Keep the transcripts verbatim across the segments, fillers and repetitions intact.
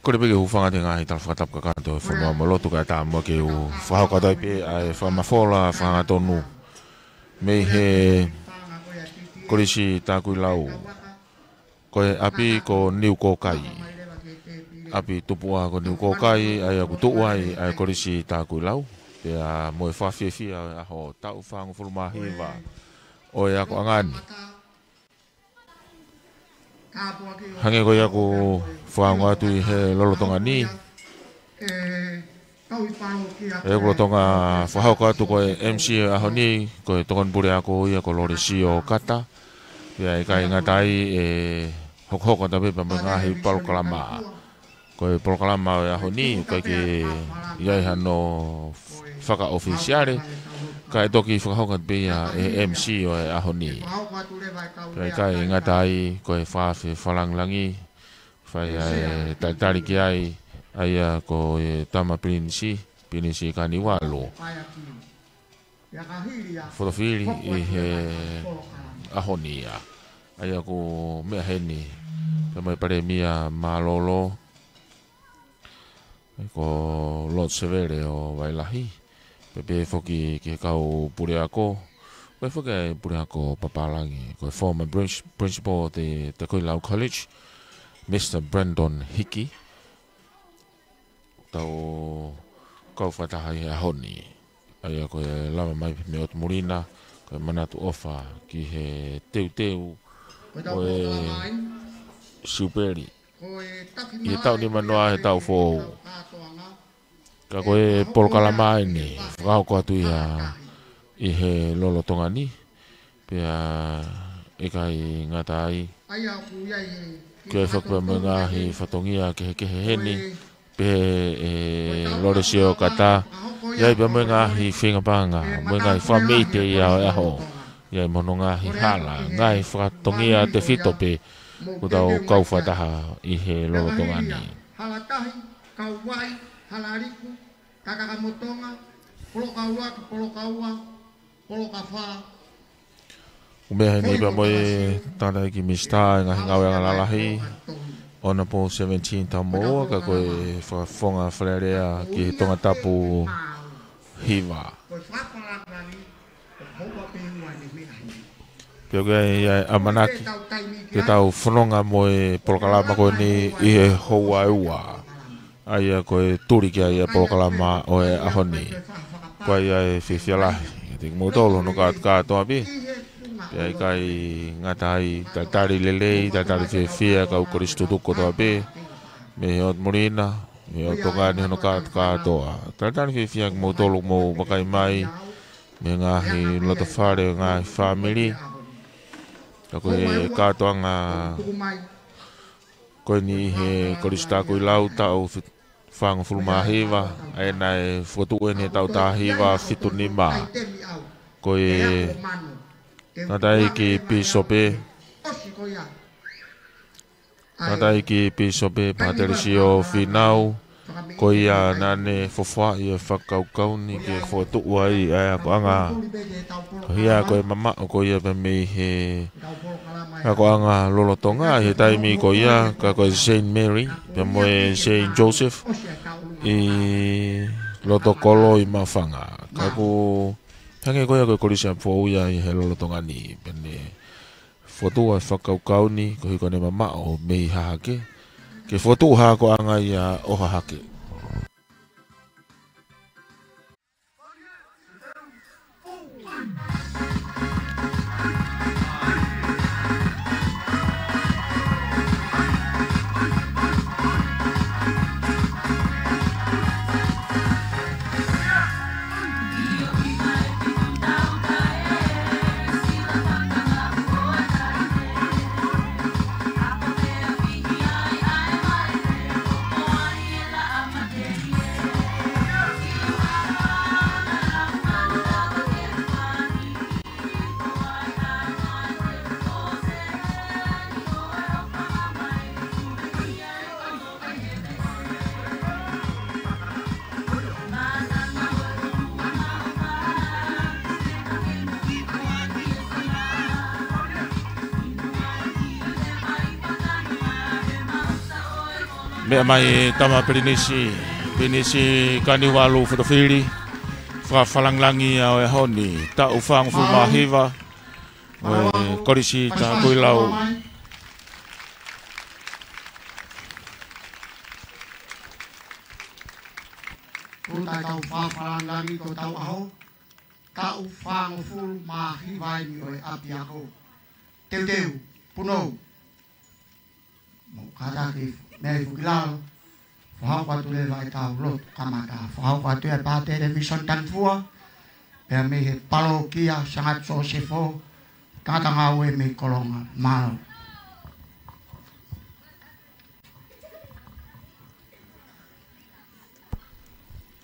Kole pē ke u hūfanga atu he ngaahi tala fakatapu kakato ʻo e fonua mo e lotu kae ʻatā muʻa ke u fakahoko atu ai pē ʻa e fakamafola fakahangatonu mei he Kolisi Takuilau. Ko e ʻapi ko Niukōkai. ʻApi tupuʻa ko Niukōkai, ʻa ia ʻoku tuʻu ai ʻa e Kolisi Takuilau. Pea mo e fakafiefia ʻo e ʻaho taʻu fāngofulu mā hiva ʻo e akoʻanga ni. Hangē ko ia ʻoku fakaongo atu ʻi he lolotonga ni, ʻe ʻoku lolotonga fakahoko atu ko e M C ʻo e ʻaho ni, ko e tokoni puleako ia ko Lolesio Kata. Pea ʻikai ngata ai, ʻe hokohoko atu pē pea mo e ngaahi polokalama. Ko e polokalama ʻo e ʻaho ni, ʻoku ʻikai ke ʻi ai hano fakaʻofisiale, ka ʻe toki fakahoko atu pē ia ʻe he M C ʻo e ʻaho ni. Pea ʻikai ngata ai, ko e fakafe fakalāngilangi, fai ʻa e talitali ki ai, ʻa ia ko e tama pilinisi, Pilinisi Kanivalu. Fotofili ʻi he ʻaho ni ia. ʻA ia ʻoku meʻa heni, pea mo e Palēmia mālōlō, ko Lord Sevele ʻo Vailahi. Pea pehē foki ki he kau puleako, ko e foki ʻa e puleako papālangi, ko e former prin-, principal ʻo e Takuilau College, Mister Brandon Hickey. Tau kau fakataha ʻi he ʻaho ni. ʻA ia ko e lava mai mei ʻOtu Muli na, ko e manatu ʻofa ki he teuteu ʻo e Siupeli ʻi he taʻu nimanoa he taʻu foʻou. Ka ko e polokalama ʻeni, fakahoko atu ia ʻi he lolotonga ni, pea ʻikai ngata ai, ko e fakapā mo e ngaahi fatongia kehekehe heni, pehē ʻe Lolesio Kata, ʻi ai pea mo e ngaahi feinga paʻanga, mo e ngaahi fakameʻite ia ʻo e ʻaho, ʻi ai mo hono ngaahi hala, ngaahi fatongia tefito pē, ʻoku tau kau fakataha ʻi he lolotonga ni. Hala tahi, kau vai, hala liku, kakaka mo Tonga, polokaua ki polokaua, poloka fā. ʻOku meʻa heni pea mo e tangataʻeiki Minisitā ʻo e Ngaahi Ngāue ʻAnga Lalahi, Honourable Seventeen Taumouʻoa, ka ko e fakafofonga Fale Alea ki he Tongatapu hiva. Pea ʻoku ʻi ai ʻa e ʻamanaki ke tau fononga mo e polokalama ko eni ʻi he houa ʻe ua. ʻA ia ko e tuli ki ai ʻa e polokalama ʻo e ʻaho ni. Ko ia ʻa e fiefia lahi kiate kimoutolu hono kātoa pē. Pea ʻikai ngata ai, talitali lelei, talitali fiefia kau Kolisi tutuku kotoa pē, mei he ʻOtu Muli na, mei he ʻOtu Tonga ni hono kātoa. Talitali fiefia kimoutolu mou vakai mai mei he ngaahi loto fale, ngaahi fāmili. Ka ko e kātoanga ko eni ʻi he Kolisi Takuilau taʻu fit-, fāngofulu mā hiva, ʻa ia naʻe fokotuʻu ʻeni he taʻu taha hiva fitu nima. Ko e tangataʻeiki pīsope, tangataʻeiki pīsope Pātele Sio Fīnau, ko ia naʻa ne fofoaʻi e fakakaukau ni ke fokotuʻu ai ʻa e akoʻanga. Ko ia ko e mamaʻo ko ia pea mei he akoʻanga lolotonga ʻi he taimi ko ia, ka ko e Saint Mary pea mo e Saint Joseph ʻi loto kolo ʻi Maʻufanga. Ka ʻoku hangē ko ia ko e Kolisi ʻApifoʻou ia ʻi he lolotonga ni, pea ne fokotuʻu e fakakaukau ni, koeʻuhi ko ʻene mamaʻo mei Hahake, ke fokotuʻu ha akoʻanga ia ʻo Hahake. Meʻa mai Tama Pilinisi, Pilinisi Kaniuvalu Fotofili, fakafakalāngilangi ʻo e ʻaho ni, taʻu fāngofulu mā hiva ʻo e Kolisi Takuilau. Ko e taʻu fakafakalāngilangi ko e taʻu ʻaho, taʻu fāngofulu mā hiva eni ʻo e ʻapiako. Teuteu, punou. Mou kātaki mei he fuʻu lalo. Fakahoko atu leva ʻetau lotu kamata. Fakahoko atu ʻe Pātele Visoni Tanifua, pea mei he palokia Sangata Sosefo, tangata ngāue mei Kolonga. Mālō.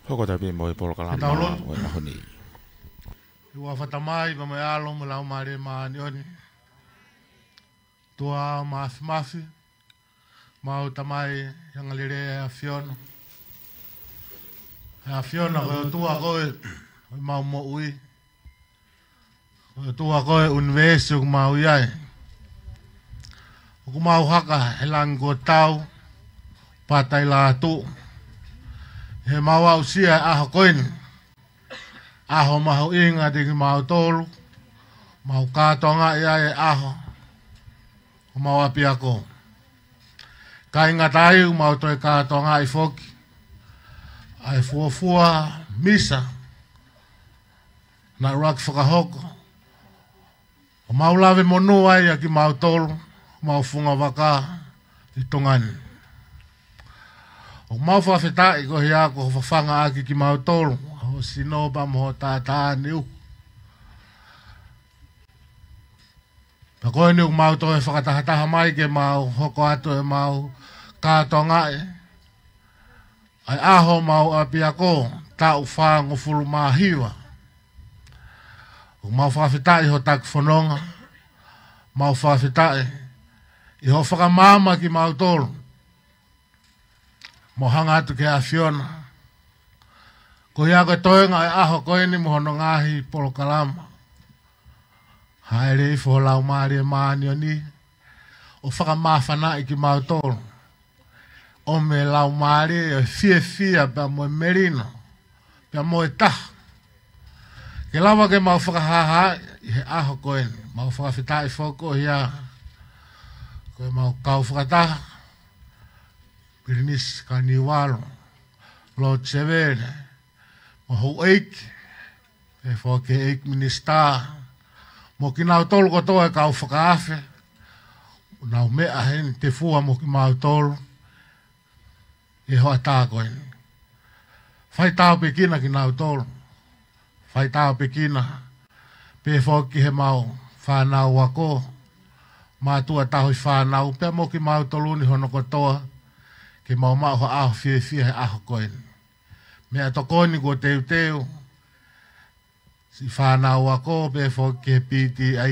Hoko atu pē mo e polokalama ʻo e ʻaho ni. ʻI he huafa ʻo e Tamai, pea mo e ʻAlo, mo e Laumālie Māʻoniʻoni. ʻOtua Māfimafi, mau Tamai, angalelei ʻa e ʻAfiona. ʻA e ʻAfiona ko e ʻOtua koe ʻo ʻemau moʻui. Ko e ʻOtua koe ʻo e ʻunivēsi ʻoku mau ʻi ai. ʻOku mau haka he langi kuo tau, pea taʻelātuʻu. He mau aʻusia e ʻaho ko eni. ʻAho mahuʻinga kiate kimautolu, mau kātoangaʻi ai e ʻaho ʻo homau ʻapiako. Kae ʻikai ngata ai, mau toe kātoangaʻi foki ʻa e fuofua misa naʻe ʻuluaki fakahoko, ʻo mau lave monū ai ʻa kimautolu, mau fungavaka ʻi Tonga ni. ʻOku mau fakafetaʻi koeʻuhi ko hoʻo fafangaʻaki kimautolu, hoʻo sino pea mo hoʻo taʻataʻa ni ʻoku. Pea ko eni ʻoku mau toe fakatahataha mai ke mau hoko atu ʻemau kātoangaʻi ʻa e ʻaho ʻo homau ʻapiako, taʻu fāngofulu mā hiva. ʻOku mau fakafetaʻi hoʻo taki fononga, mau fakafetaʻi ʻi hoʻo fakamaama kimautolu, mo hanga atu ki he ʻAfiona. Koeʻuhi ko e toenga ʻo e ʻaho ko eni mo hono ngaahi polokalama, hāʻele hifo ho Laumālie Māʻoniʻoni ʻo fakamāfanaʻi kimautolu. ʻOmi e laumālie ʻo e fiefia pea mo e melino, pea mo e taha. Ke lava ke mau fakahāhā ʻi he ʻaho ko eni, mau fakafetaʻi foki koeʻuhi ko ʻemau kau fakataha, Pilinisi Kaniuvalu, Lord Sevele, mo houʻeiki, ʻe foki ʻEiki Minisitā, mo kinautolu kotoa e kau fakaafe, ʻoku nau meʻa heni tefua mo kimautolu he hoʻatā ko eni. Fai tāpuekina kinautolu, fai tāpuekina pē foki ʻemau fānau ako, mātuʻa tauhi fānau, pea mo kimautolu ni hono kotoa, ke mau maʻu ha ʻaho fiefia he ʻaho ko eni. Meʻatokoni kuo teuteu, siʻi fānau ako pea foki ki he P T A.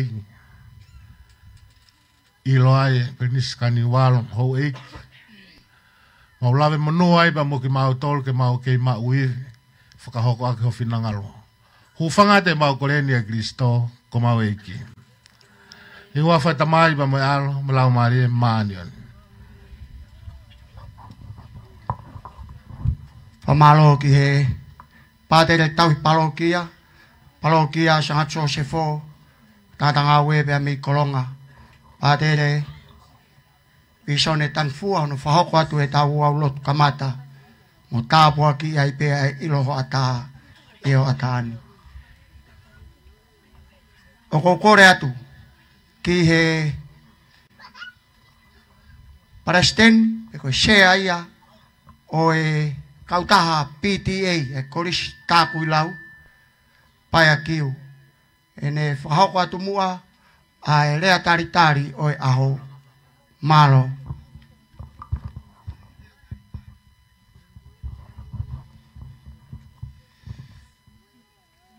ʻIlo ai, Pilinisi Kaniuvalu, houʻeiki, mau lave monū ai pea mo kimautolu ke mau kei maʻu ivi, fakahoko ʻaki ho finangalo. Hūfanga atu ʻemau kole ni ʻia Kalaisi ko homau ʻEiki. ʻI he huafa ʻo e Tamai pea mo e ʻAlo, mo e Laumālie Māʻoniʻoni. Fakamālō ki he Pātele Tauhi Palokia, Palokia Sangata Sosefo, tangata ngāue pea mei Kolonga, Pātele Visone Tanifua, hono fakahoko atu ʻetau ʻaho lotu kamata, mo tāpuakiʻi ai pē ʻa e ʻilo hoʻatā ʻi he hoʻatā ni. ʻOku ou kole atu ki he Palesiteni, ʻe ko e sea ia ʻo e kautaha P T A, ʻa e Kolisi Takuilau, Paea Kiu, ʻene fakahoko atu muʻa ʻa e lea talitali ʻo e ʻaho. Mālō.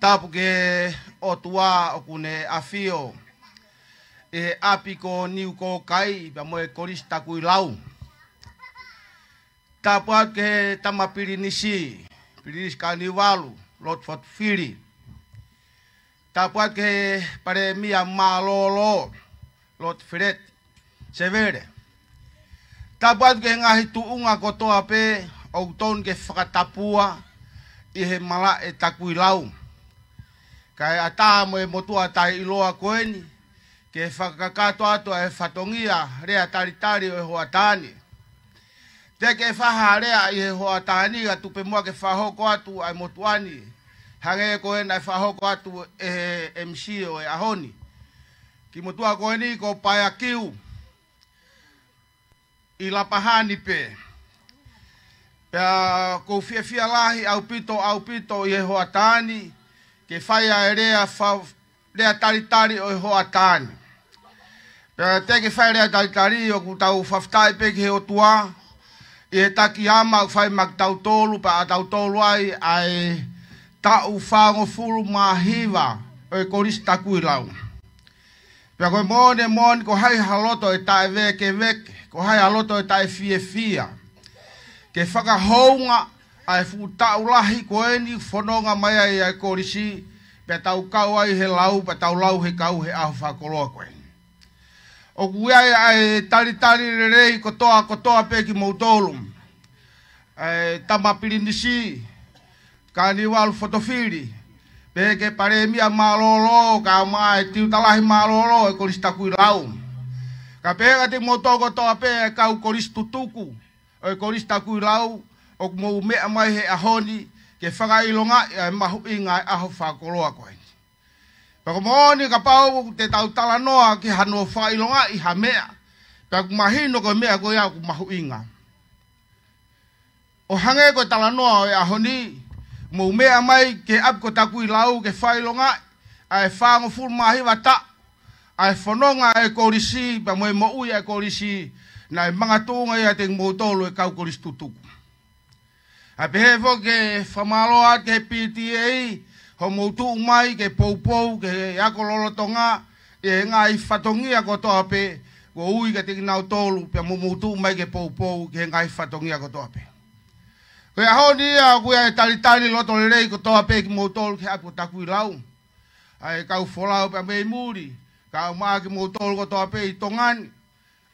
Tapu ki he ʻOtua ʻoku ne ʻafio ʻi he ʻapi ko Niu ko Kai pea mo e Kolisi Takuilau. Tapu atu ki he Tama Pilinisi, Pilinisi Kaniuvalu, Lord Fotofili. Tapu atu ki he Palēmia mālōlō, Lord Feleti Sevele. Tapu atu ki he ngaahi tuʻunga kotoa pē ʻoku totonu ke fakatapua ʻi he malaʻe Takuilau. Kae ʻatā mo e motuʻa taʻeʻiloa ko eni ke fakakakato atu ʻa e fatongia lea talitali ʻo e hoʻatā ni. Teʻeki ke fai ha lea ʻi he hoʻatā ni, ka tuku pē muʻa ke fakahoko atu ʻa e motuʻa ni, hangē ko ē naʻe fakahoko atu ʻe he M C ʻo e ʻaho ni. Kiʻi motuʻa ko eni ko Paea Kiu ʻi Lapahani pē. Pea ʻoku ou fiefia lahi ʻaupito, ʻaupito ʻi he hoʻatā ni ke fai ʻa e lea fa-, lea talitali ʻo e hoʻatā ni. Pea teʻeki ke fai lea talitali, ʻoku tau fakafetaʻi pē ki he ʻOtua ʻi he taki ama ʻoku fai maʻa kitautolu, pea ʻa tautolu ai ʻa e taʻu fāngofulu mā hiva ʻo e Kolisi Takuilau. Pea ko e moʻoni, moʻoni, ko hai ha loto ʻe taʻevekeveke, ko hai ha loto ʻe taʻefiefia ke fakahounga ʻa e fuʻu taʻu lahi ko eni fononga mai ai ʻa e kolisi, pea tau kau ai he lau, pea tau lau he kau he ʻaho fakakoloa ko eni. ʻOku ʻi ai ʻa e talitali lelei kotoa, kotoa pē kimoutolu, ʻa e tama pilinisi, Kanivalu Fotofili, pehē ki he Palēmia mālōlō, kae ʻumaʻā e tiuta lahi mālōlō ʻo e Kolisi Takuilau. Kae pehē kiate kimoutolu kotoa pē ʻa e kau kolisi tutuku ʻo e Kolisi Takuilau, ʻoku mou meʻa mai he ʻaho ni ke fakaʻilongaʻi ʻa e mahuʻinga ʻa e ʻaho fakakoloa ko eni. Pea ko e moʻoni kapau ʻoku te tau talanoa ki hano fakaʻilongaʻi ha meʻa, pea ʻoku mahino ko e meʻa ko ia ʻoku mahuʻinga. ʻO hangē ko e talanoa ʻo e ʻaho ni, mou meʻa mai ki he ʻapi ko Takuilau ke fakaʻilongaʻi ʻa e fāngofulu mā hiva taʻu ʻa e fononga ʻa e kolisi, pea mo e moʻui ʻa e kolisi, naʻe makatuʻunga ia ʻiate kimoutolu e kau kolisi tutuku. ʻA e pehē foki ke fakamālō atu ki he P T A, hoʻomou tuʻu mai ke poupou ki he ako lolotonga ʻi he ngaahi fatongia kotoa pē, kuo ui kiate kinautolu, pea mo hoʻomou tuʻu mai ke poupou ki he ngaahi fatongia kotoa pē. Ko e ʻaho ni ia ʻoku ʻi ai e talitali loto lelei kotoa pē kimoutolu ki he ʻapi ko Takuilau. ʻA e kau folau pea mei muli, kae ʻumaʻā kimoutolu kotoa pē ʻi Tonga ni,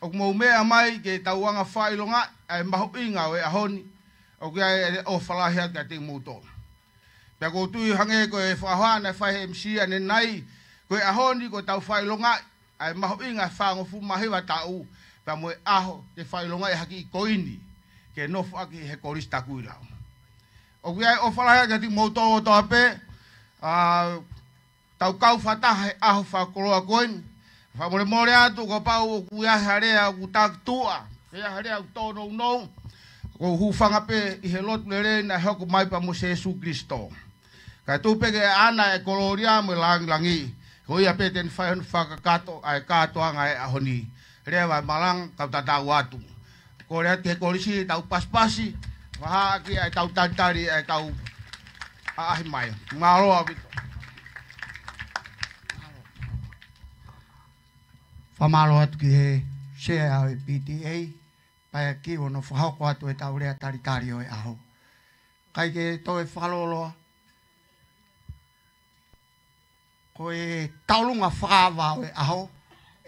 ʻoku mou meʻa mai ke tau anga fakaʻilongaʻi ʻa e mahuʻinga ʻo e ʻaho ni, ʻoku ʻi ai e ʻofa lahi atu kiate kimoutolu. Pea ʻoku ou tui hangē ko e fakahoa naʻe fai he M C ʻanenai, ko e ʻaho ni ko ʻetau fakaʻilongaʻi ʻa e mahuʻinga e fāngofulu mā hiva taʻu, pea mo e ʻaho te fakaʻilongaʻi hake ʻi ko eni, ke nofo ʻaki he Kolisi Takuilau. ʻOku ʻi ai e ʻofa lahi atu kiate kimoutolu kotoa pē, ʻa, tau kau fakataha he ʻaho fakakoloa ko eni. Fakamolemole atu kapau ʻoku ʻi ai ha lea ʻoku taki tuʻa, pe ha lea ʻoku tōnounou, ʻoku ou hūfanga pē ʻi he lotu lelei naʻe hoko mai pea mo Sēsū Kilisitō. Kae tuku pē ke ʻaʻana e kolōlia mo e lāngilangi. Ko ia pē te ne fai hono fakakakato ʻa e kātoanga ʻo e ʻaho ni. Leva e malanga, kau tatau atu. Kole atu ki he kolisi, tau pasipasi, vahaʻaki ʻa e tau talitali ʻa e kau ʻaʻahi mai. Mālō ʻaupito. Fakamālō atu ki he sea ʻo e P T A, Paea Kiu, hono fakahoko atu e tau lea talitali ʻo e ʻaho. ʻIkai ke toe fakalōloa, ko e taulunga fakaava ʻo e ʻaho,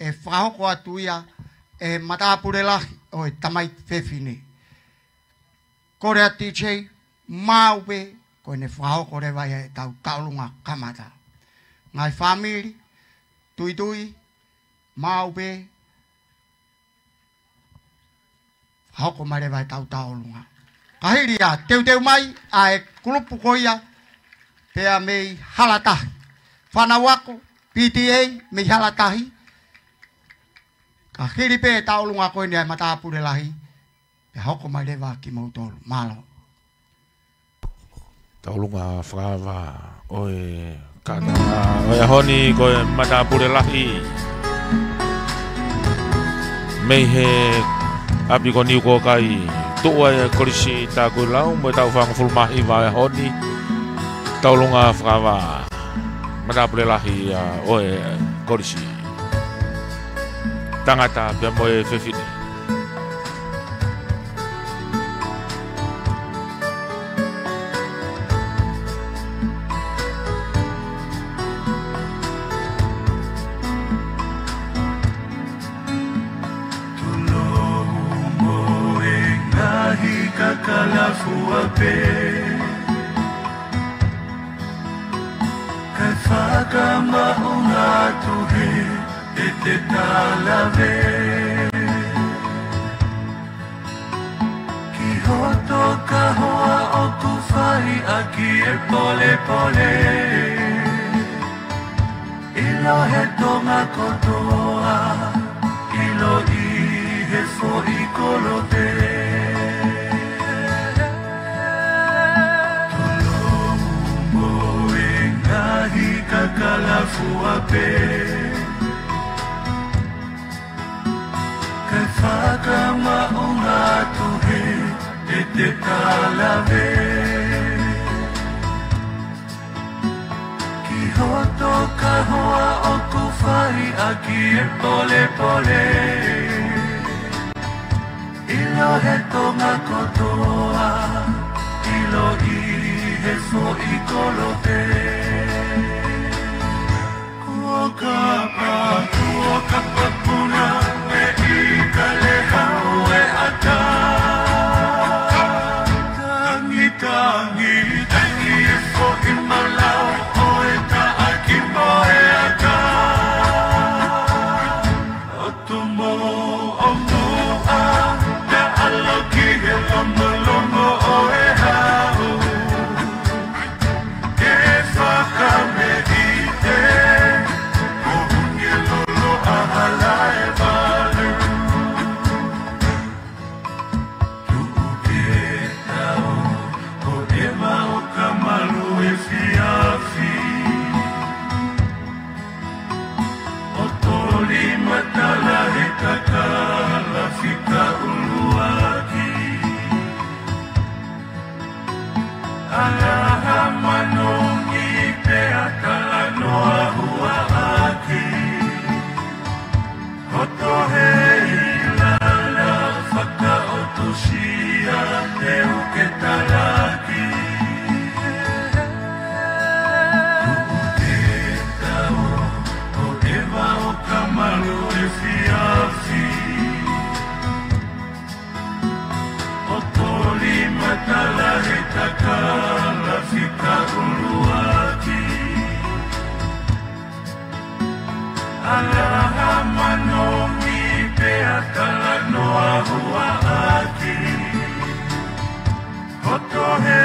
ʻe fakahoko atu ia ʻe he matāpule lahi ʻo e tamaiki fefine. Kole atu T J, maʻu pē, ko ʻene fakahoko leva ia e tau taulunga kamata. Ngaahi fāmili, tuitui, maʻu pē, hoko mai leva e tau taulunga. Ka hili ia, teuteu mai ʻa e kulupu ko ia, pea mei Halatahi. Fānau ako, P T A, mei Halatahi. Ka hili pē taulunga ko eni ʻa e matāpule lahi, pea hoko mai leva kimoutolu. Mālō. Taulunga fakaava ʻo e kātoanga ʻo e ʻaho ni ko e matāpule lahi mei he ʻapi ko Niukōkai, tuʻu ai e Kolisi Takuilau mo e tau fāngofulu mā hiva ʻo e ʻaho ni. Taulunga fakaava matāpule lahi ʻo e kolisi, tangata pea mo e fefine. Kalafua pē, kae fakamaʻunga atu he ʻete talave ki hoto kahoa ʻoku fai ʻaki e polepole. ʻIlo he Tonga kotoa, ʻilo ʻi he foʻi kolope. Tolomu mo e ngaahi kakalafua pē, kae fakamaʻunga atu he ʻete talave ki hoto kahoa ʻoku fai ʻaki e polepole. ʻIlo he Tonga kotoa, ʻilo ʻi he foʻi kolope. Kuo kapa, kuo kapa puna e ika le hau e ata. Tangi, tangi, tangi e foʻi malau ʻo e taʻaki mo e ata. ʻOtu mo ʻomuʻa, ta ʻalo ki he longolongo ʻo e hau. Ke fakameʻite, ko hungi e lolo a hala e valu. Tuʻu ke tau, ko e maʻu ka malu e fiafi. ʻO toli matala he kakala fika ʻuluaki. Alaha manongi pea talanoa huaʻaki. Hoto he ilala fakaʻotusia te u ke talaki. Tuʻu ke tau, ko e maʻu ka malu e fiafi. ʻO toli matala he kakala fika ʻuluaki. Alaha manongi pea talanoa huaʻaki. Hoto he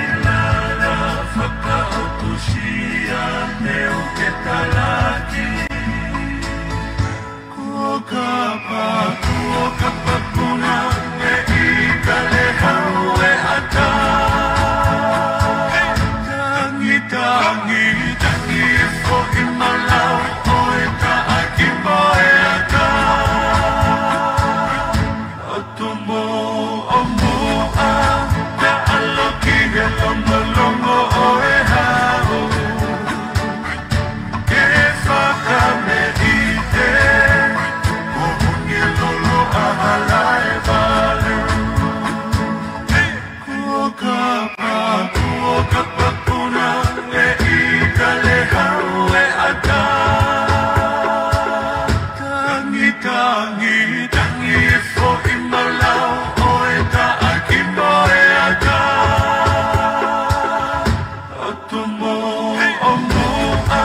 ilala fakaʻotusia te u ke talaki. Kuo kapa, kuo kapa puna e ika le hau e ata. Tangi, tangi, tangi e foʻi malau ʻo e taʻaki mo e ata. ʻOtu mo ʻomuʻa, ta ʻalo ki he longolongo ʻo e hau. Ke fakameʻite, ko hungi e lolo a hala e valu. Kuo kapa, kuo kapa puna e ika le hau e ata. Tangi, tangi, tangi e foʻi malau ʻo e taʻaki mo e ata. ʻOtu mo ʻomuʻa,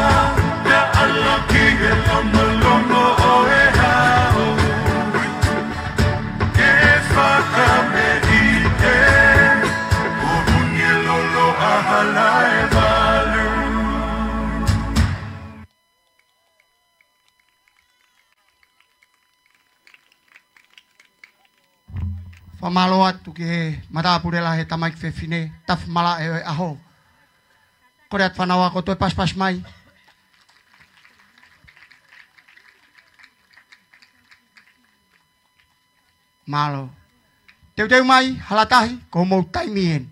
ta ʻalo ki he longolongo ʻo e hau. Ke fakameʻite, ko hungi e lolo a hala e valu. Fakamālō atu ki he matāpule lahi he tamaiki fefine, tafi malaʻe ʻo e ʻaho. Kole atu fānau ako toe pasipasi mai. Mālō. Teuteu mai, Halatahi, ko hoʻomou taimi eni.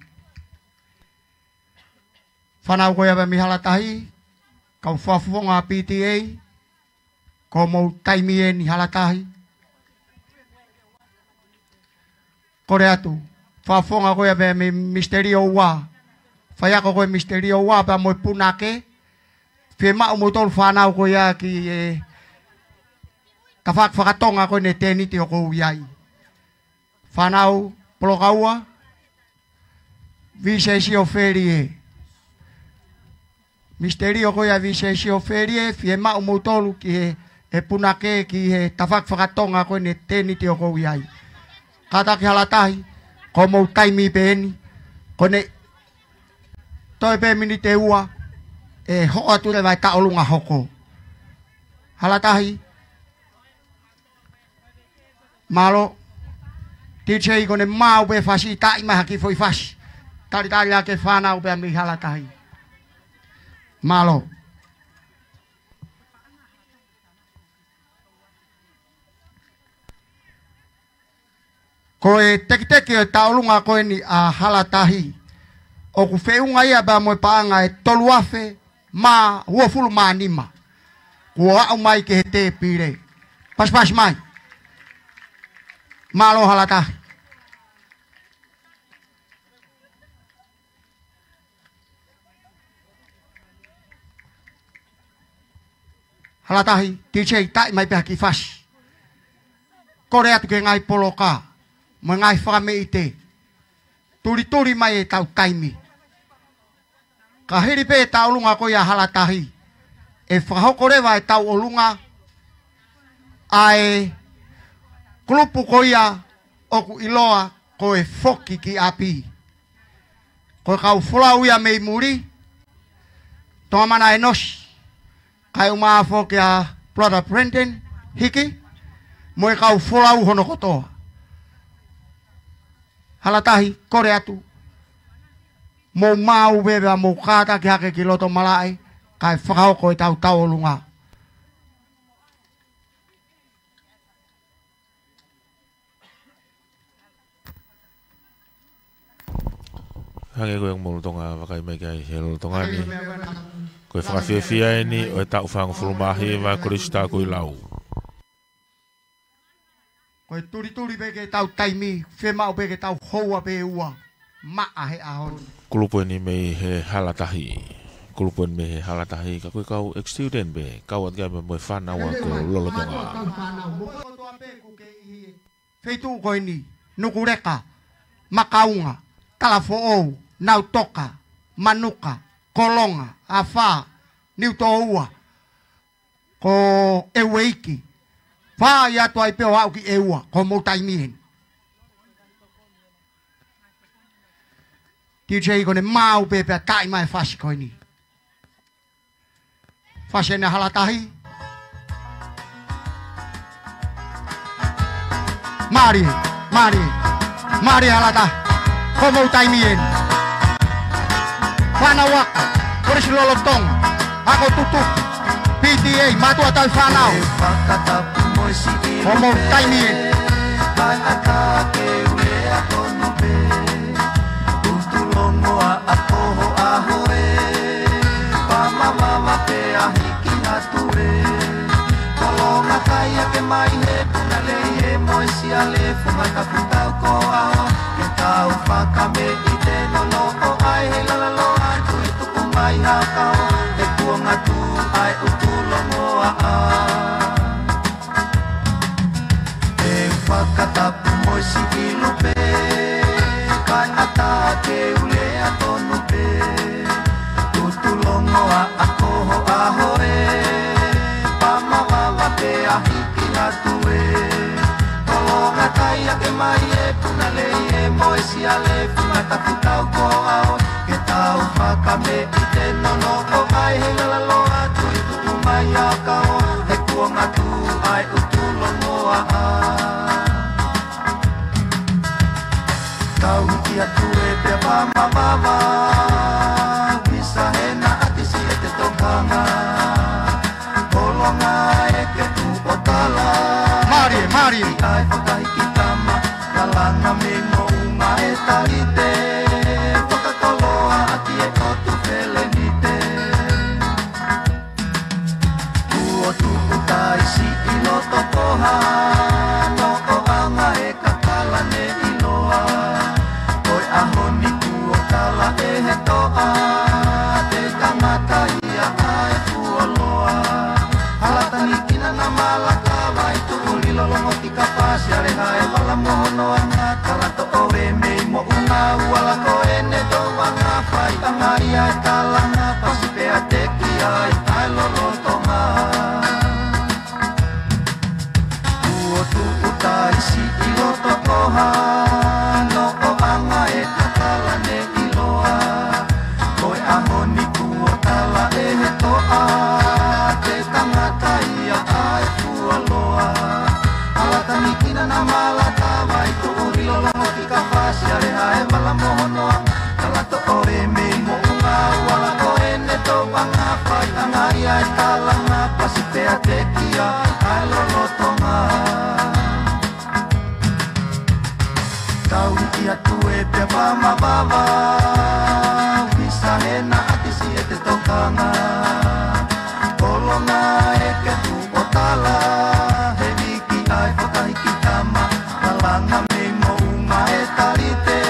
Fānau ko ia pē mei Halatahi, kau fakafofonga P T A, ko hoʻomou taimi eni Halatahi. Kole atu, fakafofonga ko ia pē mei Misiterio Ua. Faiako ko e Misiterio Ua pea mo e punake. Fiemaʻu moutolu fānau ko ia ki he tafaʻaki fakatonga ko eni tēniti ʻoku ou ʻi ai. Fānau Polokaua, Vise Siofeli ē. Misiteli ʻo ko ia Vise Siofeli ē, fiemaʻu moutolu ki he, ʻe punake ki he tafaʻaki fakatonga ko eni tēniti ʻoku ou ʻi ai. Kātaki Halatahi, ko homou taimi pē eni, ko eni toe pē miniti ʻe ua, ʻe hoko atu leva e tauʻolunga hoko. Halatahi, mālō. DJ ko eni maʻu pē fasi, taʻi mai ha kiʻi foʻi fasi. Talitali ʻa e fānau pea mei Halatahi. Mālō. Ko e tekiteki ʻo e tauʻolunga ko eni ʻa Halatahi, ʻoku feʻunga ia pea mo e paʻanga ʻe tolu afe mā uofulu mā nima. Kuo aʻu mai ki he tēpile. Pasipasi mai. Mālō Halatahi. Halatahi, DJ, taʻi mai pē ha kiʻi fasi. Kole atu ki he ngaahi poloka mo e ngaahi fakameʻite. Tulituli mai ʻetau taimi. Ka hili pē tauʻolunga ko ia Halatahi, ʻe fakahoko leva e tauʻolunga ʻa e kulupu ko ia ʻoku ʻiloa ko e Foki ki ʻApi. Ko e kau folau ia mei muli, Toamana ʻEnosi, kae ʻumaʻā foki ʻa Brother Brendan Hiki, mo e kau folau hono kotoa. Halatahi, kole atu, mou maʻu pē pea mou kātaki hake ki loto malaʻe, kae fakahoko ʻetau tauʻolunga. Hangē ko e ongo mou Tonga, vakai mai ki ai he lolotonga ni. Ko e fakafiefia eni ʻo e taʻu fāngofulu mā hiva ʻa e Kolisi Takuilau. Ko e tulituli pē ke tau taimi, fiemaʻu pē ke tau houa pē ua maʻa he ʻaho ni. Kulupu eni mei he Halatahi. Kulupu eni mei he Halatahi, ka ko e kau ex-student pē, kau atu ki ai mo e fānau ako lolotonga. Feituʻu ko eni, Nukuleka, Makaunga, Talafoʻou, Nautoka, Manuka, Kolonga, Afā, Niutōua, ko ʻEueiki. Fai atu ai pē ʻo aʻu ki ʻEua, ko homou taimi eni. DJ ko eni maʻu pē pea taʻi mai e fasi ko eni. Fasi eni ʻa Halatahi. Mālie, mālie, mālie Halatahi. Ko homou taimi eni. Fānau ako, Kolisi Lolotonga, Ako Tutuki, P T A, Mātuʻa Tauhi Fānau. Ko homou taimi eni. Utu longoaʻa ko ho ʻaho ē, pamavava pē ʻa hiki atu ē. Kolonga kai ake mai he puna lei ē mo e siale, funga tapu tau ko ʻaho, ke tau fakameʻite nonoʻo ai he lalo atu ʻi tuku mai ha kao, he kuonga tuʻu ʻa e utu longoaʻa. Te u fakatapu mo e siʻi lupe, kae ʻatā ke u lea tonu pē. Utu longoaʻa ko ho ʻaho ē, pamavava pē ʻa hiki atu ē. Kolonga kai ake mai e puna lei ē mo e siale, funga tapu tau ko ʻaho, ke tau fakameʻite nonoʻo ai he lalo atu ʻi tuku mai ha kao, he kuonga tuʻu ʻa e utu longoaʻa. Tau hiki atu ē pea pamavava, visa he naʻa tisi e te tokanga. Kolonga ē ke tuʻu ʻo tala. Mālie, mālie. ʻAi fakahiki tama, kalanga mei moʻunga e talite, fakakoloa ʻaki e ʻotu felenite. Kuo tuku taisi ʻi loto koha, noʻoʻanga e kakala ne ʻiloa. Ko e ʻaho ni kuo tala ʻe he toʻa, te kamata ia ʻa e fuoloa. Halatahi kina na mala kava i tuʻu lilo longo ki kapasi a Ue pea pā mavava, visa hena ʻaki siʻete tokanga. Kolonga ʻeke tuʻu ʻo tala, he viki ʻa e fakahiki tama. Lalanga mei moʻunga ʻe Talite,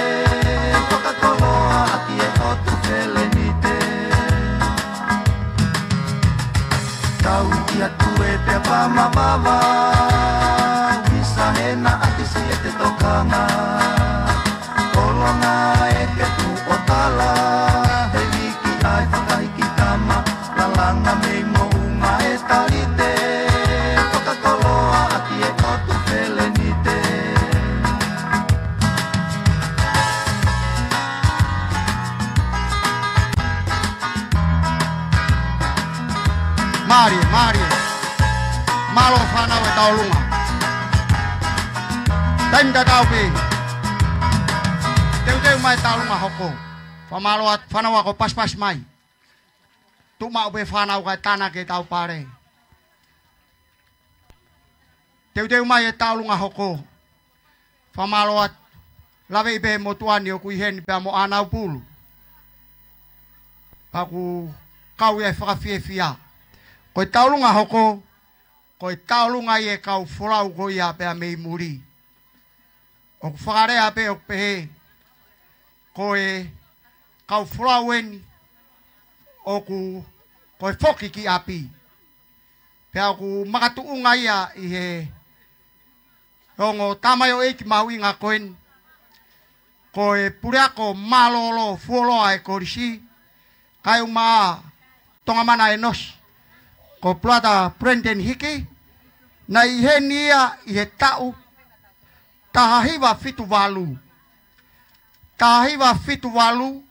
fakakoloa ʻaki e ʻotu Felenite. Tau ʻi atu e pea pā mavava, visa hena ʻaki siʻete tokanga. Kolonga ʻeke tuʻu ʻo tala, he viki ʻa e fakahiki tama. Lalanga mei moʻunga ʻe Talite, fakakoloa ʻaki e ʻotu Felenite. Mālie, mālie. Mālō fānau e Taolunga. Taimi tatau pē. Teuteu mai Taolunga hoko. Fakamālō atu, fānau ako pasipasi mai. Tuʻu maʻu pē fānau kae tānaki e tau pale. Teuteu mai e Taolunga hoko. Fakamālō atu, laveʻi pē motuʻa ni ʻoku ʻi heni pea mo ʻAnaupulu. Pea ʻoku kau ia e fakafiefia. Ko e Taolunga hoko, ko e Taolunga ʻi he kau folau ko ia pea mei muli. ʻOku fakalea pē ʻoku pehē, ko e kau folau eni ʻoku, ko e foki ki ʻapi. Pea ʻoku makatuʻunga ia ʻi he ongo tamaioʻeiki mahuʻinga ko eni. Ko e puleako mālōlō fuoloa e kolisi, kae ʻumaʻā Tongamana Enosi. Ko Brother Brendan Hickey, naʻe ʻi heni ia ʻi he taʻu taha hiva fitu valu. Taha hiva fitu valu,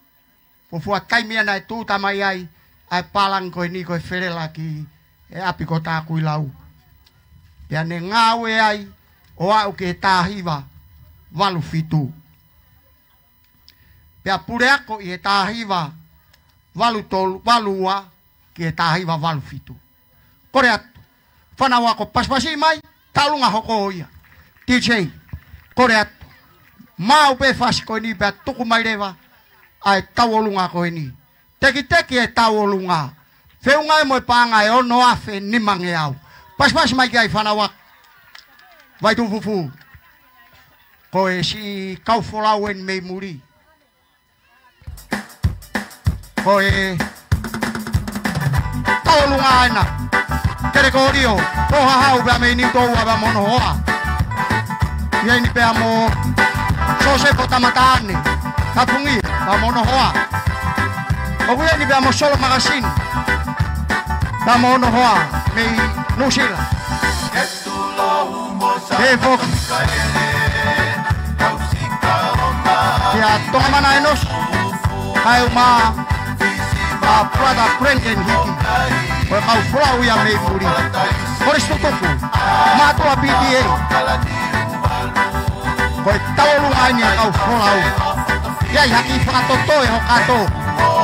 fuofua taimi ia naʻe tuʻuta mai ai ʻa e pālangi ko eni ko e Felela ki he ʻapi ko Takuilau. Pea ne ngāue ai ʻo aʻu ki he taha hiva valu fitu. Pea puleako ʻi he taha hiva valu tolu, valu ua ki he taha hiva valu fitu. Kole atu. Fānau ako pasipasi mai, Taolunga hoko ia. D J, kole atu. Maʻu pē fasi ko eni pea tuku mai leva ʻa e Taolunga ko eni. Tekiteki e Taolunga. Feʻunga ia mo e paʻanga ʻe ono afe nimangeau. Pasipasi mai ki ai fānau ako. Vaitufufu. Ko e siʻi kau folau eni mei muli. Ko e Taolunga ena. Kelekolio, Pōhahau pea mei Niutoua pea mo hono hoa. ʻI heni pea mo Sosefo Tamataane, Kapungi pea mo hono hoa. ʻOku ʻi heni pea mo Solo Makasini pea mo hono hoa mei Nuʻusila. He foki. Kia Tongamana Enosi, kae ʻumaʻā ʻa Brother Brendan Hickey. Ko e kau folau ia mei muli. Kolisi Tutuku, mātuʻa P T A. Ko e Taolunga eni e kau folau. ʻI ai ha kiʻi fakatotoe ho kato.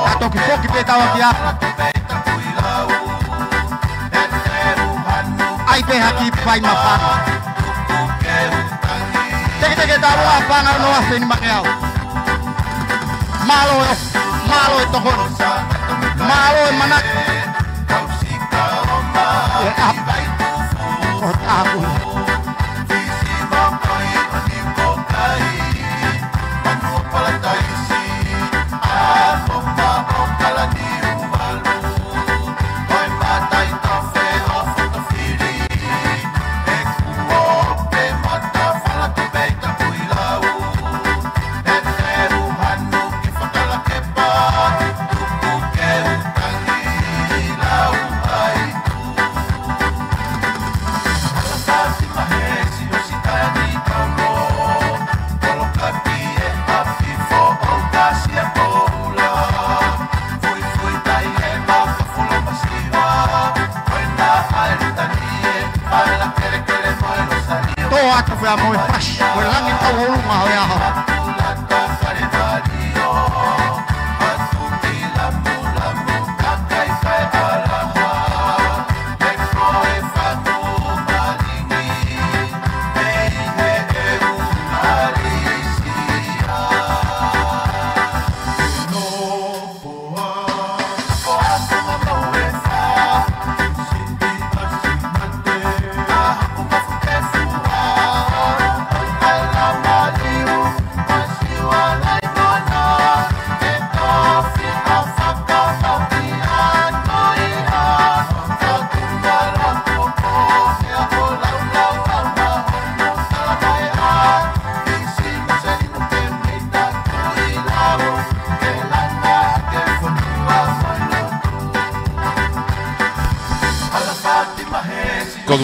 Ka toki foki pē taua ki ʻapi. ʻAi pē ha kiʻi fai mafana. Teketeke Taolunga, paʻanga ʻe ono afe nimangeau. Mālō e, mālō e tokoni. Mālō e manako. E ʻapi. Ko e taha kui. Tō atu pea mo e fasi, mo e langi Taolunga ʻo e ʻaho.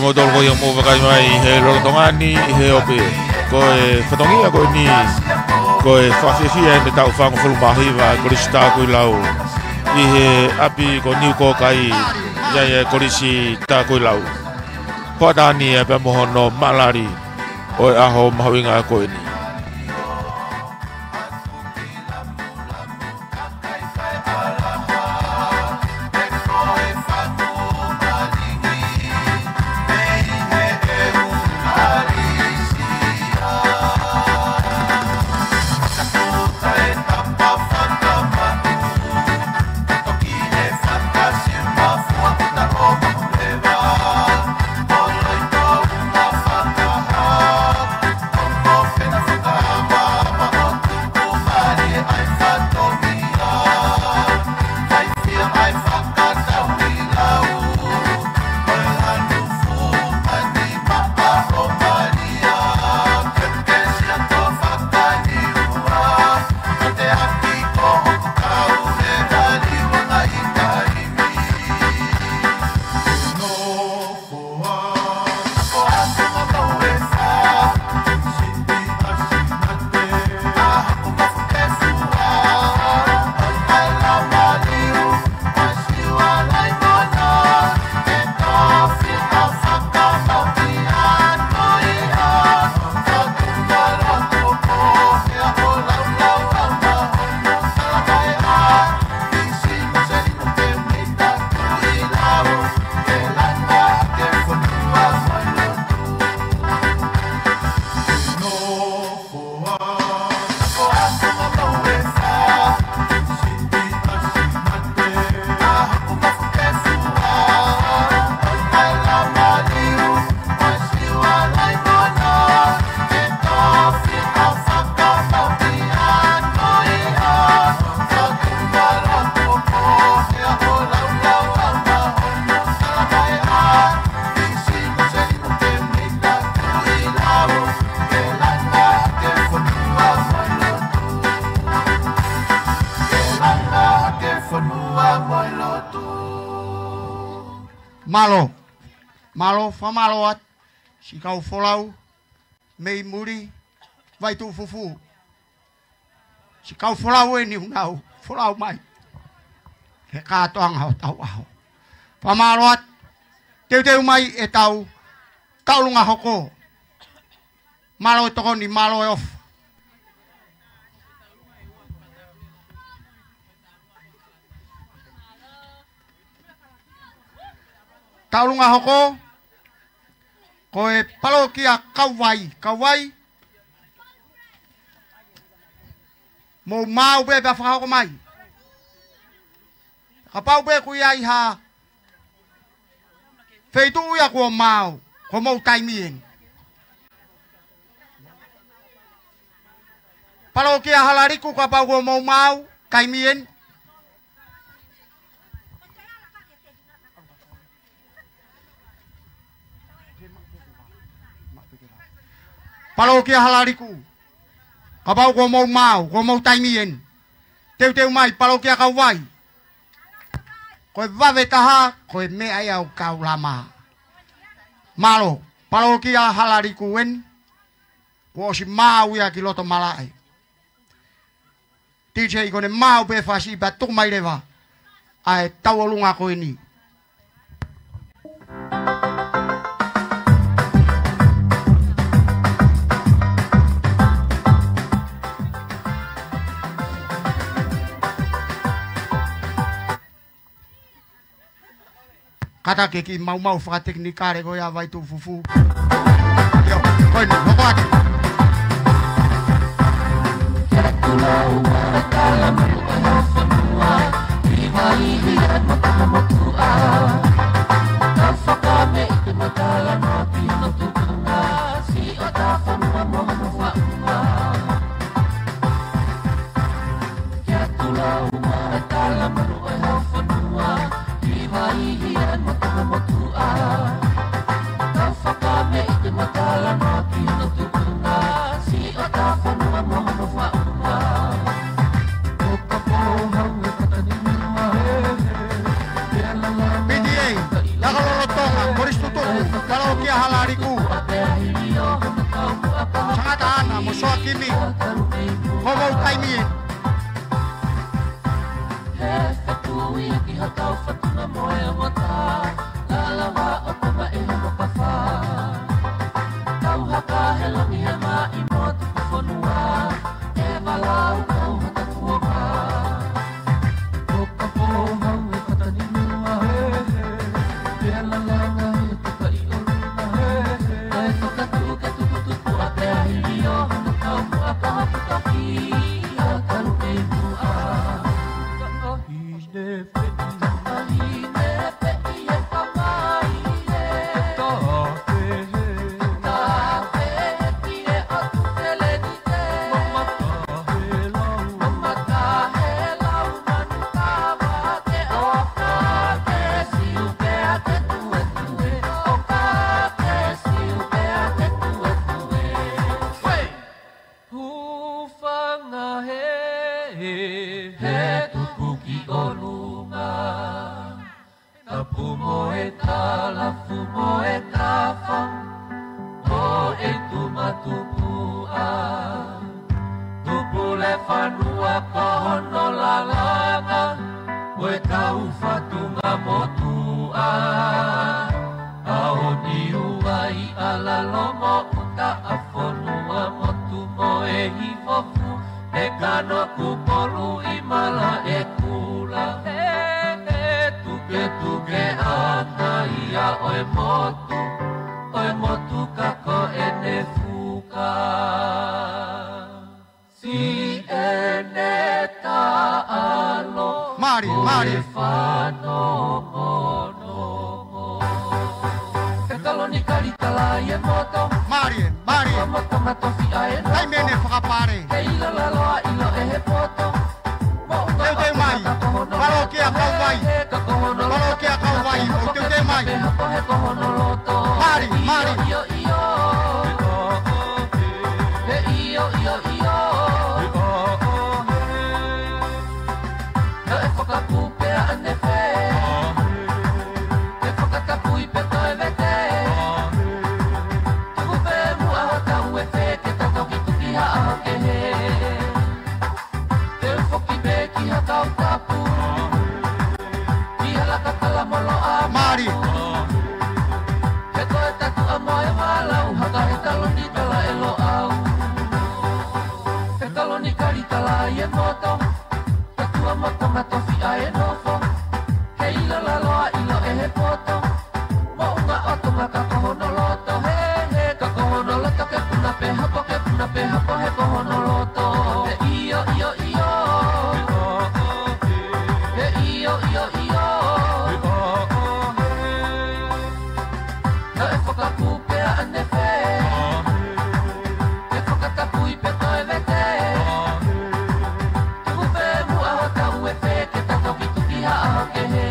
Mou tolu ko ia mou vakai mai he lolotonga ni he ope. Ko e fatongia ko eni, ko e fakafiefia ʻene taʻu fāngofulu mā hiva ʻa e Kolisi Takuilau ʻi he ʻapi ko Niukōkai, ʻi ai e Kolisi Takuilau. Hoʻatā ni ē pea mo hono maʻalali ʻo e ʻaho mahuʻinga ko eni. Mālō. Mālō, fakamālō atu siʻi kau folau mei muli, Vaituʻufufū. Siʻi kau folau eni ʻoku nau folau mai he kātoanga ʻo hotau ʻaho. Fakamālō atu. Teuteu mai ʻetau taʻulunga hoko. Mālō e tokoni, mālō e ʻofa. Taʻulunga hoko, ko e palokia Kauvai, Kauvai. Mou maau pē pea fakahoko mai. Kapau pē ʻoku ʻi ai ha feituʻu ia kuo maau, ko homou taimi eni. Palokia Halaliku, kapau kuo mou maau, taimi eni. Palokia Halaliku, kapau kuo mou maau, ko homou taimi eni. Teuteu mai, palokia Kauvai. Ko e vave taha, ko e meʻa ia ʻoku kau lama. Mālō, palokia Halaliku eni, kuo ʻosi maau ia ki loto malaʻe. DJ ko ʻene maau pē fasi pea tuku mai leva ʻa e tauʻolunga ko eni. Kātaki e kiʻi maumau fakatekinikale ko ia ʻa Vaituʻufufū. ʻIo, ko eni, hoko atu. P T A, Takalolotonga, Kolisi Tutuku, Kalaoki Soakimi, ko mou taimi ē. He fetui ki ha kau fatunga mo e mata, lalawa ʻo tama ʻe he mokafa. Tau haka he langi he maʻi mo tuku fonua, e malau kau hata kuoka. Ko ka pō hau e kata ni mua, he, he, pea lalanga he toka ʻi ʻolunga, he, he, ʻa e toka tuʻu ke tukutuku a pea hili o hano kau mua ka hapu taki, a kalu kei mua. Ka ʻahi ne feʻi. Ka ʻahi ne feʻi e ka mai e. Ka fehe. Ka fehe ki he ʻotu feleni. Hūfanga he, he tuku ki ʻolunga. Tapu mo e talafu mo e tafa, ʻo e tumatupuʻa. Tupule fanua ko hono lalanga, ko e kau fatunga motuʻa. ʻAo Niuai, ʻAlalo mo ʻUta, ʻa Fonua, Motu mo e Hifofu, ʻe Kano, Kupolu, ʻi Malaʻekula. He, he, tuketuke ʻa Naia ʻo e motu, ʻo e motu ka ko ʻene fuka. Siʻene taʻalo. Mālie, mālie. Fanongonongo. He kalo ni kali tala i e moto. Mālie, mālie. Moto matofi ʻa e no. Taimi ʻene fakapale. He ila lalo a ilo e he poto. Teuteu mai. Palokia Kauvai. Palokia Kauvai. Teuteu mai. Mālie, mālie. He ʻio, ʻio, ʻio. Naʻe fakapū pea ʻane fē. Ke fakatapui pe toe vete. Tuku pē muʻa hotau e fē ke ta toki tuki ha ʻaho kehe. Te u foki pē ki ha kau tapu. Ki ha laka kala molo a mālie. He ko e tatu a mo e malau, haka he kalo ni tala e lo au. He kalo ni kali tala i e moto. Tatua moto matofi ʻa e nofo. He ila lalo a ilo e he poto. Moʻunga ʻo Tonga ka ko hono loto. He, he, ka ko hono loto ke puna pe hapo, ke puna pe hapo, he ko hono loto. He ʻio, ʻio, ʻio. He ʻio, ʻio, ʻio. Naʻe fakapū pea ʻane fē. Ke fakatapui pe toe vete. Tuku pē muʻa hotau e fē ke ta toki tuki ha ʻaho kehe.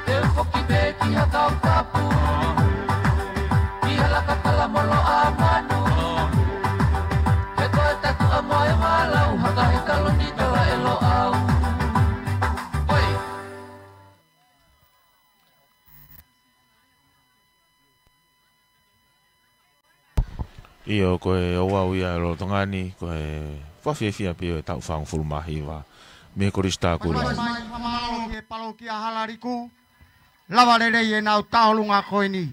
Te u foki pē ki ha kau tapu. Ki ha laka kala molo a manu. He ko e tatu a mo e malau, haka he kalo ni tala e lo au. Oi. ʻIo, ko e ouau ia ʻo e lolotonga ni, ko e fakafiefia pē ʻo e taʻu fāngofulu mā hiva mei he Kolisi Tākula. Mai, mai, fakamālō ki he palokia Halaliku, lava lelei ʻenau tauʻolunga ko eni.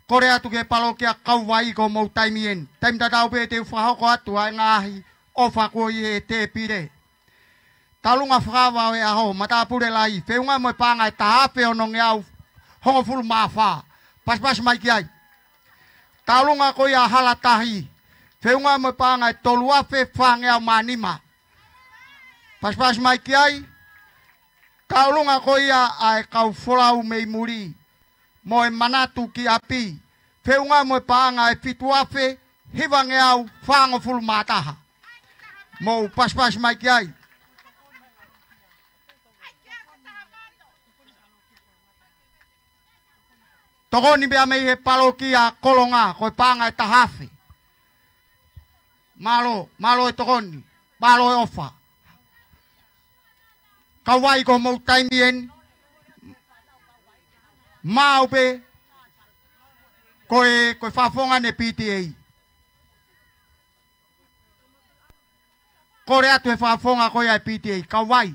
Kole atu ki he palokia Kauvai, ko mou taimi eni. Taimi tatau pē te u fakahoko atu ʻa e ngaahi ʻofa ko ia ʻi he tēpile. Tauʻolunga fakaava ʻo e ʻaho, matāpule lahi, feʻunga mo e paʻanga ʻe taha afe onongeau hongofulu mā fā. Pasipasi mai ki ai. Tauʻolunga ko ia Hala Tahi, feʻunga mo e paʻanga ʻe tolu afe fāngeau mā nima. Pasipasi mai ki ai. Tauʻolunga ko ia ʻa e kau folau mei muli mo e manatu ki ʻapi, feʻunga mo e paʻanga ʻe fitu afe hivangeau fāngofulu mā taha. Mou pasipasi mai ki ai. Tokoni pea mei he palokia Kolonga, ko e paʻanga ʻe taha afe. Mālō, mālō e tokoni, mālō e ʻofa. Kauvai, ko mou taimi eni. Maʻu pē, ko e, ko e fafonga ʻene P T A. Kole atu he fakafofonga ko ia ʻa e P T A, kau vai.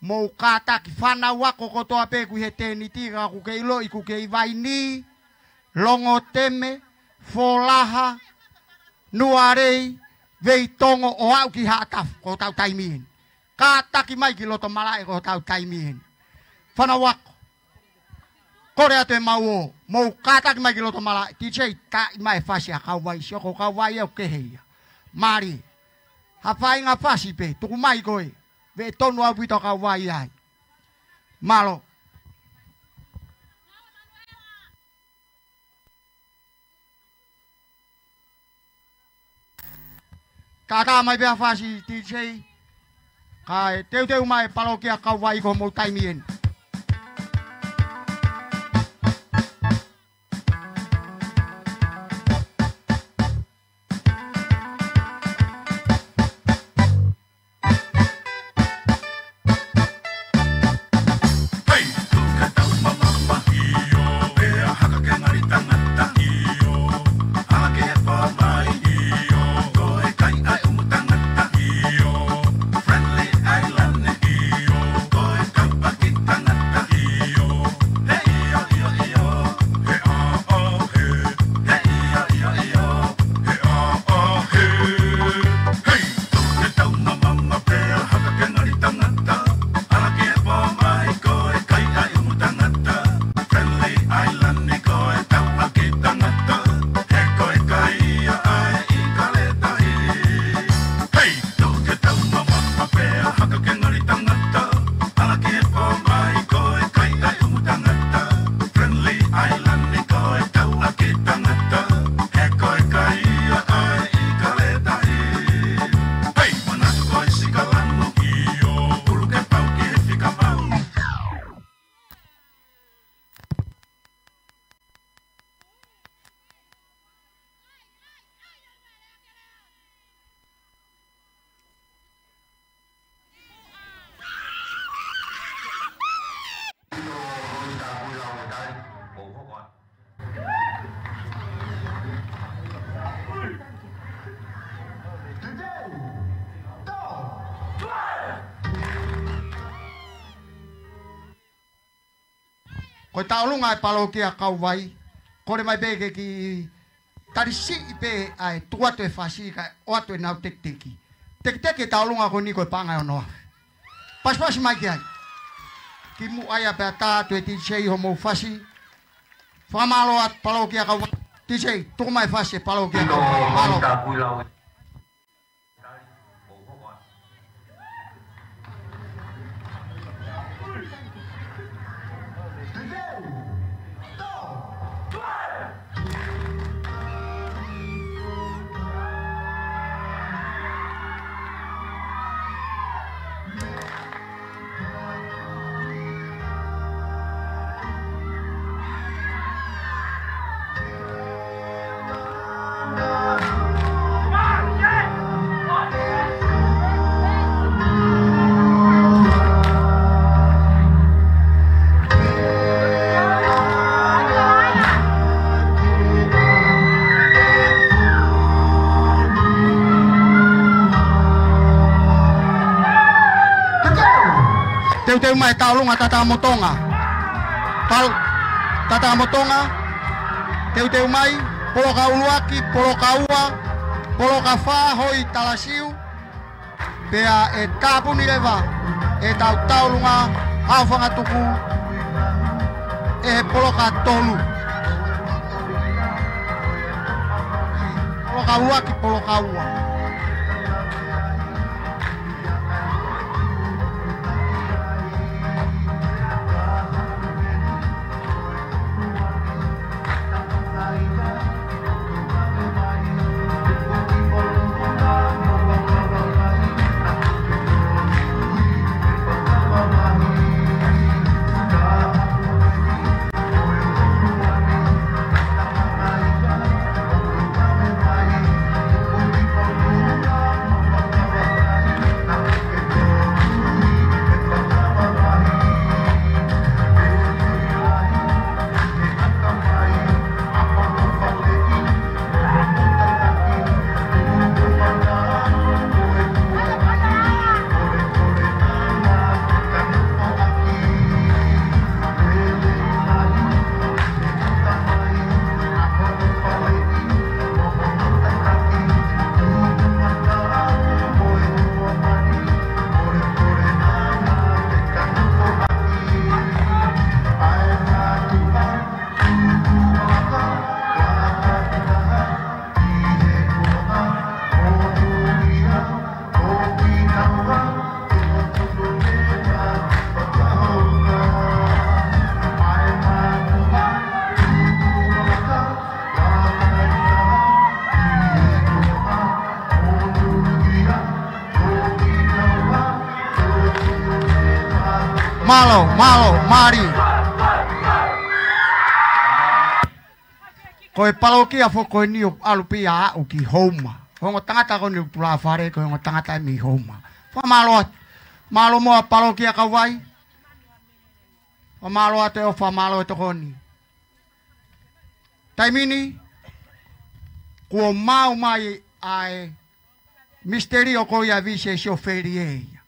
Mou kātaki, fānau ako kotoa pē ʻoku ʻi he tēniti, ka ʻoku ke ʻiloʻi ʻoku ke ʻi Vainī, Longoteme, Folaha, Nualei, Veitongo ʻo aʻu ki Haʻatafu, ko hotau taimi eni. Kātaki mai ki loto malaʻe ko hotau taimi eni. Fānau ako. Kole atu ʻemau ō, mou kātaki mai ki loto malaʻe, T J, taaʻi mai e fasi ʻa e kau vai, sio ko e kau vai ʻoku kehe ia. Mālie. Ha faʻahinga fasi pē, tuku mai koe, veʻe tonu ʻaupito kau vai ai. Mālō. Kātaki mai pē ha fasi, T J, kae teuteu mai e palokia kau vai ko homou taimi eni. Ko e tauʻolunga e palokia kau vai, kole mai pē ke kiʻi tali siʻi pē ʻa e tuku atu e fasi kae ʻoatu ʻenau tekiteki. Tekiteki e tauʻolunga ko eni ko e paʻanga ʻe ono afe. Pasipasi mai ki ai. Kimuʻa ia pea tā atu e T J homou fasi. Fakamālō atu palokia kau vai. T J, tuku mai e fasi e palokia kau vai. Mālō. Teuteu mai e tauʻolunga Tata mo Tonga. Pal-, Tata mo Tonga. Teuteu mai, poloka ʻuluaki, poloka ua, poloka fā, Hoi Talasiu. Pea ʻe tāpuni leva ʻetau tauʻolunga ʻa Fangatuku ʻe he poloka tolu. Poloka ʻuluaki, poloka ua. Mālō, mālō, mālie. Ko e palokia foki ko eni ʻoku ʻalu pē ia ʻo aʻu ki Houma. Ongo tangata ko eni ʻoku tulāfale, ko e ongo tangata mei Houma. Fakamālō atu. Mālō muʻa palokia Kauvai. Fakamālō atu e ʻofa, mālō e tokoni. Taimi ni, kuo maʻu mai ʻa e misiteli ʻo ko ia Visesi ʻo Felie ia.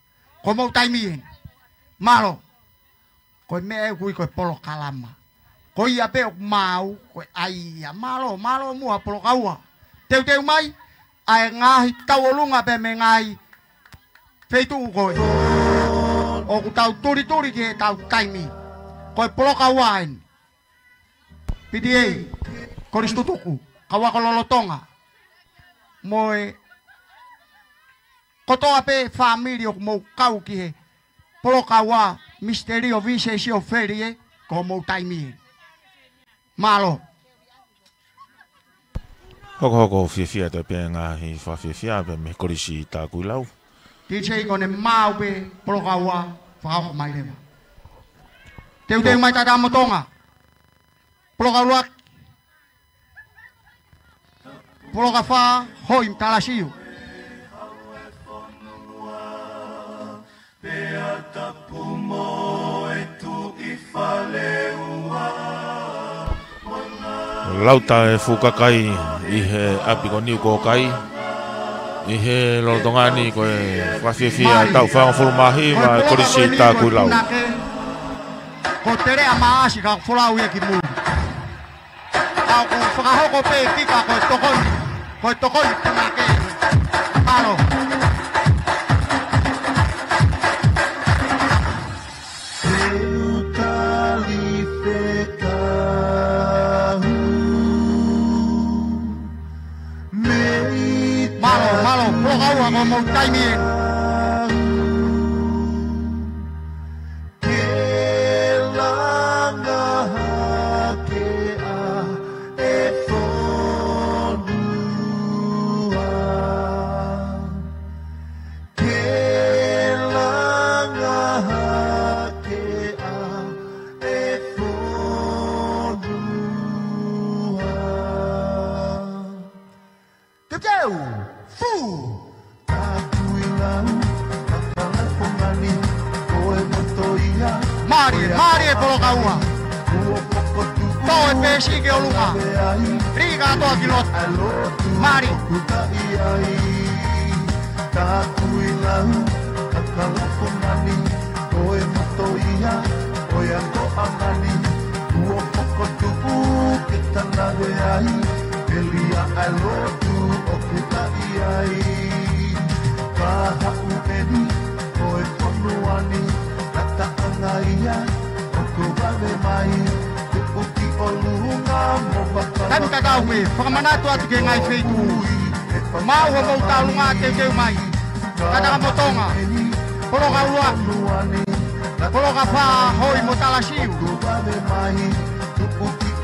Ko hoʻomou taimi eni. Mālō. Ko e meʻa ʻoku ui ko e polokalama. Ko ia pē ʻoku maʻu, ko e ʻai ia. Mālō, mālō muʻa polokaua. Teuteu mai, ʻa e ngaahi tauʻolunga pē mei he ngaahi feituʻu ko ē. ʻOku tau tulituli ki heʻetau taimi. Ko e polokaua eni. P T A, Kolisi Tutuku, Kau Ako Lolotonga. Mo e kotoa pē fāmili ʻoku mou kau ki he polokaua misiteli ʻo Visesi ʻo Felie, ko hoʻomou taimi eni. Mālō. Hokohoko fiefia atu pē ngaahi fakafiefia pē mei he Kolisi Takuilau. T J ko ʻene maʻu pē polokaua fakahoko mai leva. Teuteu mai Tata mo Tonga. Polokaua. Polokaua, Hoi mo Talasiu. Lauta e fuʻu kakai ʻi he ʻapi ko Niu ko Kai, ʻi he lolotonga ni ko e fakafiefia taʻu fāngofulu mā hiva ʻa e Kolisi Takuilau. Ko Teleʻa Maasi ka folau ia ki muli. Ka ʻoku fakahoko pē kika ko e tokoni, ko e tokoni punake. Mālō. Mālō, mālō, polokaua ko hoʻomou taimi eni. Ke langa hake ʻa e fonua. Ke langa hake ʻa e fonua. Teuteu, fū, Takuilau, Kakalafonga ni, ko e moto ia. Mālie, mālie polokaua. Kuo poko tuku. Tō e pēsi ki ʻolunga. Lī kātoa ki loto. Mālie. Kuta ia i. Takuilau, Kakalafonga ni, ko e moto ia. Ko ia ko ʻAmani, kuo poko tuku ke tana veai, peli ʻa e lotu ʻoku taʻi ai. Ka haʻu eni, ko e fonua ni, ka taʻanga ia, ʻoku vave mai, tuʻu ki ʻolunga mo vaka. Tanu tatau me, fakamanatu atu ki he ngaahi feituʻu. Maʻu hoʻomou tauʻolunga teuteu mai. Tata mo Tonga. Polokaua. Polokaua, Hoi mo Talasiu.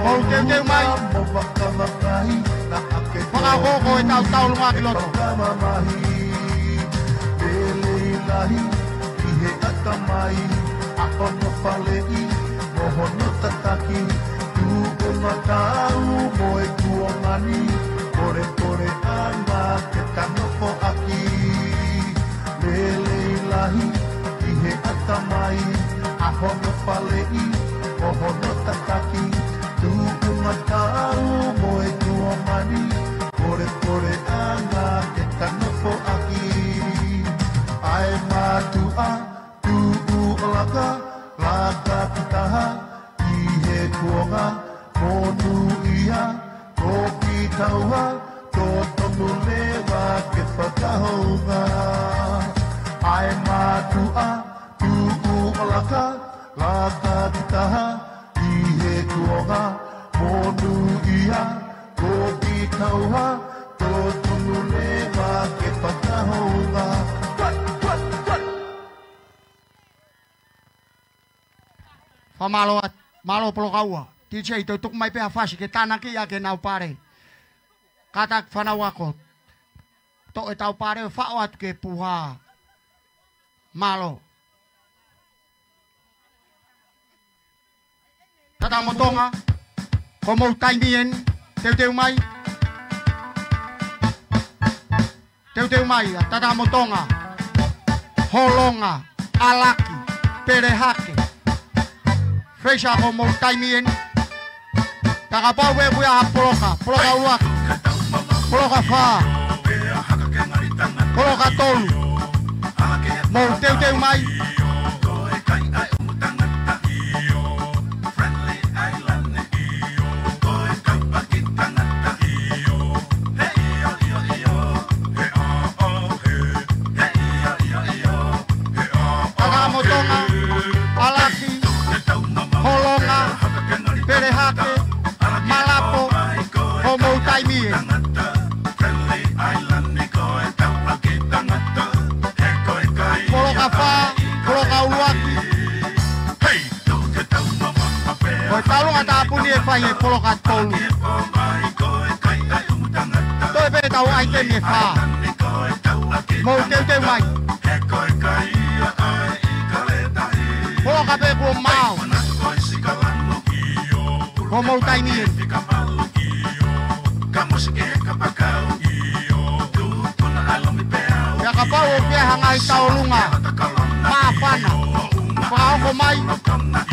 Mou teuteu mai. Fakahoko e tau tauʻolunga ki loto. Lelei lahi, ʻi he ʻatamai, ʻa hono faleʻi, mo hono tataki, tuʻungatau mo e kuonga ni, polepole ʻana ke ta nofoʻaki. Lelei lahi, ʻi he ʻatamai, ʻa hono faleʻi, mo hono tataki, tuʻungatau mo e kuonga ni, polepole ʻana ke ta nofoʻaki. ʻA e mātuʻa, tuʻu ʻo laka, laka ki taha, ʻi he kuonga, monūʻia, toki tauha, totonu leva ke fakahounga. ʻA e mātuʻa, tuʻu ʻo laka, laka ki taha, ʻi he kuonga, monūʻia, toki tauha, totonu leva ke fakahounga. What, what, what? Fakamālō atu, mālō polokaua. T J, tou tuku mai pē ha fasi ke tānaki ʻaki ʻenau pale. Kātaki fānau ako. Toʻo e tau pale ʻo faʻo atu ke puha. Mālō. Tatamotonga, ko hoʻomou taimi eni, teuteu mai. Teuteu mai ʻa Tatamotonga, Holonga, ʻAlaki, Pelehake, Fraser, ko hoʻomou taimi eni. Ka kapau ʻoku ʻi ai ha poloka, poloka ʻuluaki, poloka fā, poloka tolu, mou teuteu mai. Tatamotonga, ʻAlaki, Holonga, Pelehake, Malapo, ko hoʻomou taimi eni. Poloka fā, poloka ʻuluaki. Ko e taulunga tāpuni ʻe fai ʻe he poloka tolu. Toe pē ʻetau ʻaitemi ʻe fā. Mou teuteu mai. Poloka pē kuo maau. Ko hoʻomou taimi eni. Pea kapau ʻoku ʻi ai ha ngaahi taulunga māfana, fakahoko mai,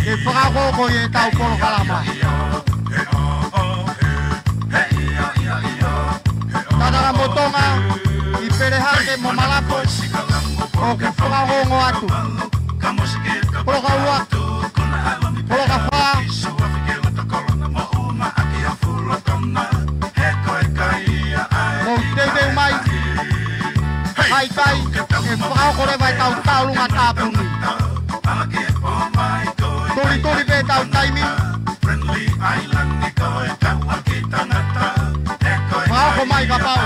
ke fakahoko ʻi heʻetau polokalama. Tatamotonga, ʻi Pelehake mo Malapo, ʻoku fakaongoongo atu. Poloka ua, poloka fā. Mou teuteu mai. Kai kai, ʻe fakahoko leva ʻetau taulunga tāpuni. Tulituli pē ʻetau taimi. Fakahoko mai kapau.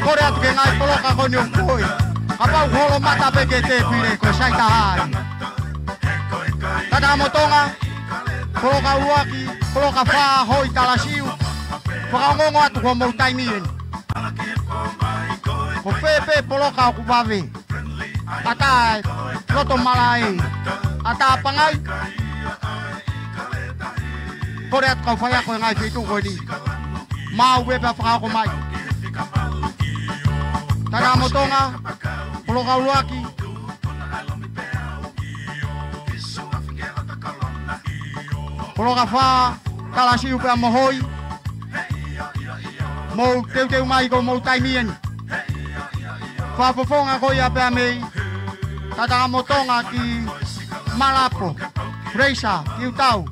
Kole atu ki he ngaahi poloka ko eni ʻoku ʻi ai. Kapau ʻoku holo mata pē ki he tēpile, ko e sai taha ia. Tatamotonga, poloka ʻuluaki, poloka fā, hoi Talasiu. Fakaongoongo atu ko hoʻomou taimi eni. Ko fē pē poloka ʻoku vave. ʻAtā e loto malaʻe, ʻatā pangai. Kole atu kau faiako ʻi he ngaahi feituʻu ko eni. Maau pē pea fakahoko mai. Tatamotonga, poloka ʻuluaki. Poloka fā, Talasiu pea mo hoi. Mou teuteu mai ko hoʻomou taimi eni. Fakafofonga ko ia pea mei Tatamotonga ki Malapo, Fraser, Kiutau.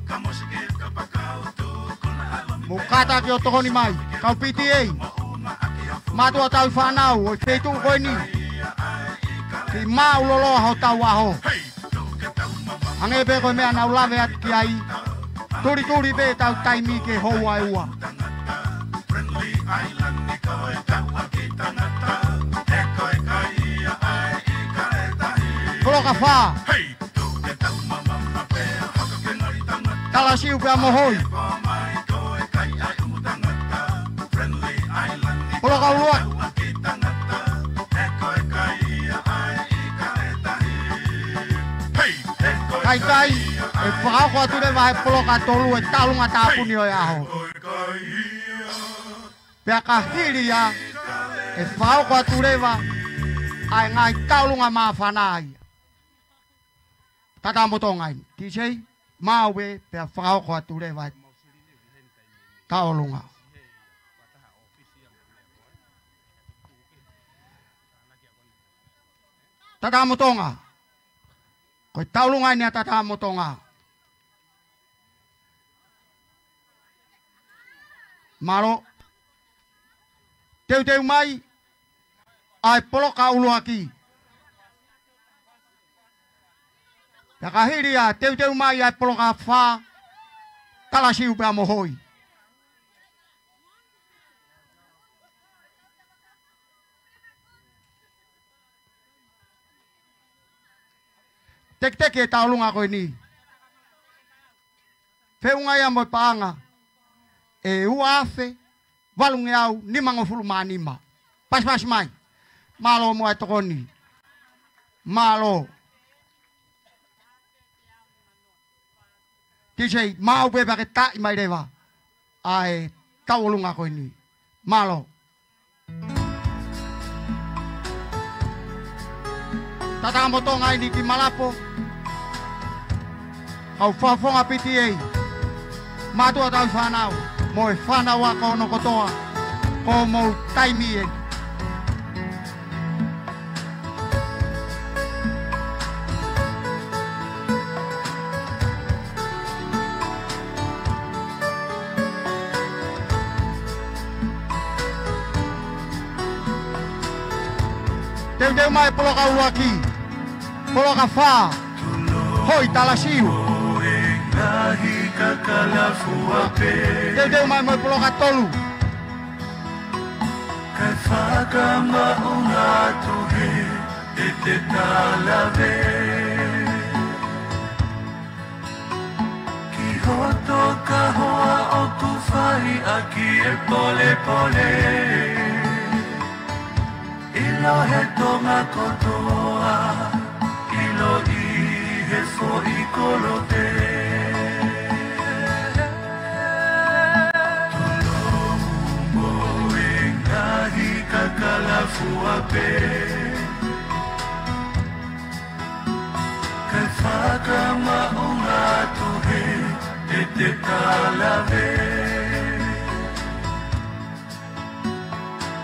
Mou kātaki ʻo tokoni mai, kau P T A. Mātuʻa tauhi fānau ʻo e feituʻu ko eni. Ke maʻuloloa hotau ʻaho. Hangē pē ko e meʻa naʻa ku lave atu ki ai. Tulituli pē ʻetau taimi ki he houa ʻe ua. Poloka fā. Talasiu pea mo hoi. Poloka ʻuluaki. Kai kai, ʻe fakahoko atu leva ʻe he poloka tolu e taulunga tāpuni ʻo e ʻaho. Pea ka hili ia, ʻe fakahoko atu leva ʻa e ngaahi taulunga māfana ia. Tatamotonga eni. Tisei, maʻu ē, pea fakahoko atu leva e taulunga. Tatamotonga. Ko e taulunga eni ʻa Tatamotonga. Mālō. Teuteu mai ʻa e poloka ʻuluaki. Pea ka hili ia, teuteu mai ʻa e poloka fā, Talasiu pea mo Hoi. Teketeke e tauʻolunga ko eni. Feʻunga ia mo e paʻanga ʻe ua afe valungeau nimangofulu mā nima. Pasipasi mai. Mālō muʻa e tokoni. Mālō. Tisei, maʻu pē pea ke taaʻi mai leva ʻa e tauʻolunga ko eni. Mālō. Tata mo Tonga ʻi Kimalapo. Kau fakafofonga P T A. Mātuʻa tauhi fānau mo e fānau ako hono kotoa. Ko homou taimi eni. Teuteu mai poloka ʻuluaki. Poloka fā. Hoi Talasiu. Teuteu mai mo e poloka tolu. Kae fakamaʻunga atu he ʻete talave. Ki hoto kahoa ʻoku fai ʻaki e polepole. ʻIlo he Tonga kotoa, ʻilo ʻi he foʻi kolope. Tolomu mo e ngaahi kakala fua pē. Kae fakamaʻunga atu he ʻete talave.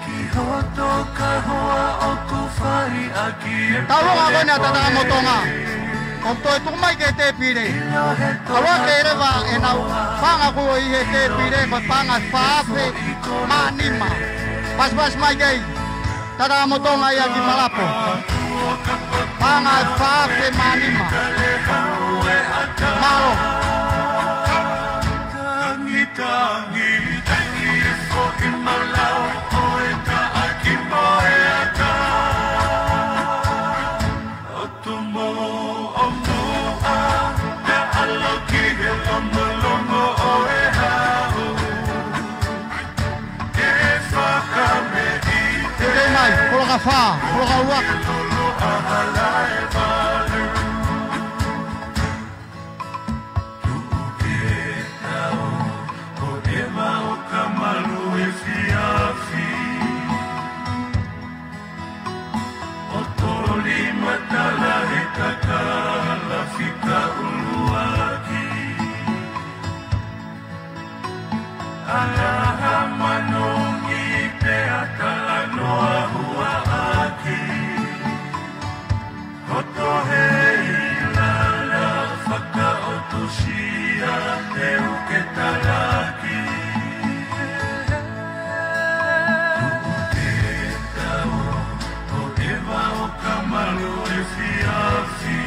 Ki hoto kahoa ʻoku fai ʻaki e tauʻolunga ko eni ʻa Tata mo Tonga. ʻOku toe tuku mai ki he tēpile. ʻAlu hake leva ʻenau paʻanga ko ē ʻi he tēpile, ko e paʻanga ʻe fā afe mā nima. Pasipasi mai ki ai. Tata mo Tonga ia ki Malapo. Paʻanga ʻe fā afe mā nima. Mālō. Teuteu mai, poloka fā, poloka ua. ʻO toli matala he kakala fika ʻuluaki. Alaha manongi pea talanoa huaʻaki. Hoto he ilala fakaʻotusia te u ke talaki. Tuku ke tau ko e vao ka malu efiafi.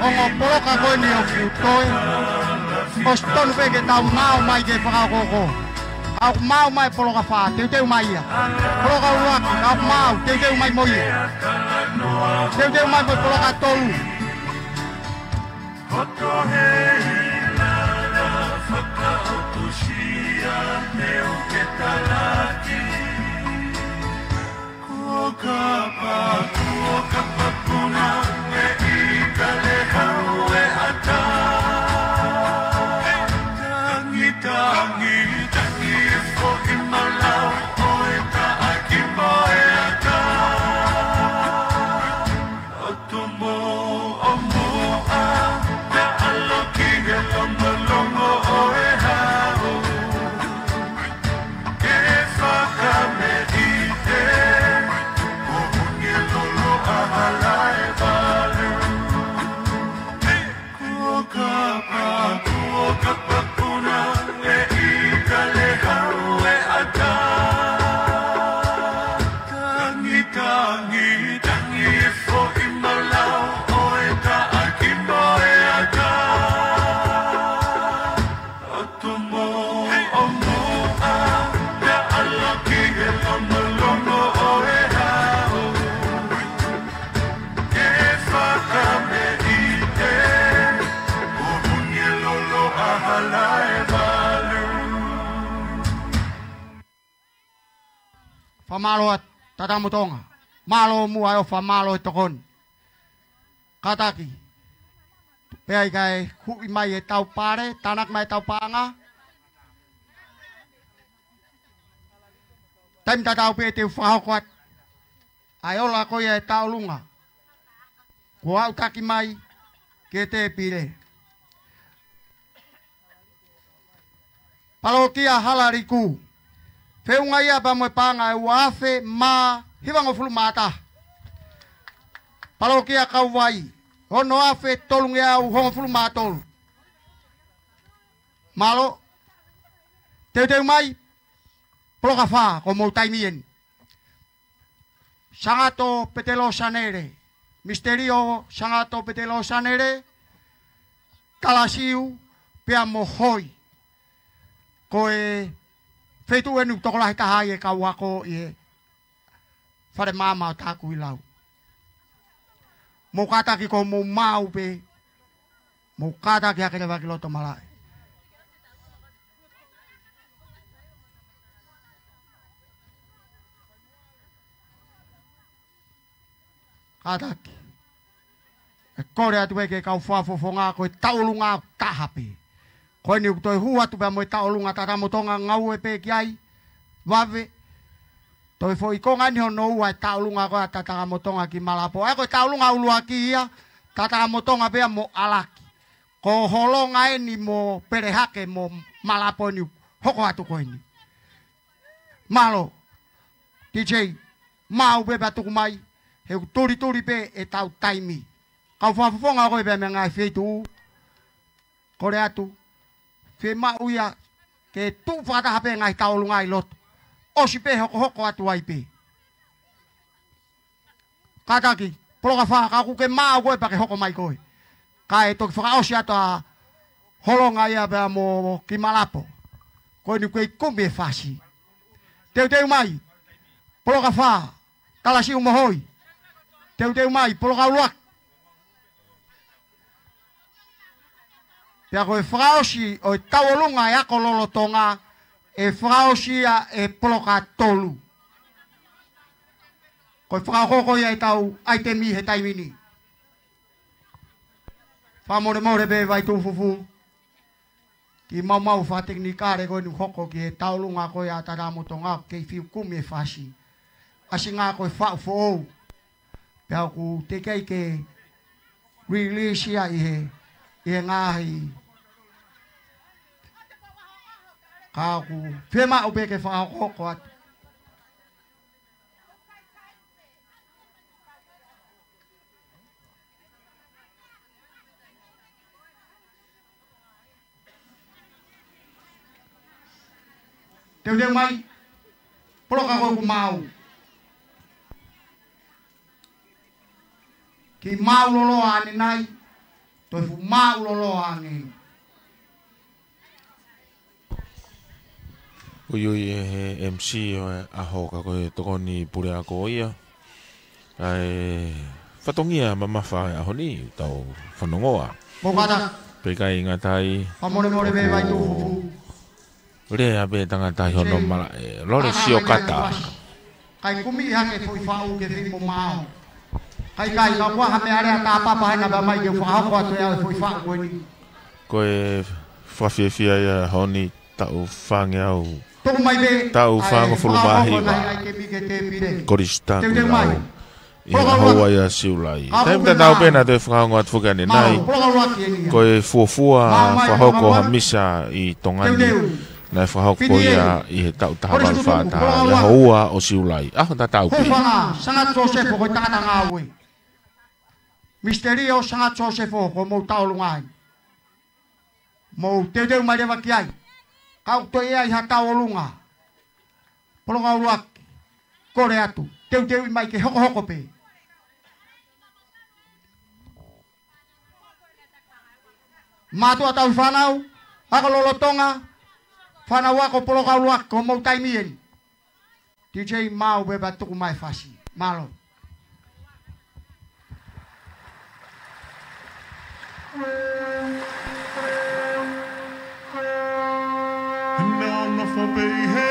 Ongo poloka ko eni ʻoku toe ʻosi tonu pē ke tau maʻu mai ke fakaokookoʻi. ʻOku maʻu mai poloka fā, teuteu mai ia. Poloka ua, ʻoku maʻu, teuteu mai mo ia. Teuteu mai mo poloka tolu. Hoto he ilala fakaʻotusia te u ke talaki. Kuo kapa, kuo kapa puna, e i kale hau e ata. Tangi, tangi, tangi, foʻi malau, ʻo e taʻaki mo e ata. ʻO tumu ʻo muʻa, ka ʻalu ki Fakamālō atu Tatamotonga. Mālō muʻa e ʻofa, mālō e tokoni. Kātaki. Pea ʻikai huʻi mai e tau pale, tānaki mai e tau paʻanga. Taimi tatau pē te u fakahoko atu ʻa e ola ko ia e tauʻolunga kuo aʻutaki mai ki he tēpile. Palokia Halaliku. Feʻunga ia pea mo e paʻanga ʻe ua afe mā hivangofulu mā taha. Palokia Kauvai, ono afe tolungeau hongofulu mā tolu. Mālō. Teuteu mai, poloka fā, ko hoʻomou taimi eni. Sangato Petelo Sanele, Misiterio Sangato Petelo Sanele, Talasiu pea mo Hoi. Ko e feituʻu eni ʻoku tokolahi taha ai e kau ako ʻi he fale maama ʻo Takuilau. Mou kātaki, ko hoʻomou maau pē, mou kātaki hake leva ki loto malaʻe. Kātaki. ʻE kole atu pē ki he kau fakafofonga, ko e tauʻolunga ʻoku taha pē. Ko eni ʻoku toe hū atu pea mo e tauʻolunga Tatamotonga, ngāue pē ki ai, vave. Toe foʻi konga eni hono ua e tauʻolunga ko ia Tatamotonga ki Malapo. ʻA ia ko e tauʻolunga ʻuluaki ia, Tatamotonga pea mo ʻAlaki. Ko Holonga eni mo Pelehake mo Malapo eni, hoko atu ko eni. Mālō. D J, maau pē pea tuku mai, he ʻoku tulituli pē e tau taimi. Kau fakafofonga ko ē pea mei he ngaahi feituʻu, kole atu, fiemaʻu ia ke tuʻu fakataha pē ngaahi tauʻolunga ʻi loto. ʻOsi pē hokohoko atu ai pē. Kātaki, poloka fā, ka ʻoku ke maau koe pea ke hoko mai koe. Kae toki fakaʻosi atu ʻa Holonga ia pea mo ki Malapo. Ko eni ʻoku kei kumi e fasi. Teuteu mai, poloka fā, Talasiu mo Hoi. Teuteu mai, poloka ʻuluaki. Pea ko e fakaʻosi ʻo e tauʻolunga e ako lolotonga, ʻe fakaʻosi ia ʻe he poloka tolu. Ko e fakahoko ia e tau ʻaitemi he taimi ni. Fakamolemole pē Vaituʻufufu, kiʻi maumau fakatekinikale ko eni ʻoku hoko ki he tauʻolunga ko ia Tatamotonga, kei fiu kumi e fasi. ʻAsi ngā ko e faʻu foʻou. Pea ʻoku teʻeki ai ke release ia ʻi he, ʻi he ngaahi. Ka ʻoku fiemaʻu pē ke fakahoko atu. Teuteu mai, poloka ko ē ʻoku maau. Kiʻi maau loloa ʻanenai, toe fuʻu maau loloa ange. Uiui ʻe he M C ʻo e ʻaho ka ko e tokoni puleako ia. ʻA e fatongia mamafa e ʻaho ni, tau fanongoa. Mokata. Pea ʻikai ngata ai. Fakamolemole pē Vaituʻufufu. Lea pē tangata ʻi hono malaʻe. Lole siokata. Kai kumi hake foʻi faʻu ke fei mo maau. Kai kai ka ʻoku ʻi ai ha meʻa lea tāpapa hena pea mai ke fakahoko atu e au e foʻi faʻu ko eni. Ko e fakafiefia ia honi taʻu fāngeau. Tuku mai pē. Taʻu fāngofulu mā hiva. Kolisi Takuilau. ʻI he ʻaho ua ia Siulai. Taimi tatau pē naʻa toe fakaongo atu foki ʻanenai. Ko e fuofua fakahoko ha misa ʻi Tonga ni. Naʻe fakahoko ia ʻi he taʻu taha valu fā taha, ʻi he ʻaho ua ʻo Siulai. ʻAho tatau pē. Hūfanga, Sangata Sosefo ko e tangata ngāue. Misiterio Sangata Sosefo ko hoʻomou tauʻolunga eni. Mou teuteu mai leva ki ai. Ka ʻoku toe ʻi ai ha tauʻolunga. Poloka ʻuluaki. Kole atu. Teuteuʻi mai ke hokohoko pē. Mātuʻa tauhi fānau. Ako lolotonga. Fānau ako poloka ʻuluaki ko hoʻomou taimi eni. D J maau pē pea tuku mai fasi. Mālō. Nofo pē ʻi he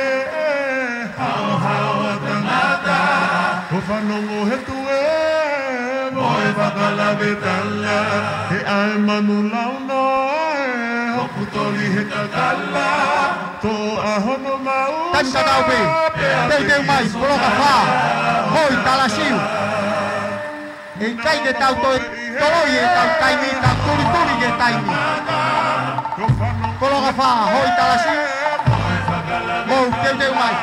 haohaoa tanga Fanongo he tuʻe mo e fakalave tala, he ʻae manu launoa ē, hoku toli he kakala, toʻa hono mau. Taimi tatau pē, teuteu mai, poloka fā, hoi talasiu. ʻE ʻikai ke tau toe toloi ʻetau taimi, tau tulituli ki he taimi. Poloka fā, hoi talasiu, mou teuteu mai.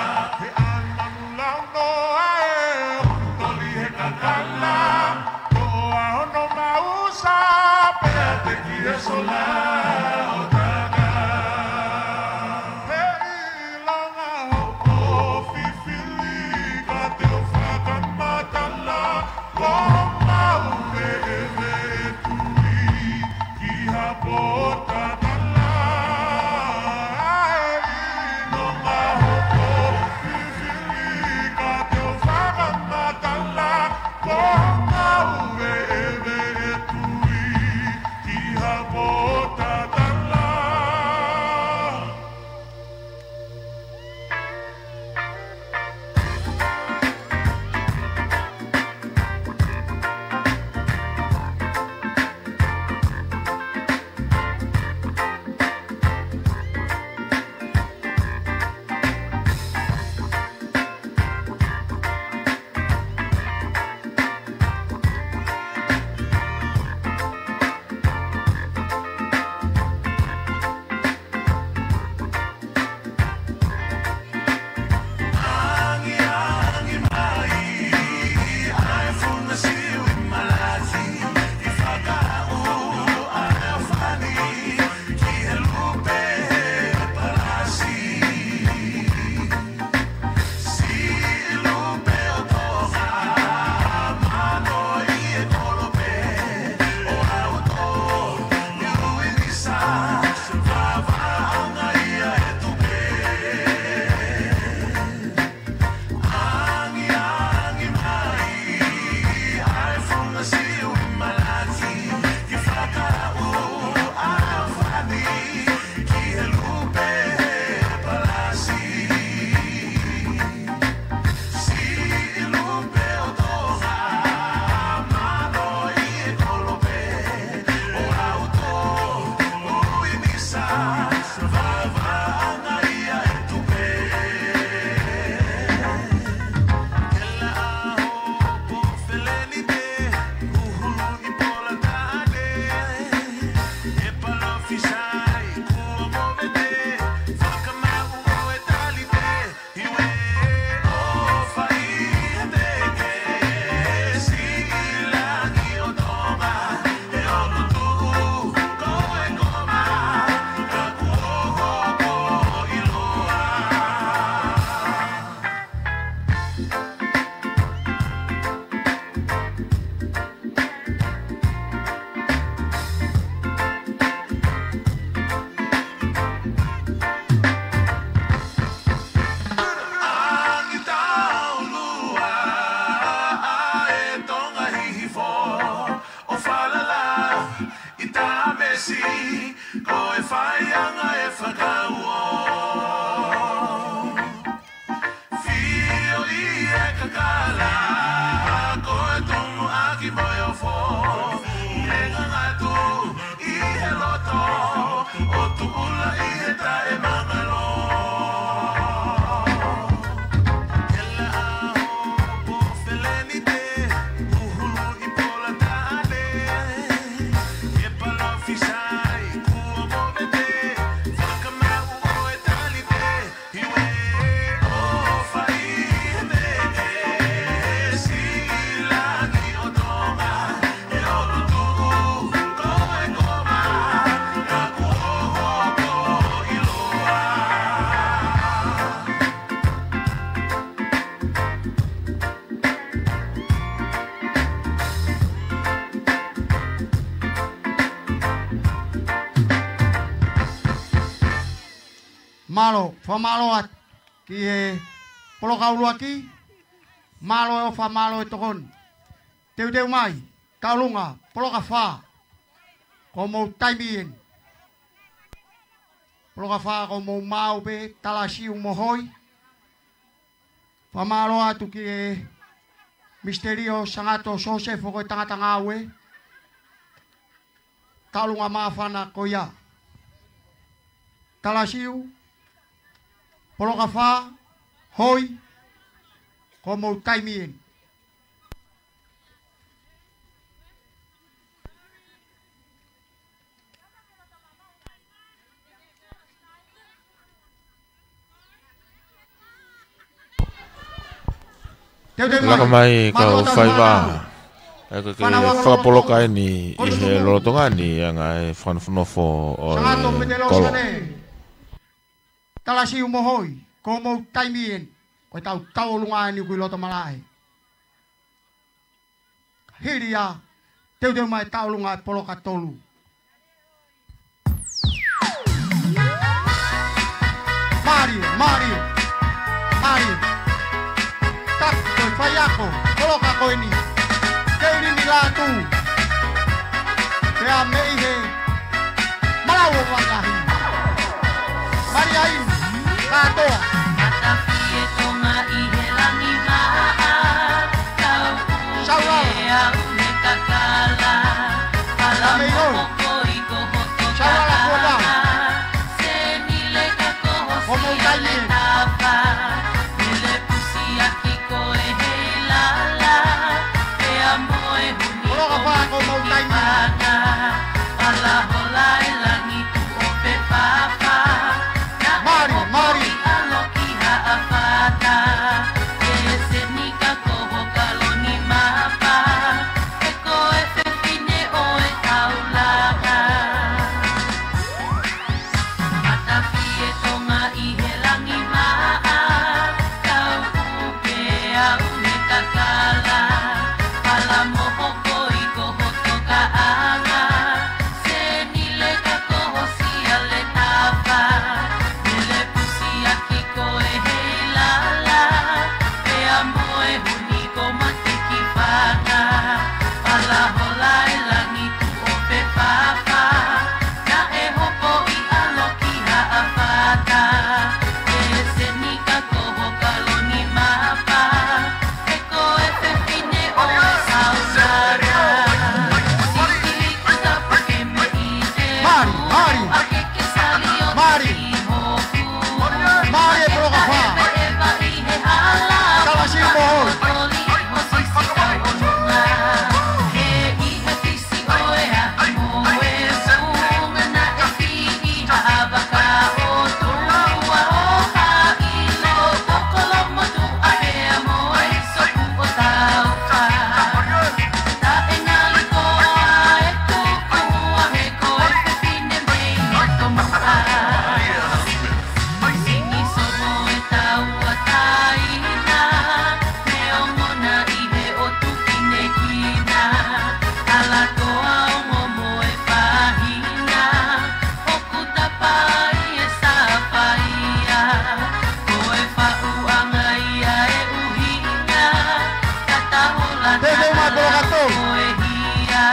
Fio ʻi he kakala, ko e tonu ʻaki mo e ofo, ʻi he ngangatu, ʻi he loto, ʻo tuʻula ʻi he taʻemangalo. Ke laʻa hopo felenite, huhulu ʻi pola taʻane, ke palofisai, kuo movete, fakamaʻu ʻo e talite. Mālō, fakamālō atu ki he poloka ʻuluaki, mālō e ʻofa, mālō e tokoni. Teuteu mai, Kaulunga, poloka fā, ko hoʻomou taimi eni. Poloka fā ko hoʻomou maau pē, talasiu mo hoi. Fakamālō atu ki he Misiterio Sangato Sosefo ko e tangata ngāue. Taʻolunga māfana ko ia. Talasiu, Poloka Fā, Hoi, ko hoʻomou taimi eni. Teuteu mai. Laka mai, kau faiva. Mālō atu. ʻE ke, ke fakapoloka eni ʻi he lolotonga ni ʻa e ngaahi fakanofonofo ʻo e kolo. Talasiu mo Hoi, ko hoʻomou taimi eni, ko e tau taʻolunga eni ʻoku ʻi loto malaʻe. Hili ia, teuteu mai taʻolunga e poloka tolu. Mālie, mālie, mālie. Tapu ko e faiako, poloka ko eni. Kei lini lātū. Pea mei he malau ʻo Vaiahi. Mālie ai, kātoa. Matafie Tonga ʻi he langi maʻa, kau Saulala. Pea mei Hoi. Saulala kuota. Hoʻomou taimi eni. Poloka Fā, ko hoʻomou taimi eni. Mālie, mālie. Matafie Tonga ʻi he langi maʻa, kau uke au he kakala, pala mo hoko i ko hoto kaʻanga, seni leka ko hosia le tapa, mele pusi aki ko e heilala, pea mo e huni ko mate ki fana, pala hola e langi tuʻo pe papa, naʻe hopo i alo ki haʻa fata, e seni ka ko hoka longi mapa, e ko e fefine ʻo e sausara. Sili kuta puke me i te Mari, Mari. Ake ke sali o Mari. Hoku. Mari e poloka fā. Eva i he hala. Talasiu mo Hoi. Toli ho sisi ka o nunga. He i he fisi ʻo e ahi mo e funga naʻe fiʻi ha vaka ʻo tulua ʻo haʻilo tokolomotuʻa pea mo e soku ʻo tauka. Taʻengali koa e tuku ua he ko e fefine mei Tomuʻa. Sini sono e taua taina, he ongona ʻi he ʻotu kinekina, ala koa ongo mo e pahina, ʻoku tapai e sapaia, ko e faʻuʻanga ia e ʻuhinga, ka tahola Te te ma tolo kato. Ko e hia,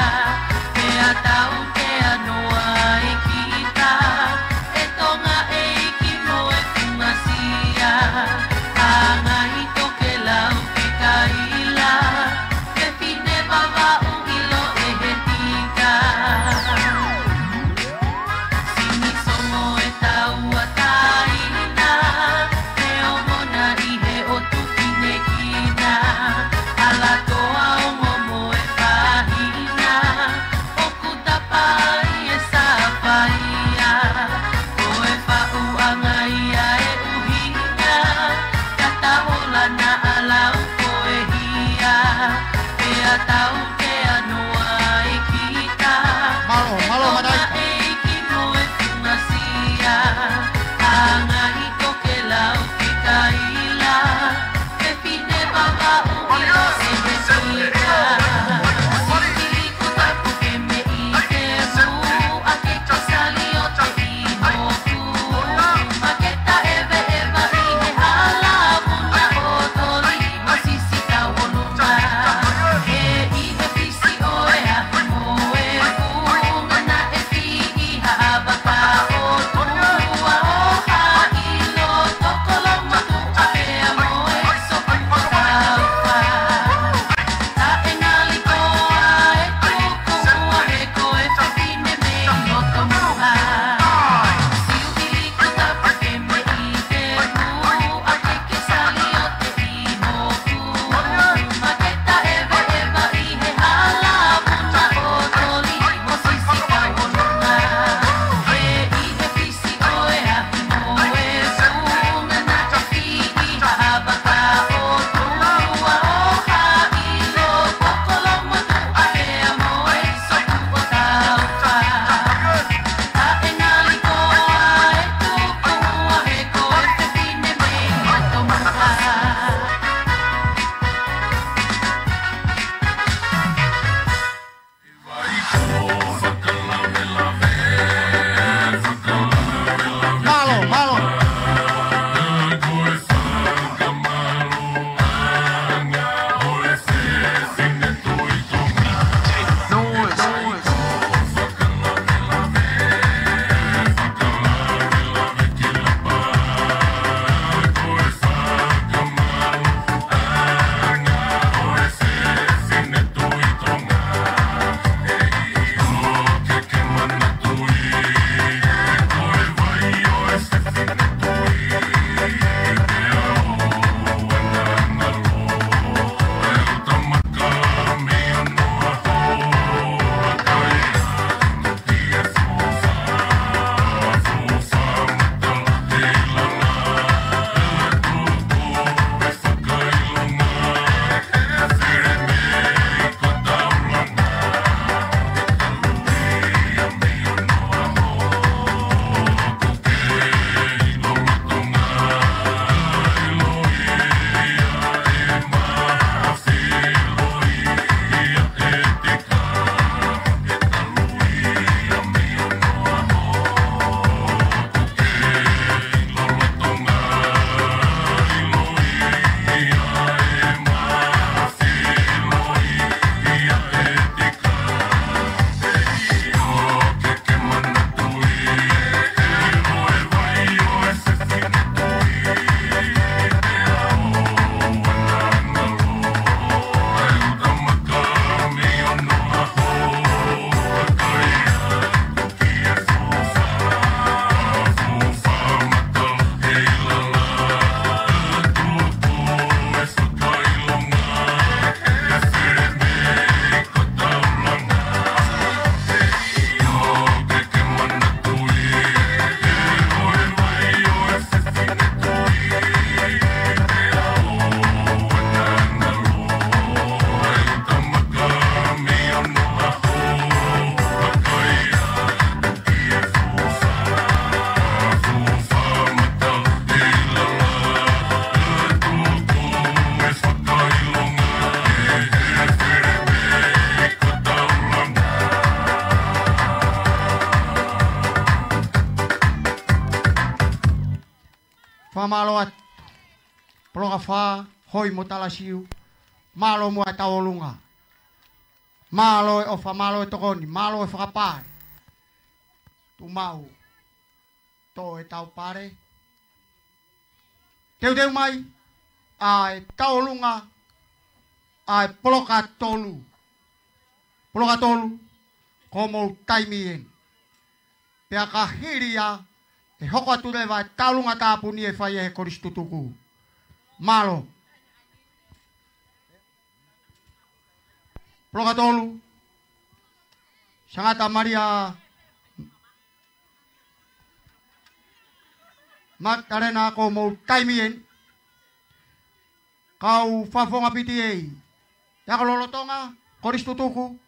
pea tau te anoa i kita, e Tonga ʻeiki mo e fungasia, ʻa ngaahi tokelau ke kaila, fefine Vavaʻu ʻilo ʻe he tika. Sini sono e taua taina, he ongona ʻi he ʻotu kinekina, ala koa ongo mo e pahina, ʻoku tapai e sapaia, ko e faʻuʻanga ia e ʻuhinga, ka tahola naʻa lau ko e hia, pea tau te anoa i kita. Mālō, mālō, Mataika. ʻEiki mo e fungasia, ʻa ngaahi tokelau ke kaila, fefine Vavaʻu ʻilo ʻe he tika. Sili kuta puke me i te mu, ake ke sali o te i hoku. Make ta eve eva i he hala, muna o toli, mo sisi tau o nunga. He i he fisi ʻo e ahi mo e funga naʻe fiʻi ha vaka ʻo tulua ʻo haʻilo tokolomotuʻa pea mo e soku ʻo tauka. Mālō atu. Poloka fā, Hoi mo Talasiu. Mālō muʻa e tauʻolunga. Mālō e ʻofa, mālō e tokoni, mālō e fakapale. Tuʻu maʻu. Toʻo e taupale. Teuteu mai ʻa e tauʻolunga ʻa e poloka tolu. Poloka tolu, ko hoʻomou taimi eni. Pea ka hili ia, ʻe hoko atu leva e tauʻolunga tāpuni ʻe fai ʻe he Kolisi Tutuku. Mālō. Poloka tolu, Sangata Malia Matalena, ko hoʻomou taimi eni. Kau fakafofonga P T A. Ako lolotonga, Kolisi Tutuku,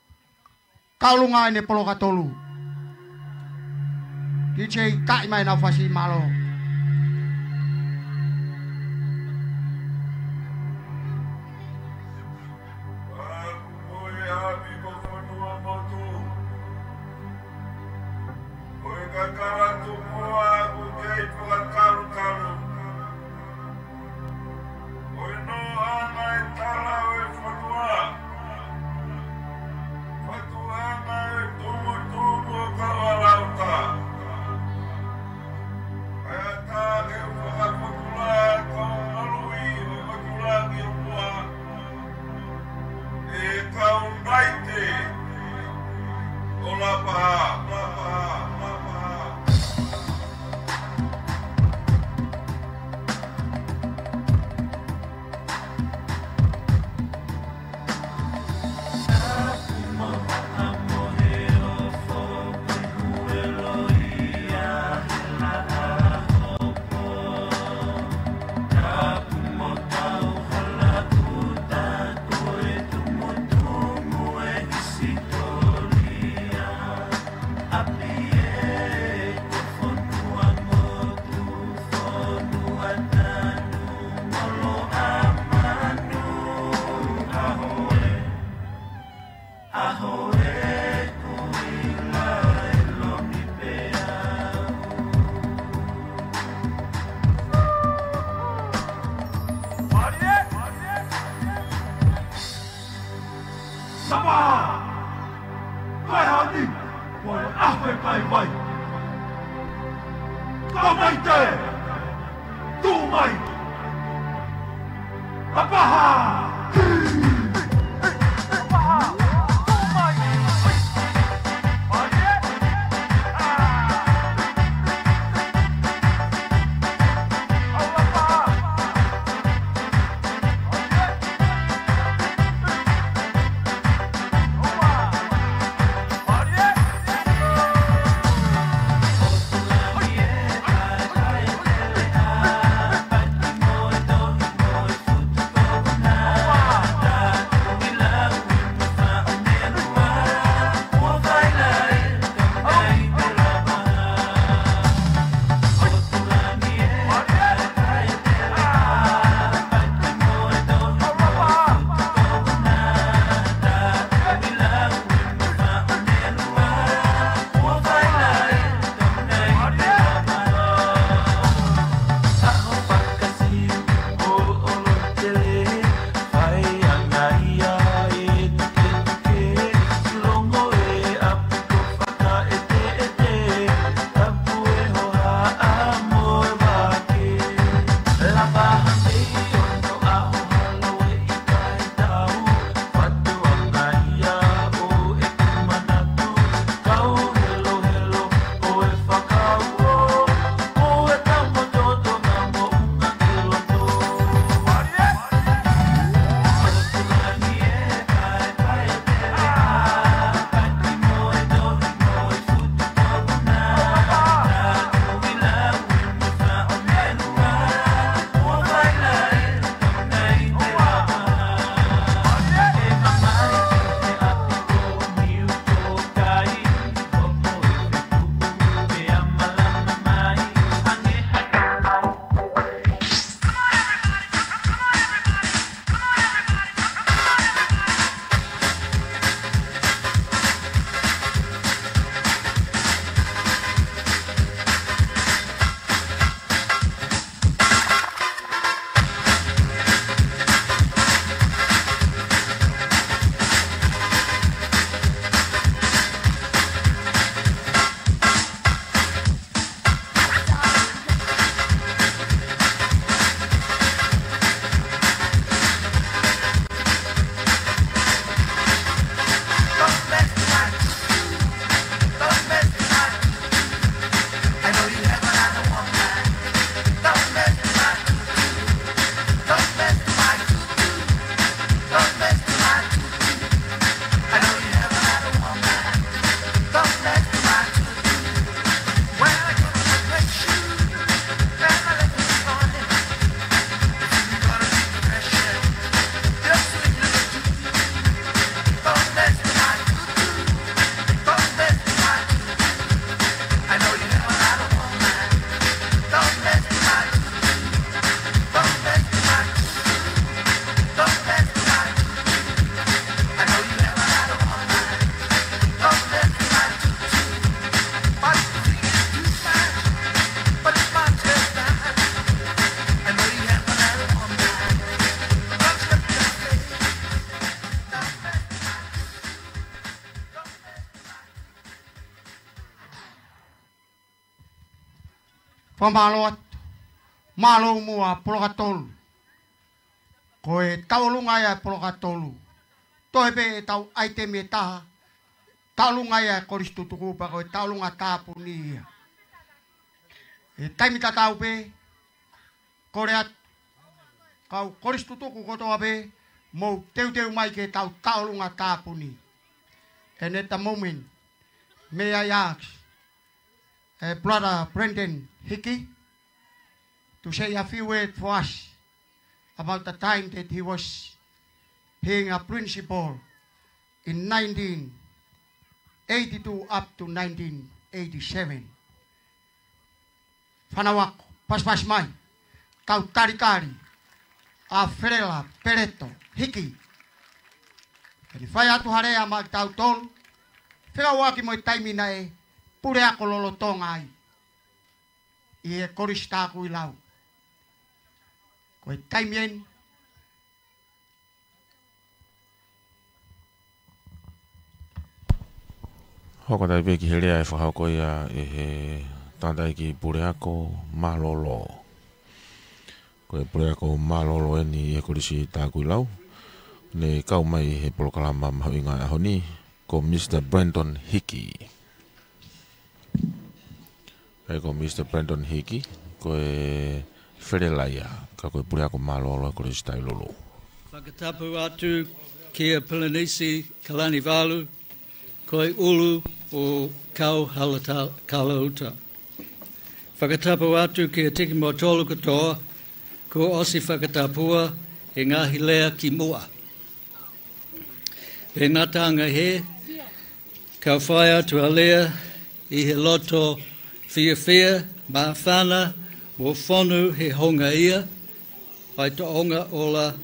tauʻolunga eni e poloka tolu. D J, kae mai ʻenau fasi, mālō. Ko e ʻapi ko Fonuamotu. Ko e kakala tupu ʻoku kei fakakalukalu. Ko e noaʻanga e tala ʻo e fonua. Fatuʻanga e tumutumu ʻo Kaualauta. Kae ʻatā ke u fakapotula kau maluʻi ʻo Matulangi ʻo Mua. ʻE kau Naite ʻo Lapaha, Lapaha, Lapaha. Sapa! Ko e hā ni, ko e ʻaho e kaivai. Kau Naite, tuʻu mai. Lapaha! Fakamālō atu. Mālō muʻa Polokatolu. Ko e tauʻolunga ia e Polokatolu. Toe pē ʻetau ʻaitemi ʻe taha, tauʻolunga ia e Kolisi Tutuku pea ko e tauʻolunga tāpuni ia. ʻI he taimi tatau pē, kole atu kau Kolisi Tutuku kotoa pē, mou teuteu mai ke tau tauʻolunga tāpuni. And at the moment, may I ask, uh, Brother Brenton Hickey to say a few words for us about the time that he was being a principal in nineteen eighty-two up to nineteen eighty-seven. Fānau ako, pasipasi mai, tau talitali ʻa Felela Peleto Hickey ke ne fai atu ha lea maʻa kitautolu, fekauʻaki mo e taimi naʻe puleako lolotonga ai ʻi he Kolisi Takuilau. Ko e taimi eni. Hoko atu pē ki he lea ʻe fakahoko ia ʻe he tangataʻeiki puleako mālōlō. Ko e puleako mālōlō eni ʻi he Kolisi Takuilau, ne kau mai he polokalama mahuʻinga ʻo e ʻaho ni, ko Mr Brenton Hickey. ʻA ia ko Mr Brenton Hickey, ko e felela ia, ka ko e puleako mālōlō ʻo e Kolisi Takuilau. Fakatapu atu kia Pilinisi Kalanivalu, ko e ʻulu ʻo Kauhalata-, Kalauta. Fakatapu atu kia Tikimotolu kotoa, kuo ʻosi fakatapua e ngaahi lea ki muʻa. Pea ngata ange he, kau fai atu ʻa e lea ʻi he loto fiefia, māfana mo fonu he honga ia, ʻa e tōʻonga ola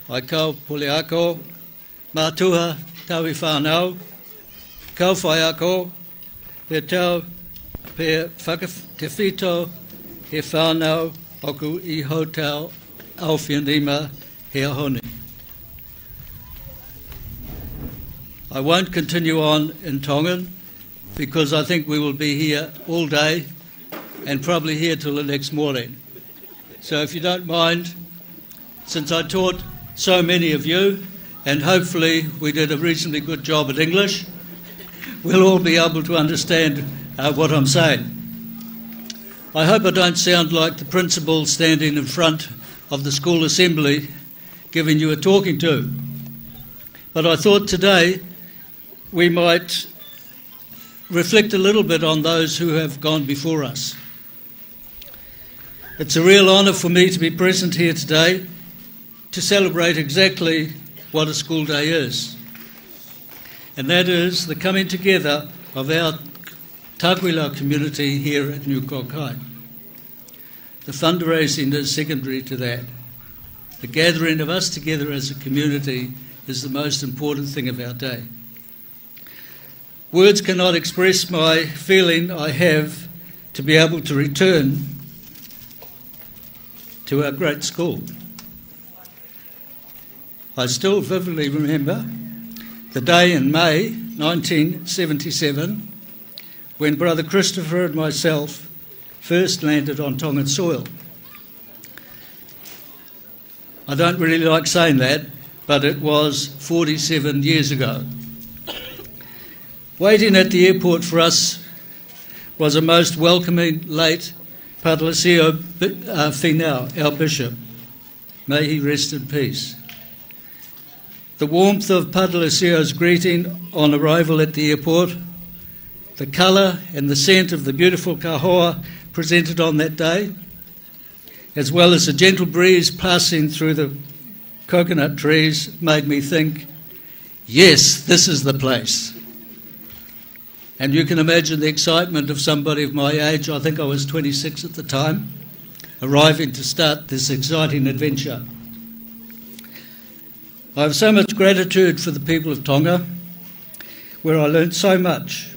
ʻa e kau puleako, mātuʻa, tauhi fānau, kau faiako, pea tau, pea fakatefito he fānau ʻoku ʻi Hotel ʻAfio Nima he ʻaho ni. I won't continue on in Tongan because I think we will be here all day and probably here till the next morning. So if you don't mind, since I taught so many of you, and hopefully we did a reasonably good job at English, we'll all be able to understand, uh, what I'm saying. I hope I don't sound like the principal standing in front of the school assembly giving you a talking to. But I thought today we might reflect a little bit on those who have gone before us. It's a real honour for me to be present here today to celebrate exactly what a school day is. And that is the coming together of our Takuilau community here at New Cock High. The fundraising is secondary to that. The gathering of us together as a community is the most important thing of our day. Words cannot express my feeling I have to be able to return to our great school. I still vividly remember the day in May nineteen seventy-seven when Brother Christopher and myself first landed on Tongan soil. I don't really like saying that, but it was forty-seven years ago. Waiting at the airport for us was a most welcoming late Padre Lecio Bi-, uh, Finau, our bishop. May he rest in peace. The warmth of Padre Lecio's greeting on arrival at the airport, the colour and the scent of the beautiful kahoa presented on that day, as well as the gentle breeze passing through the coconut trees, made me think, "Yes, this is the place." And you can imagine the excitement of somebody of my age. I think I was twenty-six at the time, arriving to start this exciting adventure. I have so much gratitude for the people of Tonga, where I learnt so much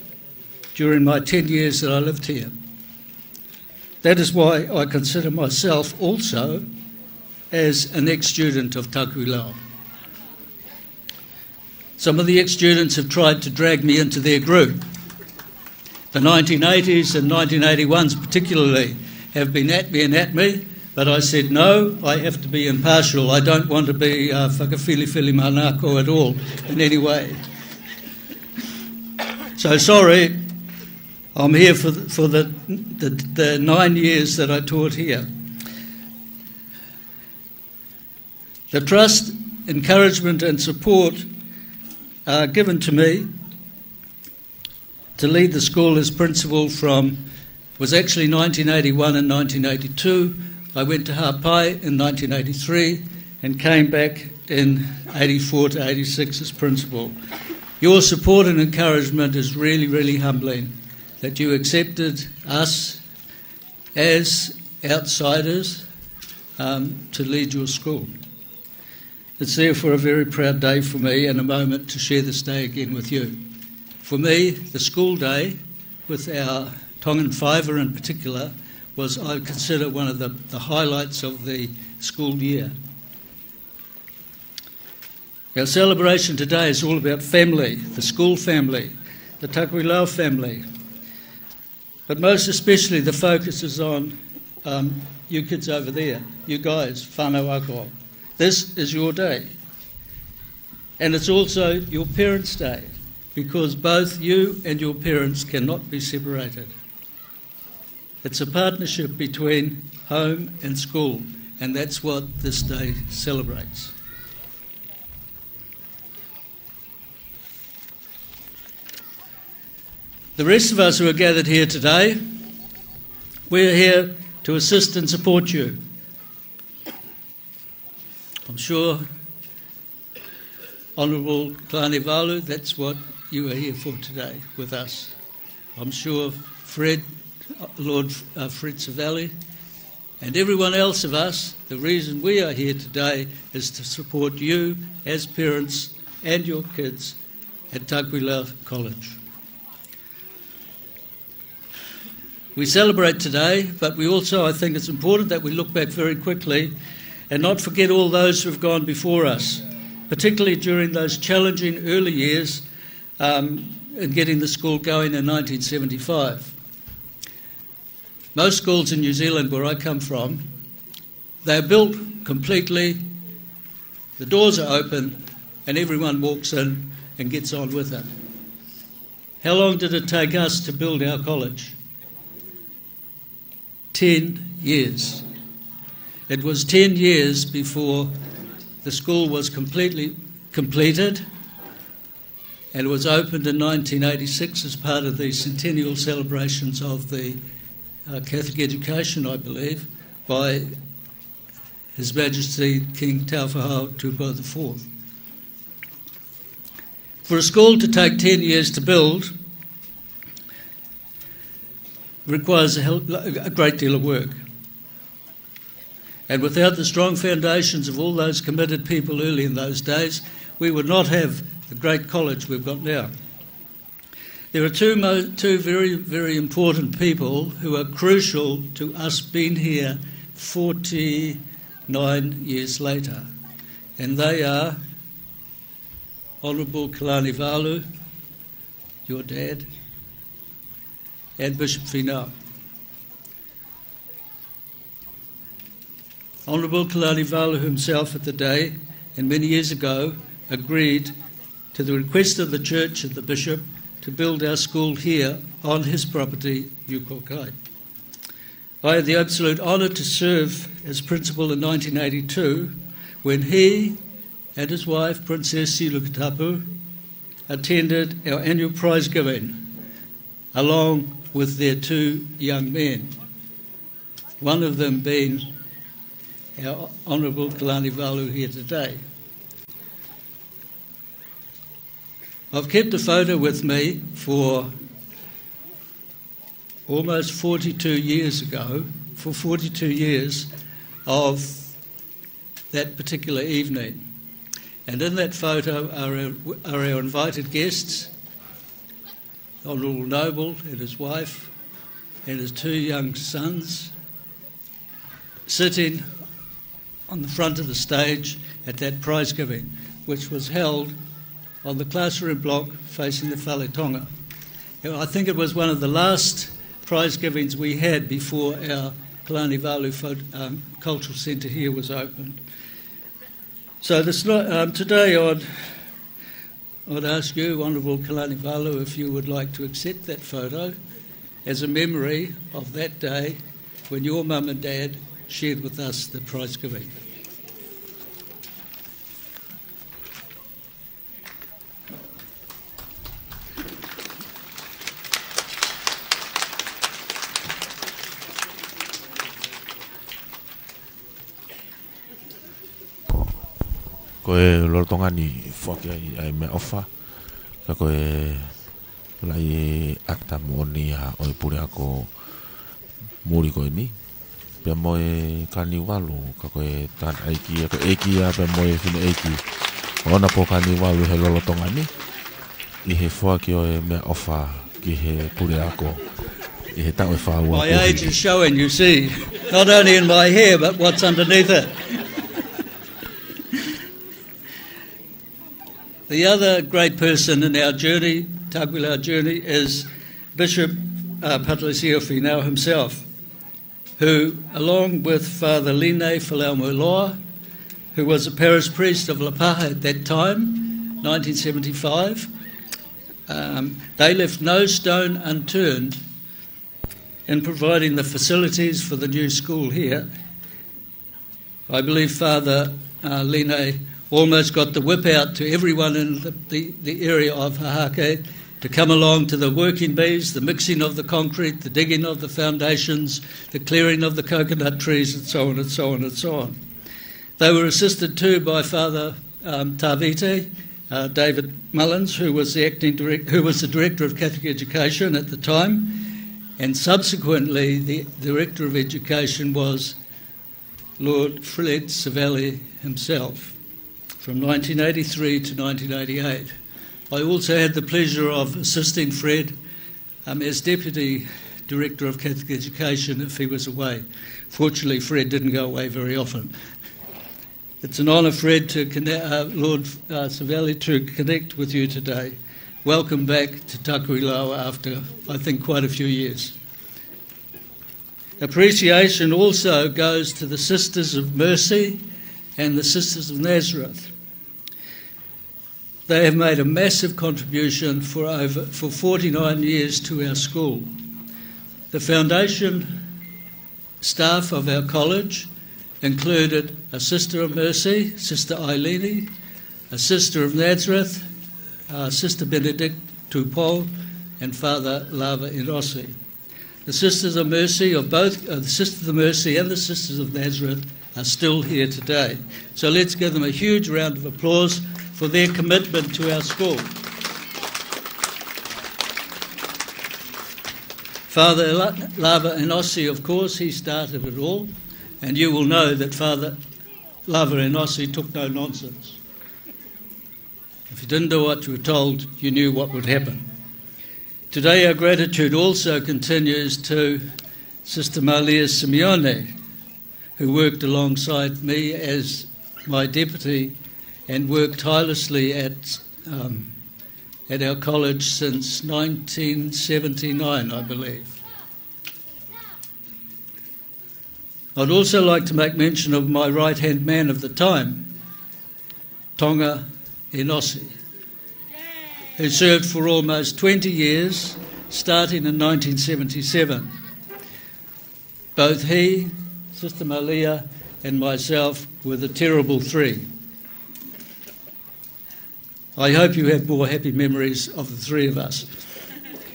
during my ten years that I lived here. That is why I consider myself also as an ex-student of Takuilau. Some of the ex-students have tried to drag me into their group. The nineteen eighties and nineteen eighty-ones particularly have been at me and at me, but I said, "No, I have to be impartial. I don't want to be, uh, fakafilifilimānako at all in any way." So sorry, I'm here for the, for the, the, the nine years that I taught here. The trust, encouragement and support, uh, given to me to lead the school as principal from, was actually nineteen eighty-one and nineteen eighty-two. I went to Hāpai in nineteen eighty-three and came back in eighty-four to eighty-six as principal. Your support and encouragement is really, really humbling, that you accepted us as outsiders, um, to lead your school. It's therefore a very proud day for me and a moment to share this day again with you. For me, the school day, with our Tongan fiver in particular, was, I consider, one of the, the highlights of the school year. Our celebration today is all about family, the school family, the Takuilau family. But most especially, the focus is on, um, you kids over there, you guys, whānau ako. This is your day. And it's also your parents' day, because both you and your parents cannot be separated. It's a partnership between home and school, and that's what this day celebrates. The rest of us who are gathered here today, we are here to assist and support you. I'm sure, Honourable Kalaniʻivalu, that's what you are here for today with us. I'm sure Fred, Lord, uh, Fred Savali, and everyone else of us, the reason we are here today is to support you as parents and your kids at Takuilau College. We celebrate today, but we also, I think it's important that we look back very quickly and not forget all those who have gone before us, particularly during those challenging early years, um, in getting the school going in nineteen seventy-five. Most schools in New Zealand, where I come from, they're built completely, the doors are open, and everyone walks in and gets on with it. How long did it take us to build our college? Ten years. It was ten years before the school was completely completed, and it was opened in nineteen eighty-six as part of the centennial celebrations of the, uh, Catholic education, I believe, by His Majesty King Tāwhiao Tupou the fourth. For a school to take ten years to build requires a hell, a great deal of work. And without the strong foundations of all those committed people early in those days, we would not have the great college we've got now. There are two mo-, two very, very important people who are crucial to us being here forty-nine years later, and they are Honourable Kalaniʻivalu, your dad, and Bishop Finau. Honourable Kalaniʻivalu himself at the day, and many years ago, agreed to the request of the church and the bishop to build our school here on his property, Ukokai. I had the absolute honour to serve as principal in nineteen eighty-two, when he and his wife, Princess Silukatapu, attended our annual prize giving, along with their two young men, one of them being our Honourable Kalaniʻivalu here today. I've kept a photo with me for almost forty-two years ago, for forty-two years of that particular evening. And in that photo are our, are our invited guests, Honourable Noble and his wife and his two young sons, sitting on the front of the stage at that prize giving, which was held on the classroom block facing the Fale Tonga. And I think it was one of the last prize givings we had before our Kalaniʻivalu Pho-, um, Cultural Centre here was opened. So this, um, today I'd, I'd ask you, Honourable Kalaniʻivalu, if you would like to accept that photo as a memory of that day when your mum and dad shared with us the prize giving. Ko e lolotonga ni foaki ai ʻa e meʻaʻofa, ka ko e laʻi ʻata moʻoni ia ʻo e puleako muli ko eni. Pea mo e Kalaniʻivalu, ka ko e tangataʻeiki ia, ko e ʻeiki ia, pea mo e fineʻeiki ʻo Honourable Kalaniʻivalu he lolotonga ni, ʻi he foaki ʻo e meʻaʻofa ki he puleako ʻi he taʻu ʻe fā ua. My age is showing, you see, not only in my hair, but what's underneath it. The other great person in our journey, Takuilaua journey, is Bishop, uh, Patelesio Finau himself, who, along with Father Line Faleomoloa, who was a parish priest of Lapaha at that time, nineteen seventy-five, um, they left no stone unturned in providing the facilities for the new school here. I believe Father, uh, Line almost got the whip out to everyone in the, the, the area of Hahake to come along to the working bees, the mixing of the concrete, the digging of the foundations, the clearing of the coconut trees, and so on and so on and so on. They were assisted too by Father, um, Tavite, uh, David Mullins, who was the acting direct-, who was the Director of Catholic Education at the time, and subsequently the Director of Education was Lord Fred Savelli himself, from nineteen eighty-three to nineteen eighty-eight. I also had the pleasure of assisting Fred, um, as Deputy Director of Catholic Education if he was away. Fortunately, Fred didn't go away very often. It's an honour, Fred, to conne-, uh, Lord, uh, Savelli, to connect with you today. Welcome back to Takuilaua after, I think, quite a few years. Appreciation also goes to the Sisters of Mercy and the Sisters of Nazareth. They have made a massive contribution for over, for forty-nine years to our school. The foundation staff of our college included a Sister of Mercy, Sister Eileen, a Sister of Nazareth, uh, Sister Benedicte Tupou, and Father Lava Enosi. The Sisters of Mercy of both, uh, the Sisters of Mercy and the Sisters of Nazareth are still here today. So let's give them a huge round of applause for their commitment to our school. Father La-, Lava Enosi, of course, he started it all, and you will know that Father Lava Enosi took no nonsense. If you didn't do what you were told, you knew what would happen. Today, our gratitude also continues to Sister Malia Simeone, who worked alongside me as my deputy and worked tirelessly at, um, at our college since nineteen seventy-nine, I believe. I'd also like to make mention of my right-hand man of the time, Tonga Enosi, who served for almost twenty years, starting in nineteen seventy-seven. Both he, Sister Malia, and myself were the terrible three. I hope you have more happy memories of the three of us.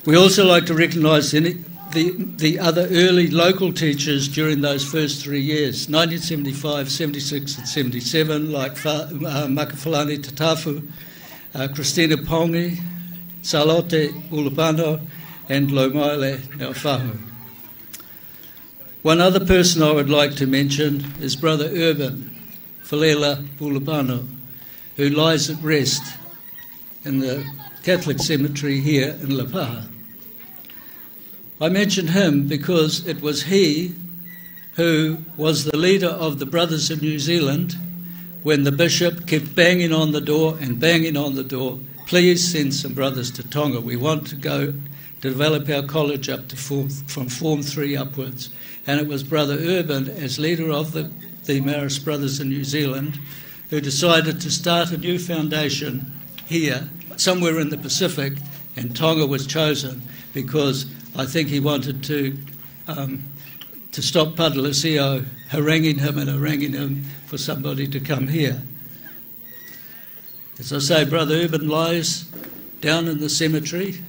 We also like to recognise any, the, the other early local teachers during those first three years, nineteen seventy-five, seventy-six and seventy-seven, like Fa-, uh, Makafalani Tatafu, uh, Christina Pongi, Salote Ulupano, and Lomaile Naofahu. One other person I would like to mention is Brother Urban Falela Ulupano, who lies at rest in the Catholic cemetery here in Lapaha. I mention him because it was he who was the leader of the Brothers in New Zealand when the bishop kept banging on the door and banging on the door, "Please send some brothers to Tonga. We want to go to develop our college up to form, from Form Three upwards. And it was Brother Urban, as leader of the, the Marist Brothers in New Zealand, who decided to start a new foundation here, somewhere in the Pacific, and Tonga was chosen because I think he wanted to, um, to stop Padre Lucio haranguing him and haranguing him for somebody to come here. As I say, Brother Urban lies down in the cemetery.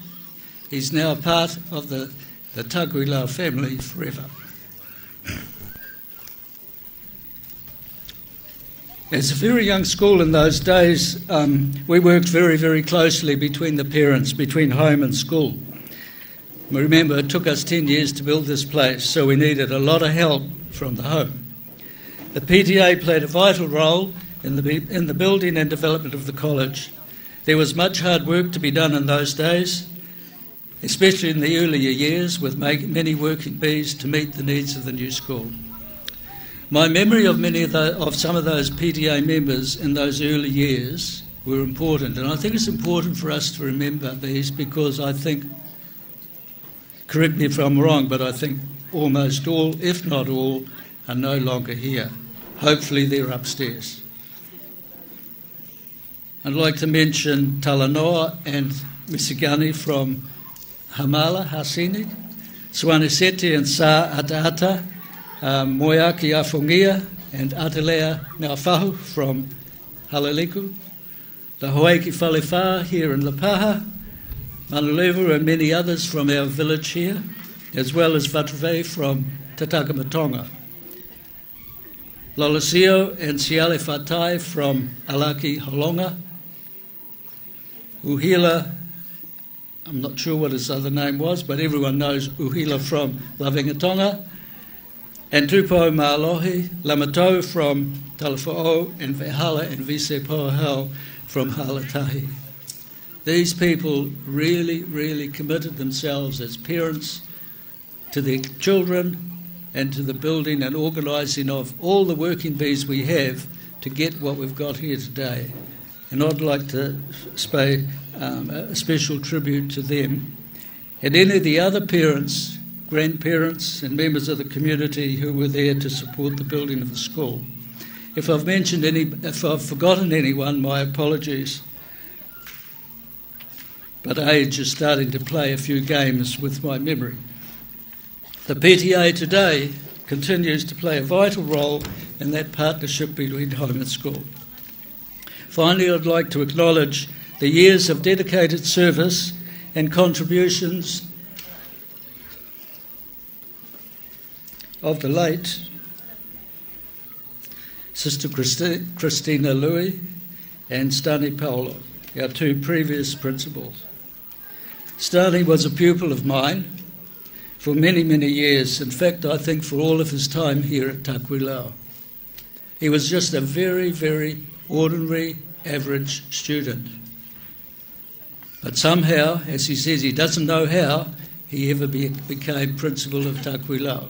He's now part of the, the Takuilau family forever. As a very young school in those days, um, we worked very, very closely between the parents, between home and school. Remember, it took us ten years to build this place, so we needed a lot of help from the home. The P T A played a vital role in the, in the building and development of the college. There was much hard work to be done in those days, especially in the earlier years, with make, many working bees to meet the needs of the new school. My memory of many of, the, of some of those P T A members in those early years were important, and I think it's important for us to remember these because I think, correct me if I'm wrong, but I think almost all, if not all, are no longer here. Hopefully they're upstairs. I'd like to mention Talanoa and Misigani from Hamala, Hasini, Suaniseti and Sa Ataata, uh, Moeaki Afongia and Atelea Nafahu from Halaliku, the Hawaiki Falefa here in Lapaha, Manurewa and many others from our village here, as well as Vatuvei from Tatakamotonga. Lolosio and Siale Fatai from Alaki Holonga. Uhila, I'm not sure what his other name was, but everyone knows Uhila from Lavengatonga. And Tupou Malohi, Lamatou from Talafoʻou, and Vehala and Vise Pohel from Halatahi. These people really, really committed themselves as parents to their children and to the building and organising of all the working bees we have to get what we've got here today. And I'd like to pay, um, a special tribute to them and any of the other parents, grandparents and members of the community who were there to support the building of the school. If I've mentioned any, if I've forgotten anyone, my apologies. But age is starting to play a few games with my memory. The P T A today continues to play a vital role in that partnership between home and school. Finally, I'd like to acknowledge the years of dedicated service and contributions of the late Sister Christi-, Christina Louis and Stani Paolo, our two previous principals. Stani was a pupil of mine for many, many years. In fact, I think for all of his time here at Takuilau. He was just a very, very ordinary, average student. But somehow, as he says, he doesn't know how he ever be-, became principal of Takuilau.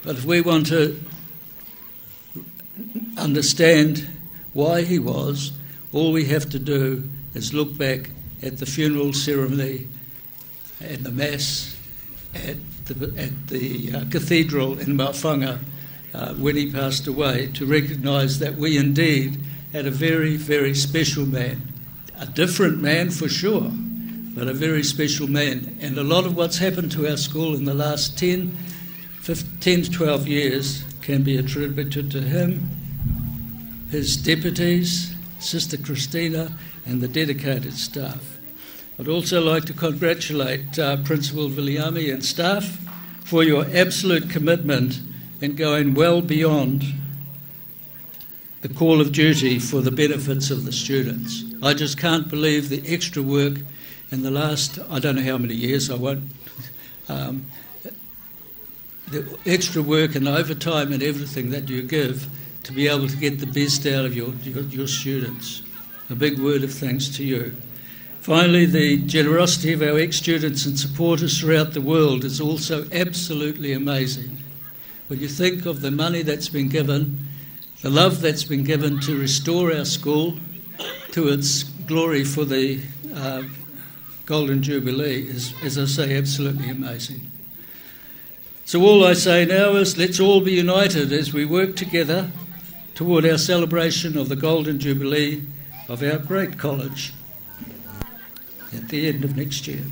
But if we want to understand why he was, all we have to do is look back at the funeral ceremony and the mass at the, at the, uh, cathedral in Mount Whanga, uh, when he passed away, to recognise that we indeed had a very, very special man. A different man for sure, but a very special man. And a lot of what's happened to our school in the last ten, fifteen, ten to twelve years can be attributed to him, his deputies, Sister Christina, and the dedicated staff. I'd also like to congratulate, uh, Principal Viliami and staff for your absolute commitment in going well beyond the call of duty for the benefits of the students. I just can't believe the extra work in the last, I don't know how many years, I won't, um, the extra work and overtime and everything that you give to be able to get the best out of your, your, your students. A big word of thanks to you. Finally, the generosity of our ex-students and supporters throughout the world is also absolutely amazing. When you think of the money that's been given, the love that's been given to restore our school to its glory for the, uh, Golden Jubilee is, as I say, absolutely amazing. So all I say now is let's all be united as we work together toward our celebration of the Golden Jubilee of our great college at the end of next year.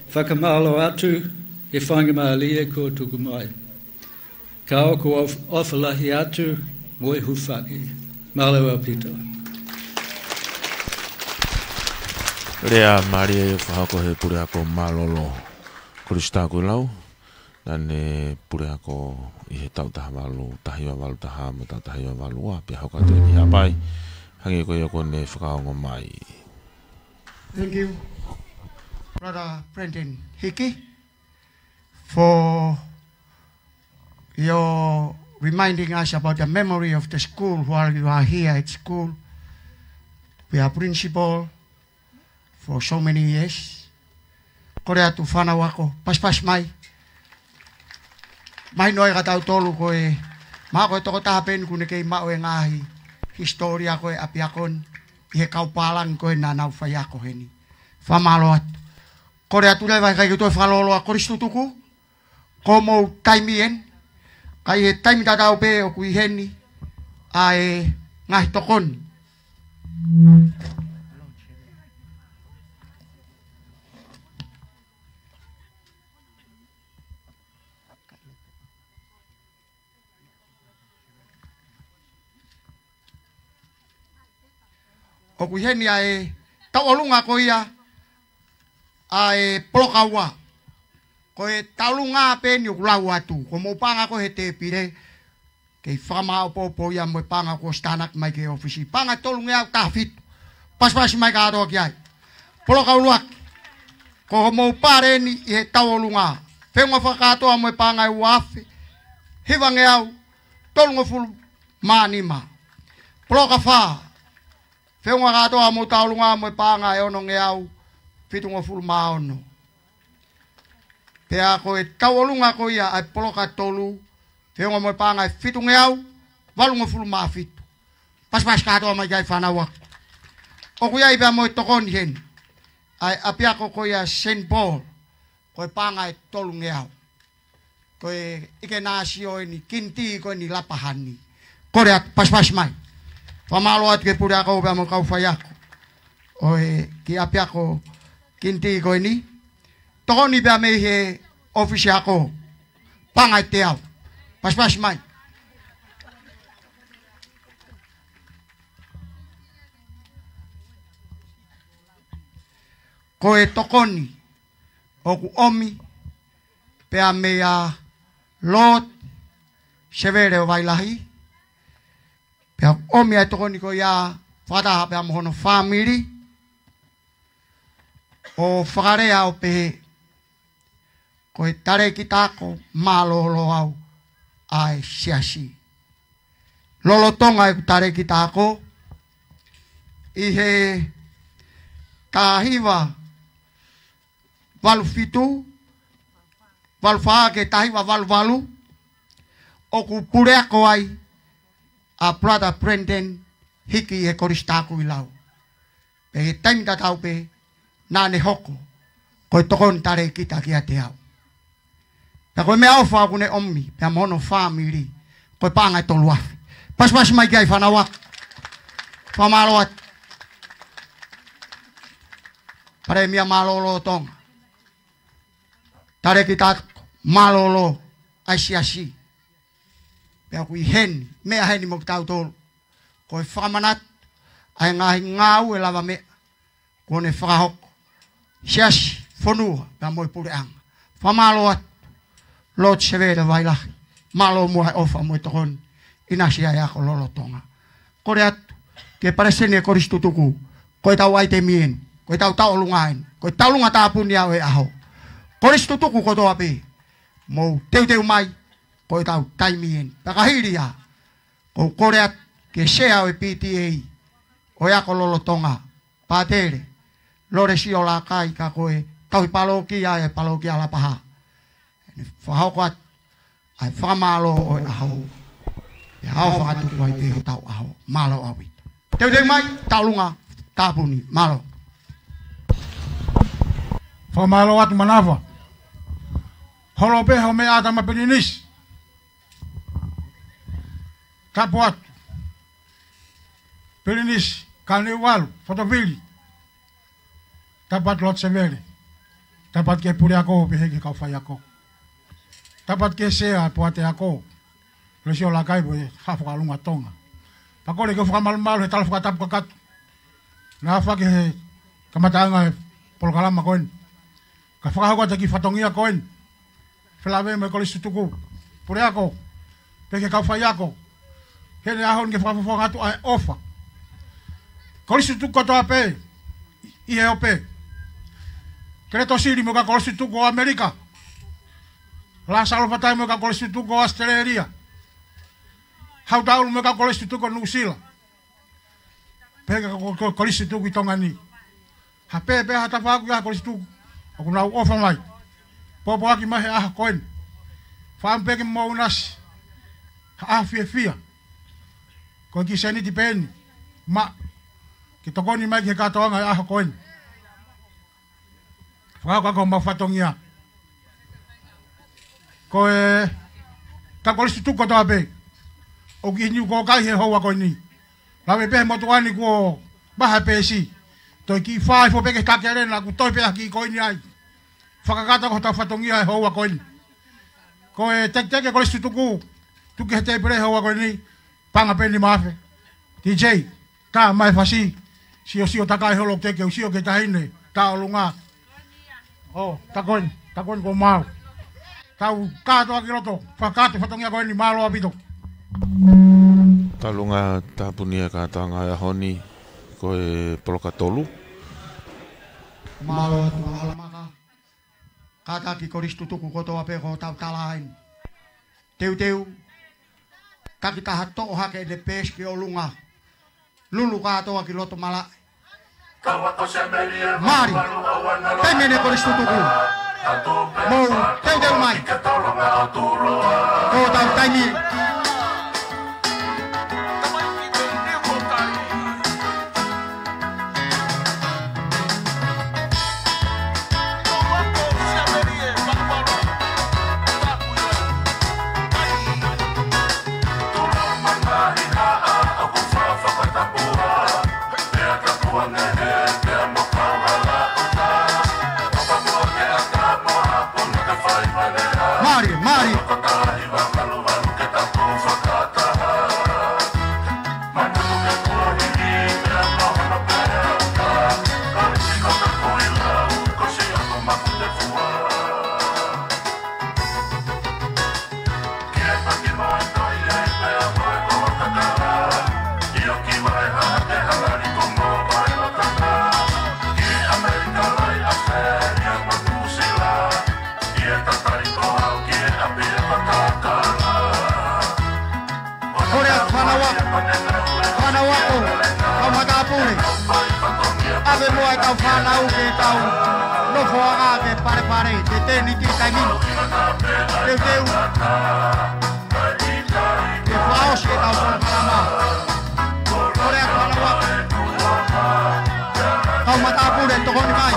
Fakamālō atu e faingamālie kuo tuku mai. Ka ʻoku ʻof-, ʻofa lahi atu mo e hūfaki. Mālō ʻaupito. Lea mālie ʻa e fakahoko ʻe he puleako mālōlō Kolisi Takuilau. Naʻá ne puleako ʻi he taʻu taha valu, taha hiva valu taha mo e taʻu taha hiva valu ua, pea hoko atu eni ki Haʻapai. Hangē ko ia kuó ne fakaongo mai. Thank you, Brother Brendan Hickey, for your reminding us about the memory of the school while you are here at school. We are principal for so many years. Kole atu fānau ako, pasipasi mai. Mahino ai kia tautolu ko e, mahalo ko e tokotaha pē eni kuó ne kei maʻu e ngaahi hisitōlia ko e ʻapiako ni ʻi he kau pālangi ko ē naʻa nau faiako heni. Fakamālō atu. Kole atu leva he ʻikai ke toe fakalōloa Kolisi Tutuku, ko hoʻomou taimi eni, ka ʻi he taimi tatau pē ʻoku ʻi heni ʻa e ngaahi tokoni. ʻOku ʻi heni ʻa e tauʻolunga ko ia ʻa e poloka ua. Ko e tauʻolunga pē eni ʻoku lau atu. Ko hoʻomou paʻanga ko ē he tēpile, kei fakamāʻopoʻopo ia mo e paʻanga kuo ʻosi tānaki mai ki he ʻōfisi. Paʻanga ʻe tolungeau taha fitu. Pasipasi mai kātoa ki ai. Poloka ʻuluaki. Ko hoʻomou pale eni ʻi he tauʻolunga. Feʻunga fakakātoa mo e paʻanga ʻe ua afe hivangeau tolungofulu mā nima. Poloka fā. Feʻunga kātoa mo e tauʻolunga mo e paʻanga ʻe onongeau fitungofulu mā ono. Pea ko e tauʻolunga ko ia ʻa e poloka tolu, feʻunga mo e paʻanga ʻe fitungeau valungofulu mā fitu. Pasipasi kātoa mai ki ai fānau ako. ʻOku ʻi ai pea mo e tokoni heni ʻa e ʻapiako ko ia Saint Paul, ko e paʻanga ʻe tolungeau. Ko e ʻIkenasio eni, Kinitī ko eni Lapahani. Kole atu, pasipasi mai. Fakamālō atu ki he puleako pea mo e kau faiako ʻo e kiʻi ʻapiako Kinitī ko eni. Tokoni pea mei he ʻōfisi ako. Paʻanga ʻe teau. Pasipasi mai. Ko e tokoni ʻoku ʻomi pea meia Lord Sevele ʻo Vailahi. Pea ʻomi ʻa e tokoni ko ia fakataha pea mo hono fāmili, ʻo fakalea ʻo pehē, ko e talēkita ako mālōlō au ʻa e siasi. Lolotonga ʻeku talēkita ako ʻi he taha hiva valu fitu, valu fā ki he taha hiva valu valu, ʻoku puleako ai ʻa Brother Brendan Hickey he Kolisi Takuilau. Pea ʻi he taimi tatau pē naʻá ne hoko ko e tokoni talēkita kiate au. Pea ko e meʻaʻofa ʻoku ne ʻomi pea mo hono fāmili, ko e paʻanga ʻe tolu afe. Pasipasi mai ki ai fānau ako. Fakamālō atu. Palēmia mālōlō ʻo Tonga. Talēkita mālōlō ʻa e siasi. Pea ʻoku ʻi heni, meʻa heni mo kitautolu. Ko e fakamanatu ʻa e ngaahi ngāue lavameʻa kuó ne fakahoko. Siasi, fonua, pea mo e puleʻanga. Fakamālō atu, Lord Sevele Vailahi. Mālō muʻa e ʻofa mo e tokoni ʻinasi ʻa e ako lolotonga. Kole atu ki he palesiteni ʻo e Kolisi Tutuku, ko ʻetau ʻaitemi eni, ko ʻetau tauʻolunga eni, ko e tauʻolunga tāpuni ʻo e ʻaho. Kolisi Tutuku kotoa pē, mou teuteu mai, ko ʻetau taimi eni. Pea ka hili ia, ʻoku ou kole atu ki he sea ʻo e P T A ʻo e ako lolotonga, Pātele Lolesi ʻo Lakai, ka ko e tauhi palokia ʻo e palokia Lapaha. Ne fakahoko atu ʻa e fakamālō ʻo e ʻaho. ʻE ʻaho fakatupu ai pē hotau ʻaho. Mālō ʻaupito. Teuteu mai, tauʻolunga tāpuni. Mālō. Fakamālō atu Manafa. Holo pē hoʻo meʻa ʻa Tama Pilinisi. Tapu atu. Pilinisi, Kaneuvalu, Fotofili. Tapu atu Loto Sevele. Tapu atu ki he puleako, pehē ki he kau faiako. Tapu atu ki he sea, Poate Ako. Lesi o Lakai, pea Haʻa Fakalunga Tonga. Pea kole ke u fakamalumalu he tala fakatapu kakato naʻe ʻoange he kamataʻanga e polokalama ko eni. Ka fakahoko atu e kiʻi fatongia ko eni. Felāveʻi mo e Kolisi Tutuku. Puleako. Pehē ki he kau faiako. He ʻaho ni ke fakafofonga atu ʻa e ʻofa. Kolisi Tutuku kotoa pē ʻi he ope. Keletosili mo e kau Kolisi Tutuku ʻo ʻAmelika. Lāsalo Fatai mo e kau Kolisi Tutuku ʻo ʻAositelēlia. Hautaulu mo e kau Kolisi Tutuku ʻo Nuʻusila. Pehē ki he kau ko-, ko-, Kolisi Tutuku ʻi Tonga ni. Ha pē pē ha tafaʻaki ʻa e Kolisi Tutuku ʻoku nau ʻofa mai. Pōpoaki mai he ʻaho ko eni. Fakaʻamu pē ke mou ʻinasi ha ʻaho fiefia. Ko e kiʻi sēniti pē eni. Maʻu ke tokoni mai ki he kātoanga he ʻaho ko eni. Fakahoko ʻaki homau fatongia. Ko e kau Kolisi Tutuku kotoa pē ʻoku ʻi Niu Kōkai he houa ko eni. Lave pē he motuʻa ni kuo maha pēsi. Toe kiʻi fai fo pē ke kakelena kuo toe pē ha kiʻi koini ai. Fakakakato ko hotau fatongia he houa ko eni. Ko e teketeke Kolisi Tutuku, tuku ki he tēpile he houa ko eni. Paʻanga pē nima afe. T J, tā mai fasi. Siosio takai holo ke ke u sio ki he taʻahine tā ʻolunga. ʻŌ, tā ko eni, tā ko eni ko mau. Tau kātoa ki loto, fakakakato e fatongia ko eni, mālō ʻaupito. Tau ʻolunga tāpuni e kātoanga he ʻaho ni, ko e poloka tolu. Mālō atu ʻAlamaka. Kātaki Kolisi Tutuku kotoa pē ko hotau tala eni. Teuteu, taki taha toʻo hake ʻene pēsi ki ʻolunga. Lulu kātoa ki loto malaʻe. Mali, taimi eni Kolisi Tutuku. Mou teuteu mai. Ko hotau taimi. Mali, mali. Kole atu fānau ako, fānau ako, kau matāpule. ʻAve muʻa e kau fānau ke tau nofo ange ke palepale, ke tēniti taimi ni. Teuteu. Ke fakaʻosi e kau polokalama. Kole atu fānau ako. Kau matāpule, tokoni mai.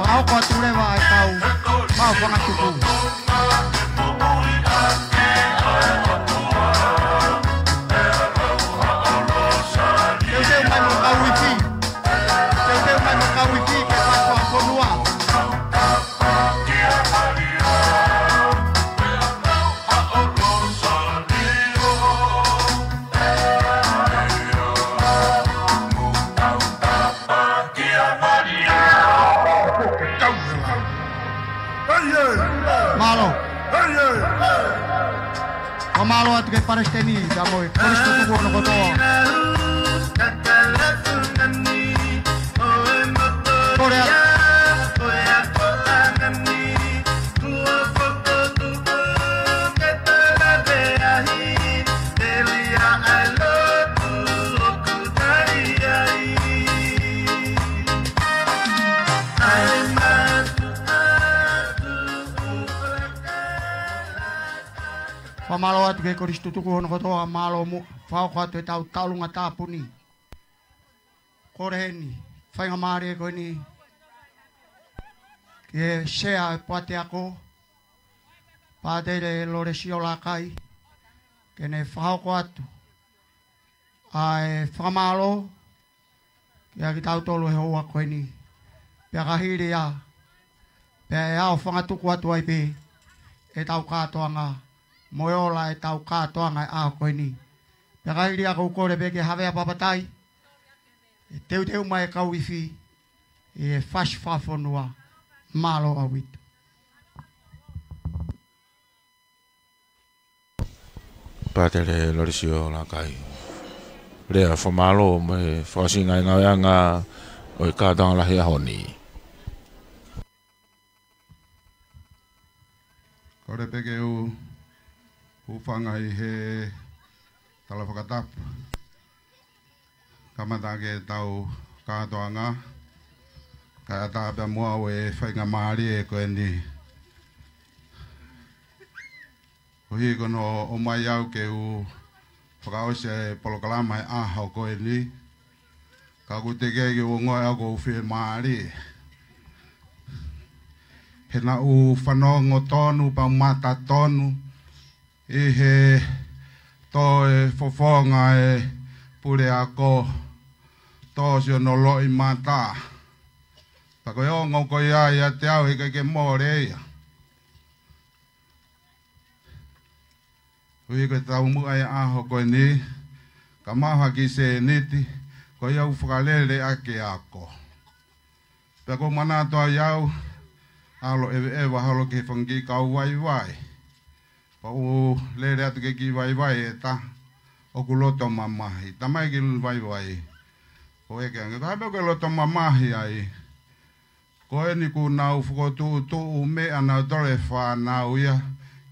ʻA hoko atu leva ʻetau maʻu fanga tuku. Teuteu mai mo kau ifi. Teuteu mai mo kau ifi ke fakafonua. Mālō. Fakamālō atu ki he palesiteni, pea mo e kolisi tutuku hono kotoa. Kole atu. Fakamālō atu ki he kolisi tutuku hono kotoa, mālō muʻa, fakahoko atu ʻetau taulunga tāpuni. Kole heni, faingamālie ko eni, ki he sea ʻo e poate ako, Pātele Lolesio Lakai, ke ne fakahoko atu ʻa e fakamālō kiate kitautolu he houa ko eni. Pea ka hili ia, pea ʻe ʻaofangatuku atu ai pē ʻetau kātoanga, mo e ola ʻetau kātoanga he ʻaho ko eni. Pea ka hili ia, ʻoku ou kole pē ki he Havea Papatai, ʻe teuteu mai e kau ifi ʻi he fasi fakafonua. Mālō ʻaupito. Pātele Lolesio Lakai. Lea fakamālō mo e fakaʻosinga e ngāueʻanga ʻo e kātoanga lahi ʻaho ni. Kole pē ke u hūfanga ʻi he tala fakatapu. Kamata ʻaki ʻetau kātoanga, kae ʻatā pē muʻa au e faingamālie ko eni. Koeʻuhi ko hono ʻomai au ke u fakaʻosi e polokalama he ʻaho ko eni, ka ʻoku teʻeki ke u ongoʻi au ʻoku ou fiemālie. He naʻá ku fanongo tonu pea mata tonu ʻi he tō e fofonga e puleako, tō siʻono loʻimata. Pea ko e ongo ko ia ʻiate au heʻikai ke mole ia. Koeʻuhi ko e taumuʻa e ʻaho ko eni, ka maʻu ha kiʻi sēniti, ko ia ʻoku fakalele ʻaki e ako. Pea ʻoku ou manatu au ia au, ʻalu ʻeveʻeva holo ki he fanga kiʻi kau vaivai. Pea u lele atu ki he kiʻi vaivai ʻe taha, ʻoku loto mamahi. Tamai kiʻi vaivai. Ko e ke ange, ko e hā e meʻa ʻoku ke loto mamahi ai? Ko eni kuo nau fokotuʻutuʻu meʻa nautolu e fānau ia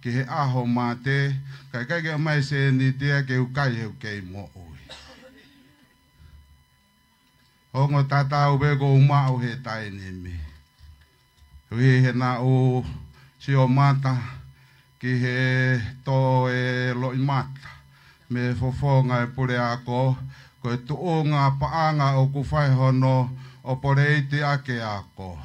ki he ʻaho mate, kae ʻikai ke ʻomai sēniti ia ke u kai heʻeku kei moʻui. Ongo tatau pē ʻoku ou maʻu he taimi ni. Koeʻuhi he naʻá ku sio mata ki he tō e loʻimata mei he fofonga e puleako, ko e tuʻunga paʻanga ʻoku fai hono ʻopoleiti ʻaki e ako.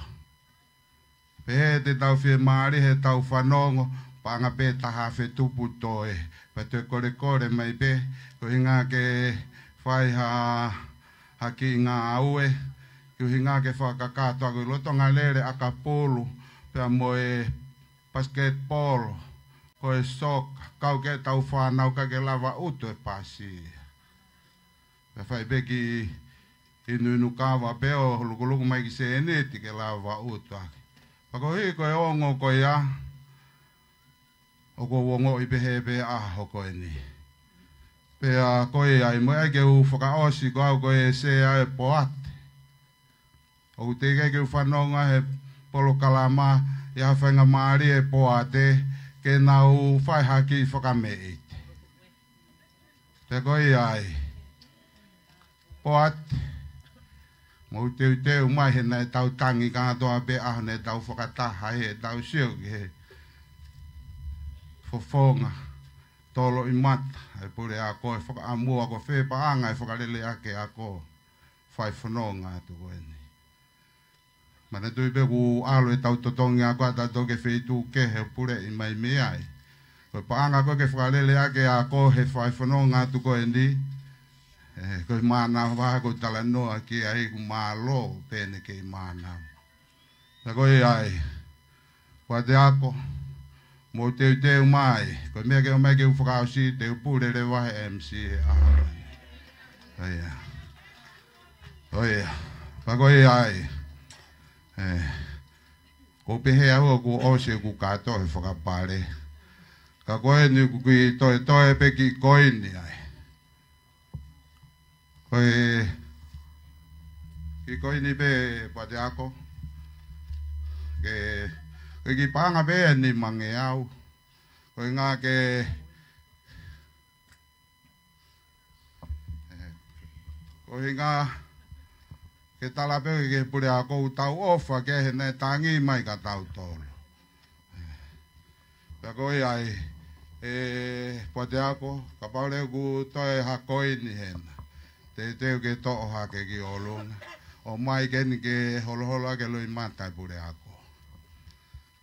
Pehē te tau fiemālie heʻetau fanongo, paʻanga pē taha fetupu toe. Pea toe kolekole mai pē, ko e ʻuhinga ke fai ha, ha kiʻi ngāue, ko e ʻuhinga ke fakakakato ʻaki e lolotonga lele ʻakapulu, pea mo e basketball, ko e soccer, kau ki heʻetau fānau kae ʻikai ke lava ʻutu e pasi. Pea fai pē kiʻi inuinu kava pē ʻo lukuluku mai kiʻi sēniti ke lava ʻutu ʻaki. Pea koeʻuhi ko e ongo ko ia, ʻoku ou ongoʻi pehē pē ʻaho ko eni. Pea ko ia ai mo e ʻai ke u fakaʻosi ko au ko e sea e poate. ʻOku teʻeki ke u fanongo he polokalama ʻi ha faingamālie e poate ke nau fai ha kiʻi fakameʻite. Pea ko ia ai. Poate, mou teuteu mai he naʻe tau tangi kātoa pē ʻaho naʻe tau fakataha ai heʻetau sio ki he fofonga tō loʻimata e puleako, e fakaʻamua ko fē paʻanga e fakalele ʻaki e ako. Fai fononga atu ko eni. Manatuʻi pē ʻoku ʻalu ʻetau totongi ako ʻatautolu ki he feituʻu kehe ʻo puleʻi mai mei ai. Ko e paʻanga ko ē ke fakalele ʻaki e ako he fai fononga atu ko eni. ʻE, ko e mānava ko e talanoa ki ai ʻoku mālō pē ʻene kei mānava. Pea ko ia ai. Poate ako, mou teuteu mai. Ko e meʻa ke ʻomai ke u fakaʻosi, te u pule leva he M C he ʻaho ni. ʻO ia. ʻO ia. Pea ko ia ai. ʻE. Ko u pehē au ʻoku ʻosi ʻeku kātoa he fakapale. Ka ko eni ʻoku kiʻi toetoe pē kiʻi koini ai. Ko e kiʻi koini pē poate ako. Ke, ke kiʻi paʻanga pē ʻe nimangeau. Ko e ʻuhinga ke, ʻe, ko e ʻuhinga ke tala pē ki he puleako ʻoku tau ʻofa ki he naʻe tangi mai kia tautolu. Pea ko ia ai, ʻe, poate ako, kapau leva ʻoku toe ha koini hena. Teuteu ke toʻo hake ki ʻolunga. ʻOmai ke ni ke holoholo ʻaki e loʻimata e puleako.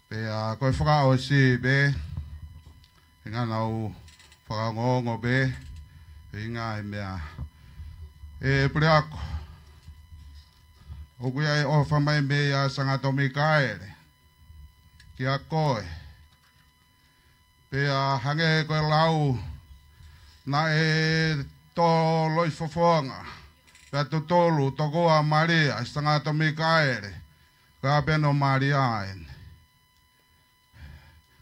Pea ko e fakaʻosi pē, ʻuhinga naʻa ku fakaongoongo pē, ʻuhinga he meʻa. ʻE puleako, ʻoku ʻi ai e ʻofa mai meia Sangato Mikaele kia koe. Pea hangē ko e lau, naʻe tō loʻifofonga, pea tutulu tokua Malia, Sangato Mikaele, ko e ʻapeno Malia eni.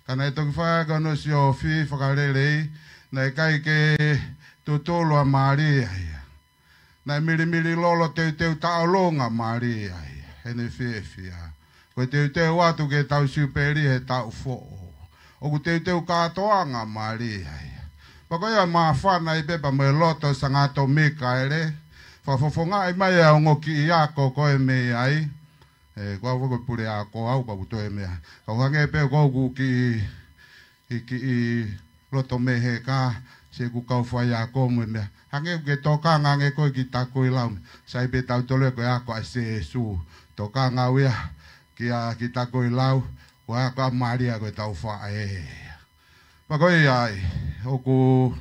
Ka naʻe toki fai ʻaki hono siofi fakalelei, naʻe ʻikai ke tutulu ʻa Malia ia. Naʻe milimili lolo teuteu taʻolunga Malia ia, heʻene fiefia. Ko e teuteu atu ke tau siupeli he taʻu foʻou. ʻOku teuteu kātoanga Malia ia. Pea ko ia māfana ai pē pea mo e loto Sangato Mikaele. Fakafofongaʻi mai e ongo kiʻi ako ko ē mei ai. ʻE, ko au ko e puleako au pea ʻoku toe meʻa. Ka ʻoku hangē pē ko ʻeku kiʻi, kiʻi, kiʻi loto meheka, siʻeku kau faiako mo e meʻa. Hangē ʻoku ke tokanga ange koe ki he takuilau. Sai pē tautolu ko e ako ʻa Sīsū. Tokanga au ia, ki he, ki he takuilau, ko e ako ʻa Malia ko e tau faʻē. Pea ko ia ai, ʻoku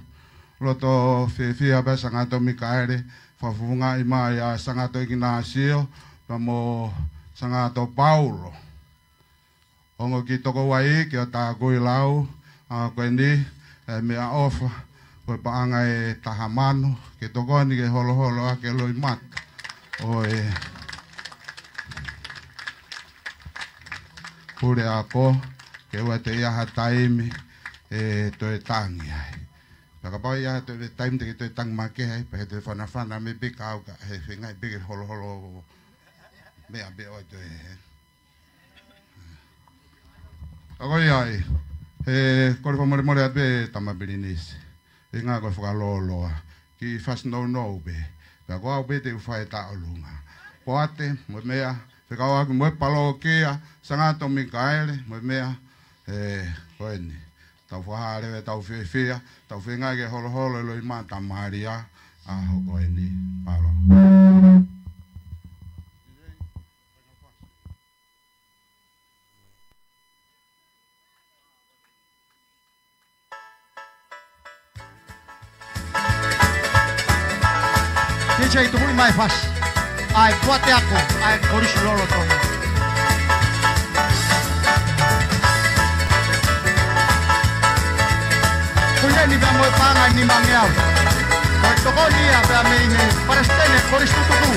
loto fiefia pē Sangato Mikaele, fakafofongaʻi mai ʻa Sangato ʻIkinasio, pea mo Sangato Paulo. Ongo kiʻi tokouaiʻi ki he takuilau, ʻa ko eni, ʻe meʻaʻofa, ko e paʻanga ʻe taha mano, ke tokoni ke holoholo ʻaki e loʻimata ʻo e puleako, ke ʻoua te ʻi ai ha taimi ʻe toe tangi ai. Pea kapau ʻe ʻi ai ha toe taimi te ke toe tangi makehe ai, pea he toe fanafana mai pē ka au ka he feingaʻi pē ke holoholo meʻa pē ʻoe toe he. Ka ko ia ai, he kole fakamolemole atu pē Tama Pilinisi. ʻUhinga ko e fakalōloa, kiʻi fasi nounou pē. Pea ko au pē te u fai e taʻolunga. Poate, mo e meʻa, fekauʻaki mo e palokia, Sangato Mikaele, mo e meʻa, ʻe, ko eni. Tau fakahā leva ʻetau fiefia, tau feingaʻi ke holoholo e loʻimata Malia, ʻaho ko eni, mālō. D J, tukuʻi mai e fasi. ʻA e poate ako, ʻa e kolisi lolotonga. Ko eni pea mo e paʻanga ʻe nimangeau. Ko e tokoni ia pea mei he palesiteni e kolisi tutuku.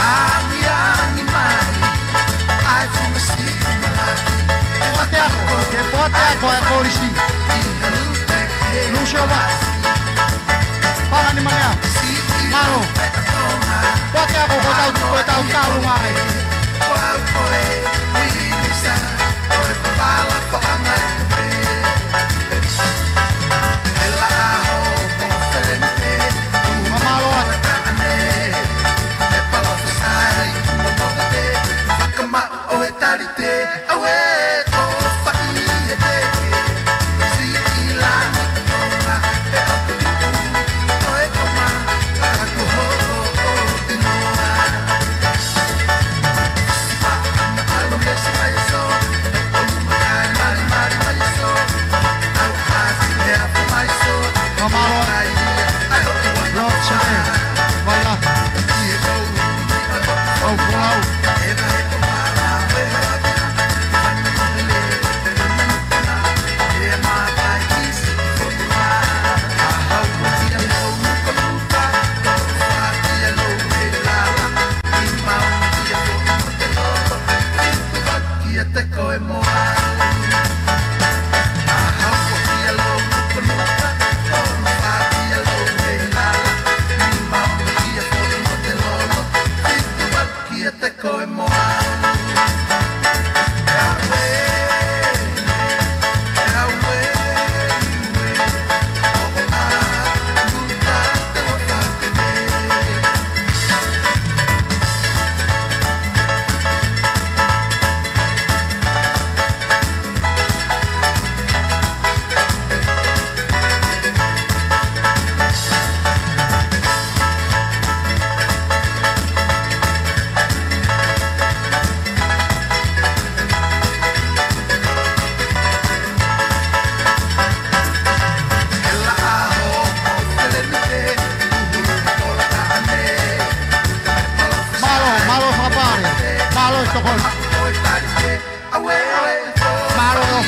Angiangi mai, ʻa e fuʻu masiʻi malaki. Poate ako, ke poate ako e kolisi. Lucio Vasi. Paʻanga ʻe nimangeau. Mālō. Poate ako ko tau, ko tau tau ngai. Mālō. Mālō, mālō Fakapale, mālō Tokoni. Mālō.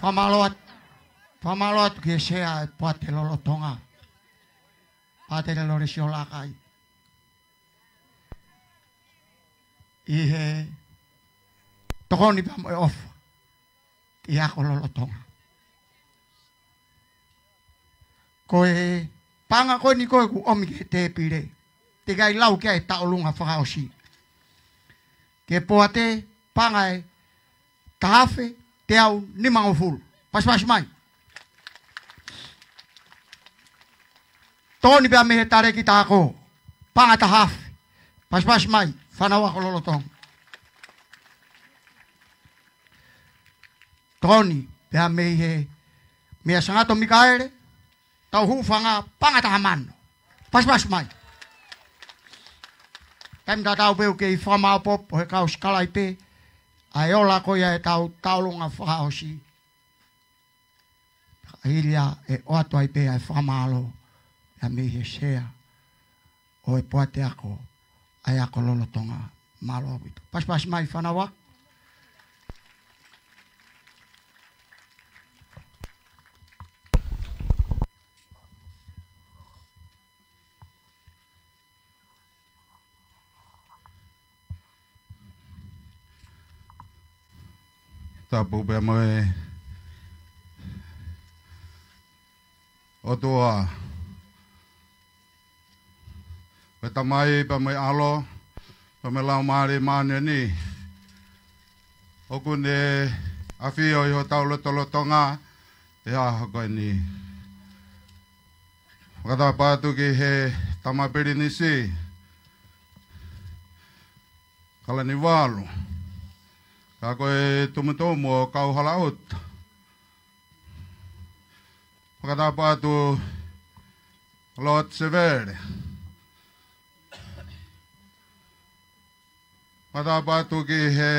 Fakamālō atu, fakamālō atu ki he sea ʻo e Poate Lolotonga, Pātele Lolesi Olakai, ʻi he tokoni pea mo e ʻofa ki he ako lolotonga. Ko e paʻanga ko eni ko ē kuo ʻomi ki he tēpile, teʻeki ai lau ki ai e tauʻolunga fakaʻosi. Ki he poate, paʻanga ʻe taha afe teau nimangofulu. Pasipasi mai. Tokoni pea mei he talēkita ako, paʻanga ʻe taha afe. Pasipasi mai, fānau ako lolotonga. Tokoni pea mei he, meia Sangato Mikaele, tau hūfanga, paʻanga ʻe taha mano. Pasipasi mai. Taimi tatau pē ʻoku kei fakamāopoopo he kau sikalaipe ʻa e ola ko ia ʻetau tauʻolunga fakaʻosi. Ka ʻilia ʻe ʻoatu ai pē ʻa e fakamālō ia mei he sea ʻo e poate ako, ʻa e ako lolotonga. Mālō ʻaupito. Pasipasi mai fānau ako. Tapu pea mo e ʻOtua, ko e Tamai pea mo e ʻAlo pea mo e Laumālie Māʻoniʻoni, ʻoku ne ʻafio ʻi hotau lotolotonga he ʻaho ko eni. Fakatapu atu ki he Tama Pilinisi, Kalaniuvalu, ka ko e tumutumu ʻo Kauhalaʻuta. Fakatapu atu Lord Sevele. Fakatapu atu ki he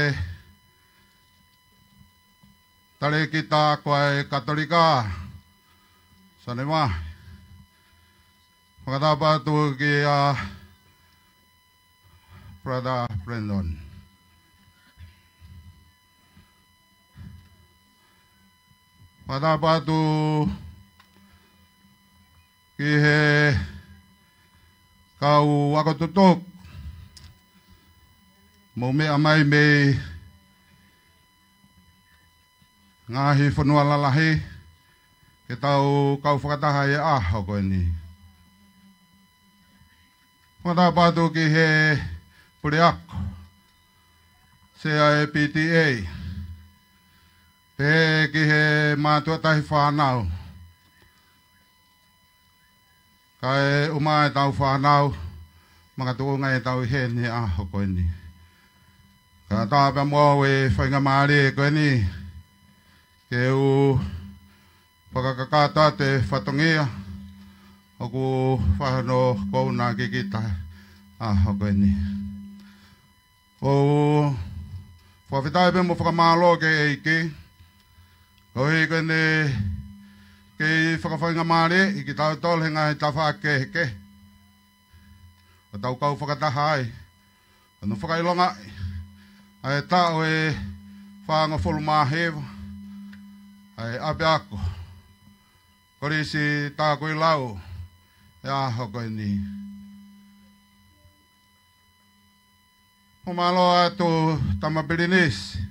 talēkita ako ʻa e Katolika, Sane Vahe. Fakatapu atu kia Brother Brandon. Fakatapu atu ki he kau ako tutuku, Mou meʻa mai mei he ngaahi fonua lalahi ke tau kau fakataha he ʻaho ko eni. Fakatapu atu ki he puleako, C I P T A, pehē ki he mātuʻa tahi fānau, kae ʻumaʻā ʻetau fānau makatuʻunga ʻi heʻetau ʻi heni he ʻaho ko eni. Kae ʻatā pē muʻa ʻa e faingamālie ko eni ke u fakakakato atu e fatongia ʻoku fai hono kouna kiate kita he ʻaho ko eni. ʻOku ou fakafetaʻi pē mo fakamālō ki he ʻEiki koeʻuhi ko ʻene kei fakafaingamālieʻi kitautolu he ngaahi tafaʻaki kehekehe ʻo tau kau fakataha ai, ʻo ne fakaʻilongaʻi ʻa e taʻu ʻe fāngofulu mā hiva ʻa e ʻapiako Kolisi Takuilau he ʻaho ko eni. Fakamālō atu Tama Pilinisi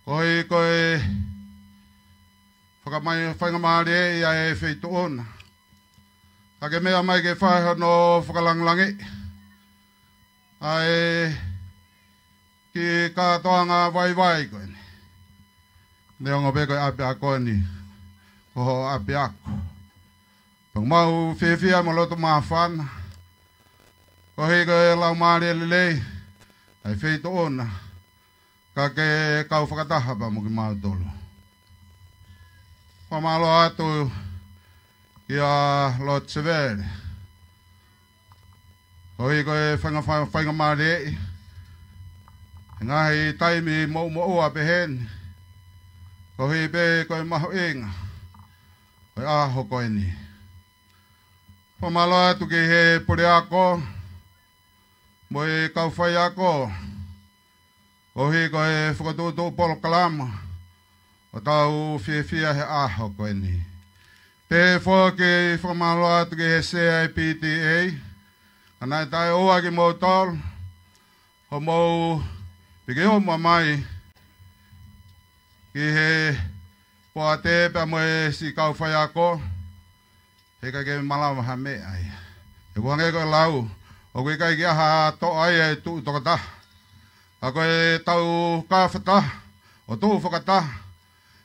koeʻuhi ko e fakamai faingamālie ʻa e feituʻu na, ka ke meʻa mai ke fai hono fakalāngilangiʻi ʻa e kiʻi kātoanga vaivai ko eni. Neongo pē ko e ʻapiako ni ko hoʻo ʻapiako, pea ʻoku mau fiefia mo loto māfana koeʻuhi ko e laumālie lelei ʻa e feituʻu na, ka ke kau fakataha pea mo kimautolu. Fakamālō atu kia Lord Sevele koeʻuhi ko e fainga-, faingamālieʻi he ngaahi taimi moʻumoʻua pehē ni, koeʻuhi pē ko e mahuʻinga ʻo e ʻaho ko eni. Fakamālō atu ki he puleako mo e kau faiako koeʻuhi ko e fokotuʻutuʻu polokalama ʻoku tau fiefia he ʻaho ko eni. Pehē foki e fakamālō atu ki he C I P T A, ka naʻe taʻeʻoua kimoutolu hoʻomou piki uma mai ki he poate pea mo e siʻi kau faiako, he ʻikai ke malava ha meʻa ia. He ʻoku hangē ko e lau, ʻoku ʻikai ke ʻi ai ha toʻa ia ʻe tuʻu toko taha, ka ko ʻetau kau fakataha ʻo tuʻu fakataha,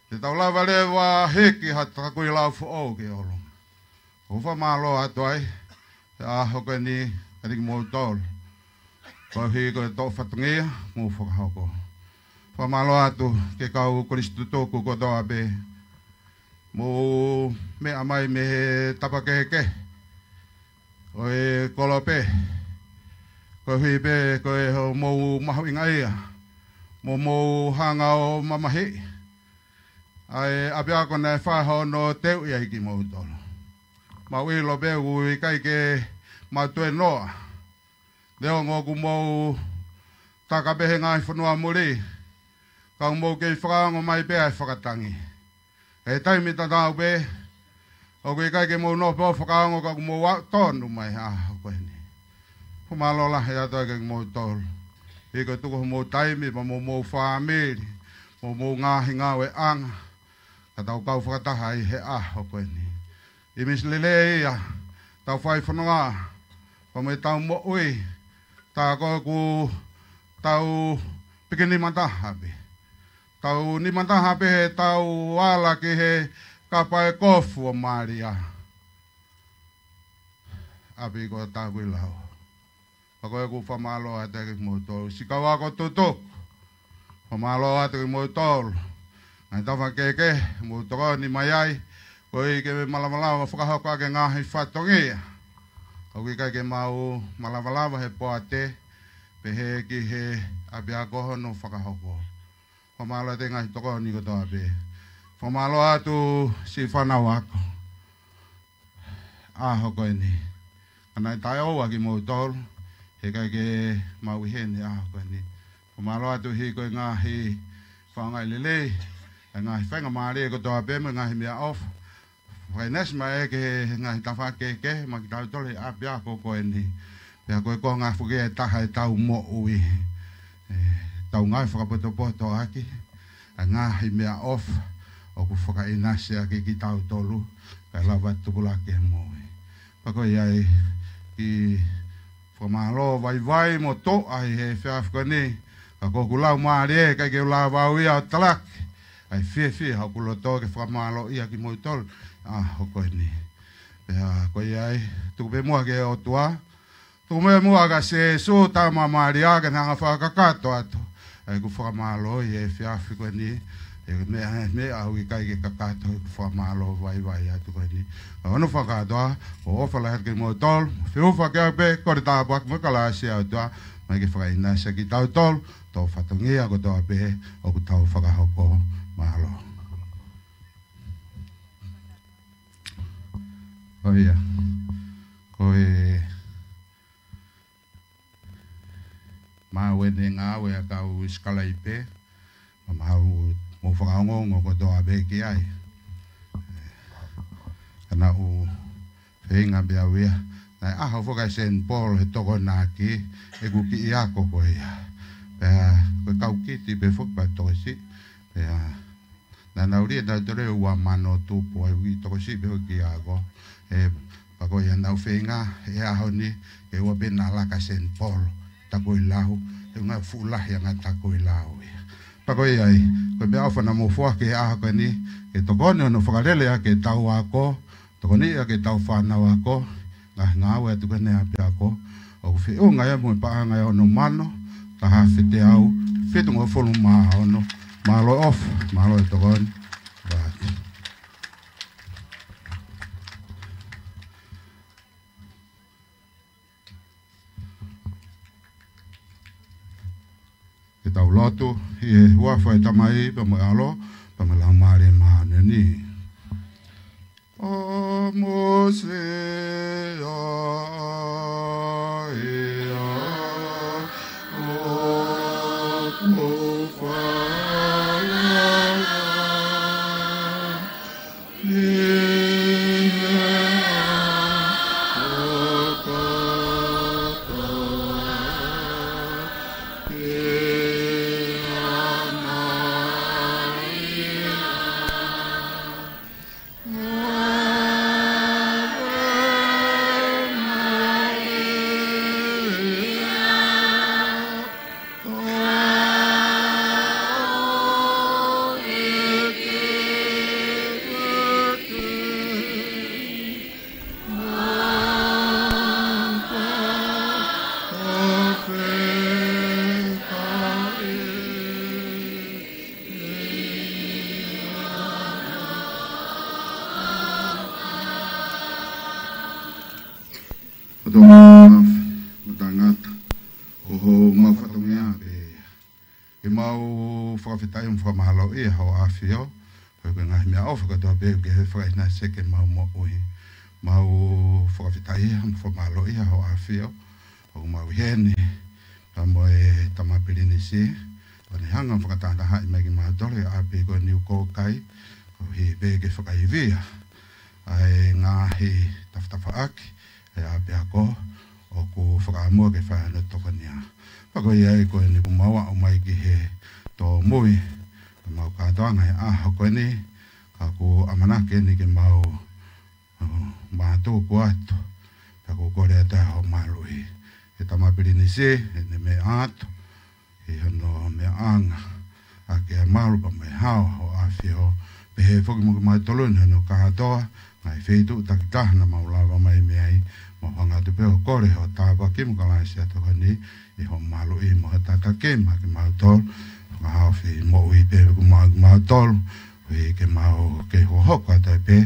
te tau lava leva hiki ha Takuilau foʻou ki ʻolunga. ʻOku ou fakamālō atu ai he ʻaho ko eni kiate kimoutolu koeʻuhi ko e toʻo fatongia ʻoku mou fakahoko. Fakamālō atu ki he kau kolisi tutuku kotoa pē ʻoku mou meʻa mai mei he tapa kehekehe ʻo e kolope, koeʻuhi pē ko e hoʻomou mahuʻingaʻia mo hoʻomou hanga ʻo mamahiʻi ʻa e ʻapiako naʻe fai hono teuʻi ai kimoutolu. Mau ʻilo pē ʻoku ʻikai ke mau tuēnoa, neongo ʻoku mou taka pē he ngaahi fonua muli, ka ʻoku mou kei fakaongo mai pē ʻa e fakatangi. He taimi tatau pē ʻoku ʻikai ke mou nofo ʻo fakaongo, ka ʻoku mou aʻu tonu mai he ʻaho ko eni. Fakamālō lahi atu ai kiate kimoutolu, he ko e tuku hoʻomou taimi pea mo homou fāmili mo hoʻomou ngaahi ngāueʻanga, ka tau kau fakataha ai he ʻaho ko eni. ʻImisi lelei ia ʻetau fai fononga pea mo ʻetau moʻui, tā ko ē ʻoku tau piki nima taha pē. Tau nima taha pē heʻetau ala ki he kapa ʻo e kofu ʻo Malia, ʻapi ko Takuilau. Pea ko ia ʻoku ou fakamālō atu kiate kimoutolu siʻi kau ako tutuku. Fakamālō atu kiate kimoutolu ngaahi tafaʻaki kehekehe ʻoku mou tokoni mai ai koeʻuhi ke malavalava fakahoko ʻaki e ngaahi fatongia ʻoku ʻikai ke mau malavalava he poate, pehē ki he ʻapiako hono fakahoko. Fakamālō atu ki he ngaahi tokoni kotoa pē. Fakamālō atu siʻi fānau ako ʻaho ko eni. Ka naʻe taʻeʻoua kimoutolu, he ʻikai ke mau ʻi heni he ʻaho ko eni. Fakamālō atu he ko e ngaahi fakaʻaongaʻi lelei, e ngaahi faingamālie kotoa pē mo e ngaahi meʻaʻofa fakaʻinasi mai ki he ngaahi tafaʻaki kehekehe maʻa kitautolu he ʻapiako ko eni. Pea ko e konga foki ʻe taha ʻetau moʻui, ʻe tau ngāue fakapotopoto ʻaki ʻa e ngaahi meʻaʻofa ʻoku fakaʻinasi ʻaki kitautolu, kae lava tupulaki e moʻui. Pea ko ia ai, kiʻi fakamālō vaivai mo toʻa ʻi he efiafi ko eni, ka ko hoku laumālie ʻikai ke u lava au ia ʻo talaki ʻa e fiefia ʻoku loto ke fakamālōʻia kimoutolu ʻi he ʻaho ko eni. Pea ko ia ai, tuku pē muʻa ki he ʻOtua, tuku pē muʻa kia Sīsū, Tama, Malia, ke ne hanga fakakakato atu ʻa ʻeku fakamālō ʻi he efiafi ko eni. ʻE meʻa, meʻa ʻoku ʻikai ke kakato ʻeku fakamālō vaivai atu ko eni. Ka ʻoku ou fakakātoa, ʻoku ou ʻofa lahi atu kimoutolu, feʻofaʻaki pē, kole tāpuaki mo e kalasi ʻa e ʻOtua, mai ke fakaʻinasi kitautolu, tō fatongia kotoa pē ʻoku tau fakahoko. Mālō. ʻO ia. Ko e maʻu ʻene ngāue ʻa e kau sikalaipe, ma maʻu mo fakaongoongo kotoa pē ki ai. Ka naʻa ku feinga pē au ia, naʻe ʻaho foki ʻa Saint Paul he Tokonaki, ʻeku kiʻi ako ko ia. Pea ko e kau kiti pē foki pea tokosiʻi, pea naʻa nau lia nautolu ʻe ua mano tupu ai, ui tokosiʻi pē ʻo kiʻi ako. ʻE, pea ko ia naʻa ku feinga he ʻaho ni, ke ʻoua pē naʻa laka Saint Paul, takuilau, he ʻoku ngaahi fuʻu lahi ʻa e ngaahi takuilau ia. Pea ko ia ai, ko e meʻaʻofa naʻa mou foaki he ʻaho ko eni, ke tokoni hono fakalele ʻaki ʻetau ako, tokoni ʻaki ʻetau fānau ako, ngaahi ngāue atu ki heʻene ʻapiako, ʻoku feʻunga ia mo e paʻanga ʻe ono mano, taha afe teau, fitungofulu mā ono, mālō e ʻofa, mālō e tokoni. Right. Ke tau lotu, ʻi he huafa ʻo e Tamai, pea mo e ʻAlo, pea mo e Laumālie Māʻoniʻoni. ʻA Mōsese ʻa ia ʻoku fānau. ʻOtua mafimafi mo taʻengata, ko homau fatongia pē ia ke mau fakafetaʻi mo fakamālōʻia hoʻo ʻAfio, koeʻuhi ko e ngaahi meʻaʻofa kotoa pē ʻoku ke fakaʻinasi ki heʻemau moʻui. Mau fakafetaʻi mo fakamālōʻia hoʻo ʻAfio, ʻoku mau ʻi heni, pea mo e Tama Pilinisi, ʻoku ne hanga ʻo fakatahatahaʻi mai kimautolu he ʻapi ko eni ʻoku kai, koeʻuhi pē ke fakaivia ʻa e ngaahi tafatafaʻaki ʻa e ʻapiako ʻoku fakaʻamua ke fai hono tokonia. Pea ko ia ai ko eni kuo mau aʻu mai ki he tōmui ʻemau kātoanga he ʻaho ko eni, ka ʻoku ʻamanaki eni ke mau, uh, mātuku atu, pea ʻoku kole atu ai hoʻo maluʻi. ʻE Tama Pilinisi, ʻene meʻa atu ʻi hono meʻaʻanga ʻaki ʻa e malu pea mo e hao hoʻo ʻAfio, pehē foki mo kimautolu ni hono kātoa, ngaahi feituʻu takitaha naʻa mau lava mai mei ai, mau hanga atu pē ʻo kole hoʻo tāpuaki mo e kalasi ʻa e tokoni ʻi hoʻo maluʻi mo hoʻo tataki mai kimautolu, fakahaofi moʻui pē ʻoku mau kimautolu, ʻuhi ke mau kei hohoko atu ai pē,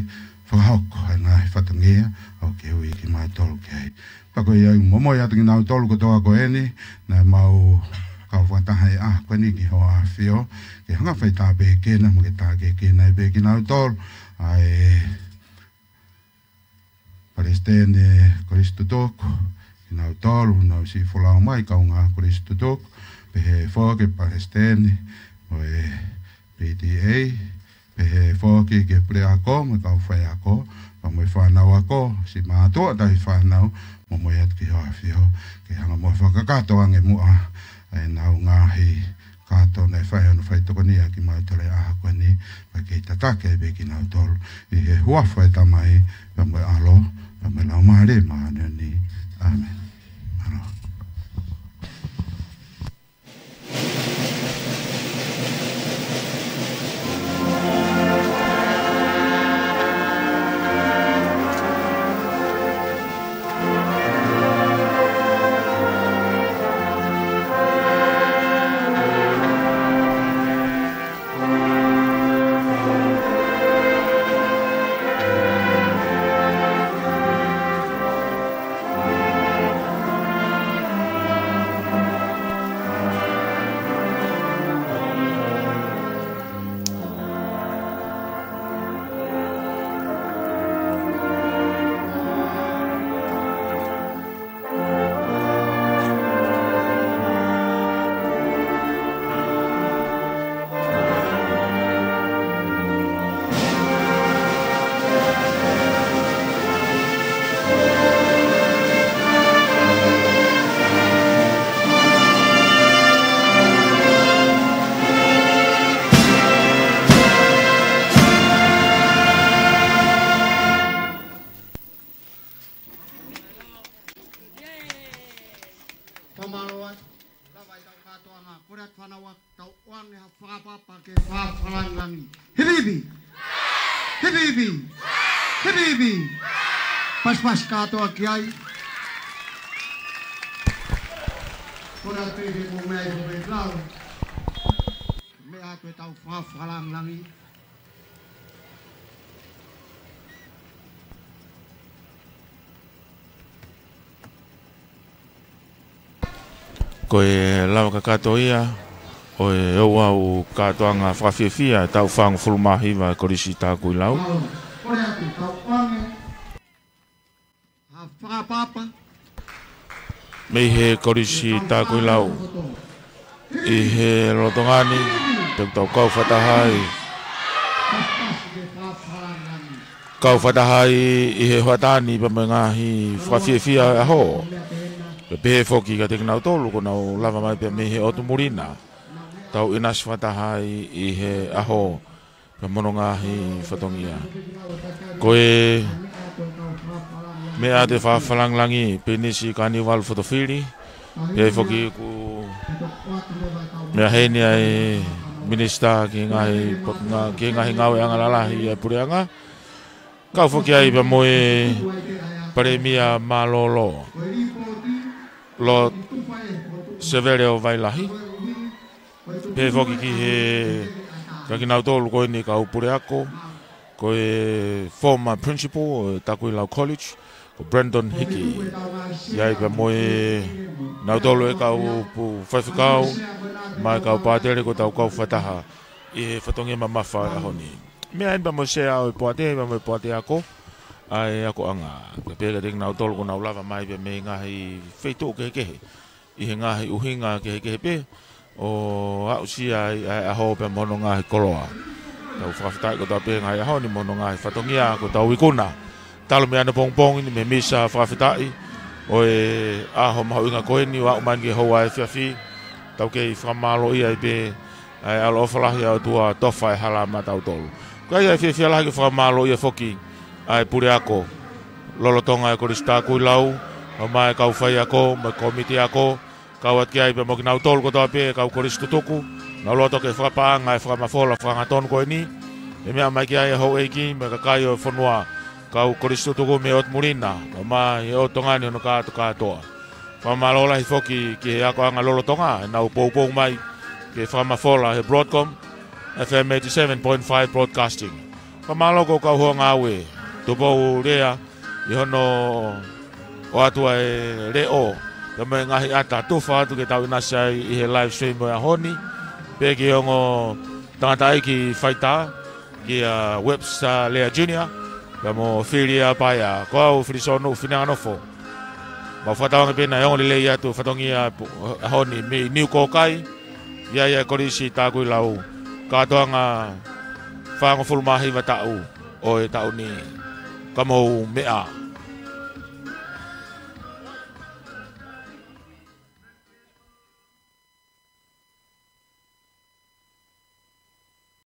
fakahoko ʻa e ngaahi fatongia ʻoku ke ui kimautolu ki ai. Pea ko ia ʻoku momoi atu kinautolu kotoa ko eni, naʻa mau kau fakataha he ʻaho ko eni ki hoʻo ʻAfio, ke hanga fai tāpuekina mo ke tākiekina ai pē kinautolu, ʻa e Palesiteni Kolisi Tutuku, kinautolu, naʻa nau siʻi folau mai, kaungā Kolisi Tutuku, pehē foki Palesiteni ʻo e P T A, pehē foki ki he puleako mo e kau faiako, pea mo e fānau ako, siʻi mātuʻa taʻe fānau, mo e ʻoatu ki hoʻo ʻAfio, ke hanga muʻa ʻo fakakakato ange muʻa ʻenau ngaahi kātoanga ʻe fai hono faitokonia kimautolu he ʻaho ko eni, pea ke tataki ai pē kinautolu. ʻI he huafa ʻo e Tamai, pea mo e ʻAlo, pea mo e Laumālie Māʻoniʻoni. ʻĀmeni. Mālō. Fakamālō atu. Lava ʻetau kātoanga. Kole atu fānau ʻo tau ʻoange ha fakapapa ke fakafakalāngilangi. Hivihivi! Hivihivi! Hivihivi! Pasipasi kātoa ki ai. Kole atu pē ke mou meʻa ʻi he lau. Meʻa atu ʻetau fakafakalāngilangi. Ko e lava kakato ia ʻo e ouau kātoanga fakafiefia taʻu fāngofulu mā hiva Kolisi Takuilau. Kole atu, tau ʻoange ha fakapapa. Mei he Kolisi Takuilau. ʻI he lolotonga ni, te tau kau fakataha ai. Kau fakataha ai ʻi he hoʻatā ni pea mo e ngaahi fakafiefia ʻo e ʻaho. Pea pehē foki kiate kinautolu kuo nau lava mai pea mei he ʻotu muli na. Tau ʻinasi fakataha ai ʻi he ʻaho. Pea mo hono ngaahi fatongia. Ko e meʻa ʻoatu e fakafakalāngilangi, Pilinisi Kaniuvalu Fotofili, pea foki ʻoku meʻa heni ʻa e Minisitā ki he ngaahi, ki he ngaahi ngāueʻanga lalahi ʻa e Puleʻanga. Kau foki ai pea mo e Palēmia Mālōlō, Lord Sevele ʻo Vailahi. Pea foki ki he, kia kinautolu ko eni kau puleako, ko e former principal ʻo e Takuilau College, ko Brandon Hickey. ʻI ai pea mo e nautolu e kau pu-, faifekau, mo e kau pātele kuo tau kau fakataha ʻi he fatongia mamafa ʻo e ʻaho ni. Meʻa eni pea mo e sea ʻo e poate, pea mo e poate ako, ʻa e akoʻanga. Pea pehē kiate kinautolu kuo nau lava mai pea mei he ngaahi feituʻu kehekehe. ʻI he ngaahi ʻuhinga kehekehe pē, ʻo aʻusia ai ʻa e ʻaho pea mo hono ngaahi koloa. Tau fakafetaʻi kotoa pē he ngaahi ʻaho ni mo hono ngaahi fatongia kuo tau ikuna. Talu mei ʻapongipongi ni mei he misa fakafetaʻi ʻo e ʻaho mahuʻinga ko eni ʻo aʻu mai ki he houa efiafi. Tau kei fakamālōʻia ai pē ʻa e ʻaloʻofa lahi ʻa e ʻOtua, tofa e hala maʻatautolu. Ko ia ʻoku fiefia lahi ke fakamālōʻia foki ʻa e puleako lolotonga e Kolisi Takuilau, ʻo mai kau faiako, mo e kōmiti ako, kau atu ki ai pea mo kinautolu kotoa pē kau kolisi tutuku, naʻa nau loto ke fakapaʻanga e fakamafola fakahangatonu ko eni, ʻe meʻa mai ki ai e houʻeiki mo e kakai ʻo e fonua, kau kolisi tutuku mei he ʻotu muli na, ʻo mai he ʻotu ngaahi hono kātokātoa. Fakamālō lahi foki ki he akoʻanga lolotonga, ʻenau poupou mai ki he fakamafola he Broadcom, F M eighty-seven point five Broadcasting. Fakamālō ki he kau hoa ngāue, Tupou Lea, ʻi hono ʻoatu ʻa e leʻo, pea mo e ngaahi ʻata tufa atu ke tau ʻinasi ai ʻi he live stream ʻo e ʻaho ni, pea ki he ongo tangataʻeiki faitā, kia Webster Lea Junior, pea mo Filia Paea, ko au Filisonu Fineanganofo. Mau fakatauange pē naʻe ongo lelei atu fatongia pu-, ʻaho ni mei Niu Kōkai, ʻi ai ʻa e Kolisi Takuilau, kātoanga fāngofulu mā hiva taʻu ʻo e taʻu ni. Ka mou meʻa